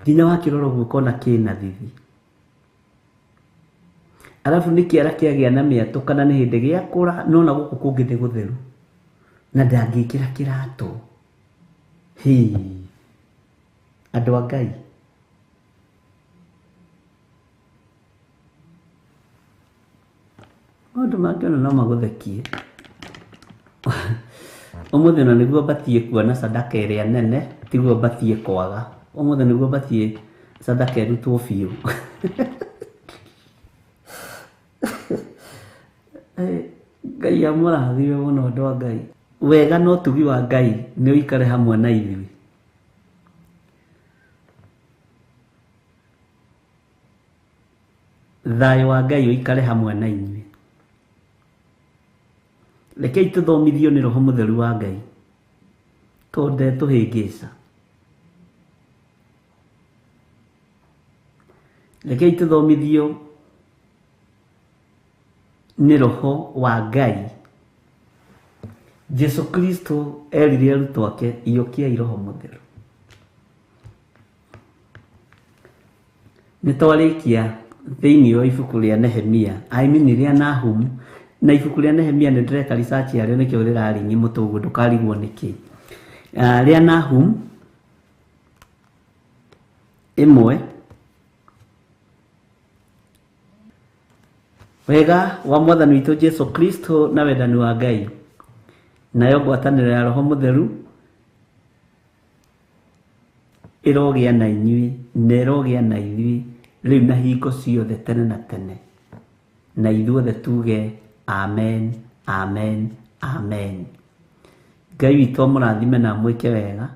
Speaker 2: nginya wakĩrora ũguo ũkona kĩna thithi. Arabu nĩ kĩara kĩagĩa na mĩatũ kana nĩ hĩndĩ gĩakũra, no na gũkũ kũngĩ nĩ gũtheru. Na ndangĩkĩra kĩratũ. Hĩ, andũ a Ngai. Maũndũ mangĩ ona no magũthekie. Ũmũthĩ ona nĩguo mbatiĩ kuona sadaka ĩrĩa nene, tiguo mbatiĩ kwaga. Ũmũthĩ nĩguo mbatiĩ sadaka ĩrutwo biũ. Ngai amũrathime mũno andũ a Ngai. Wega na ũtugi wa Ngai nĩ ũikare hamwe na ithuĩ. Thayũ wa Ngai ũikare hamwe na inyuĩ. Rekei tũthomithio nĩ Roho Mũtheru wa Ngai, tondũ ndetũhĩngĩca. Rekei tũthomithio nĩ Roho wa Ngai. Jesu Kristo erire arutwo ake, iyũkiai Roho Mũtheru. Nĩ twarĩkia thĩinĩ wa ibuku rĩa Nehemia, I mean rĩa Nahum, na ibuku rĩa Nehemia nĩ ndĩreka research yarĩo nĩkĩo rĩraringi mũtwe ũguo ndũkarigwo nĩkĩ. Rĩa Nahum 1. Wega wa Mwathani witũ Jesu Kristo na wendani wa Ngai nayo ngwatanĩro ya Roho Mũtheru ĩrogĩa na inyuĩ na ĩrogĩa na ithuĩ rĩu na hingo ciothe tene na tene, na ithuothe tuge amen, amen, amen. Ngai witũ amũrathime na amwĩke wega.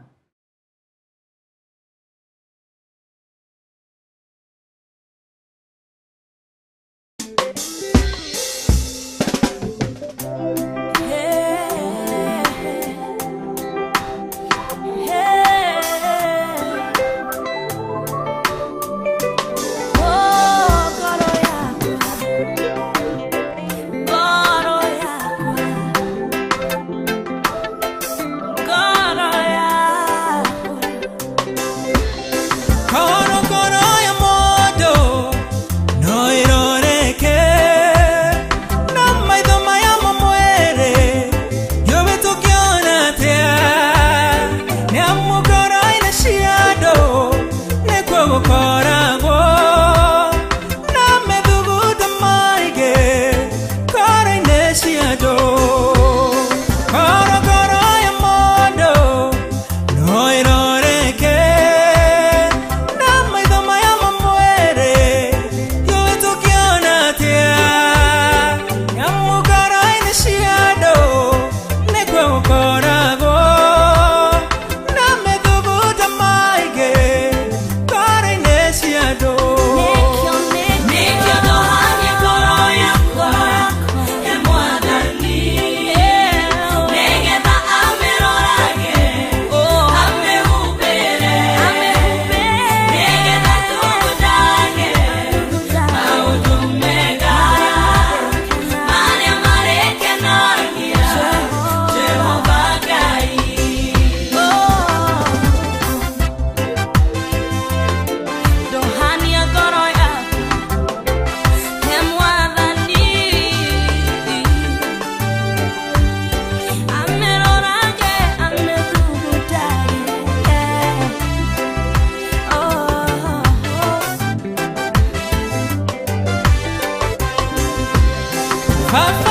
Speaker 4: Bye.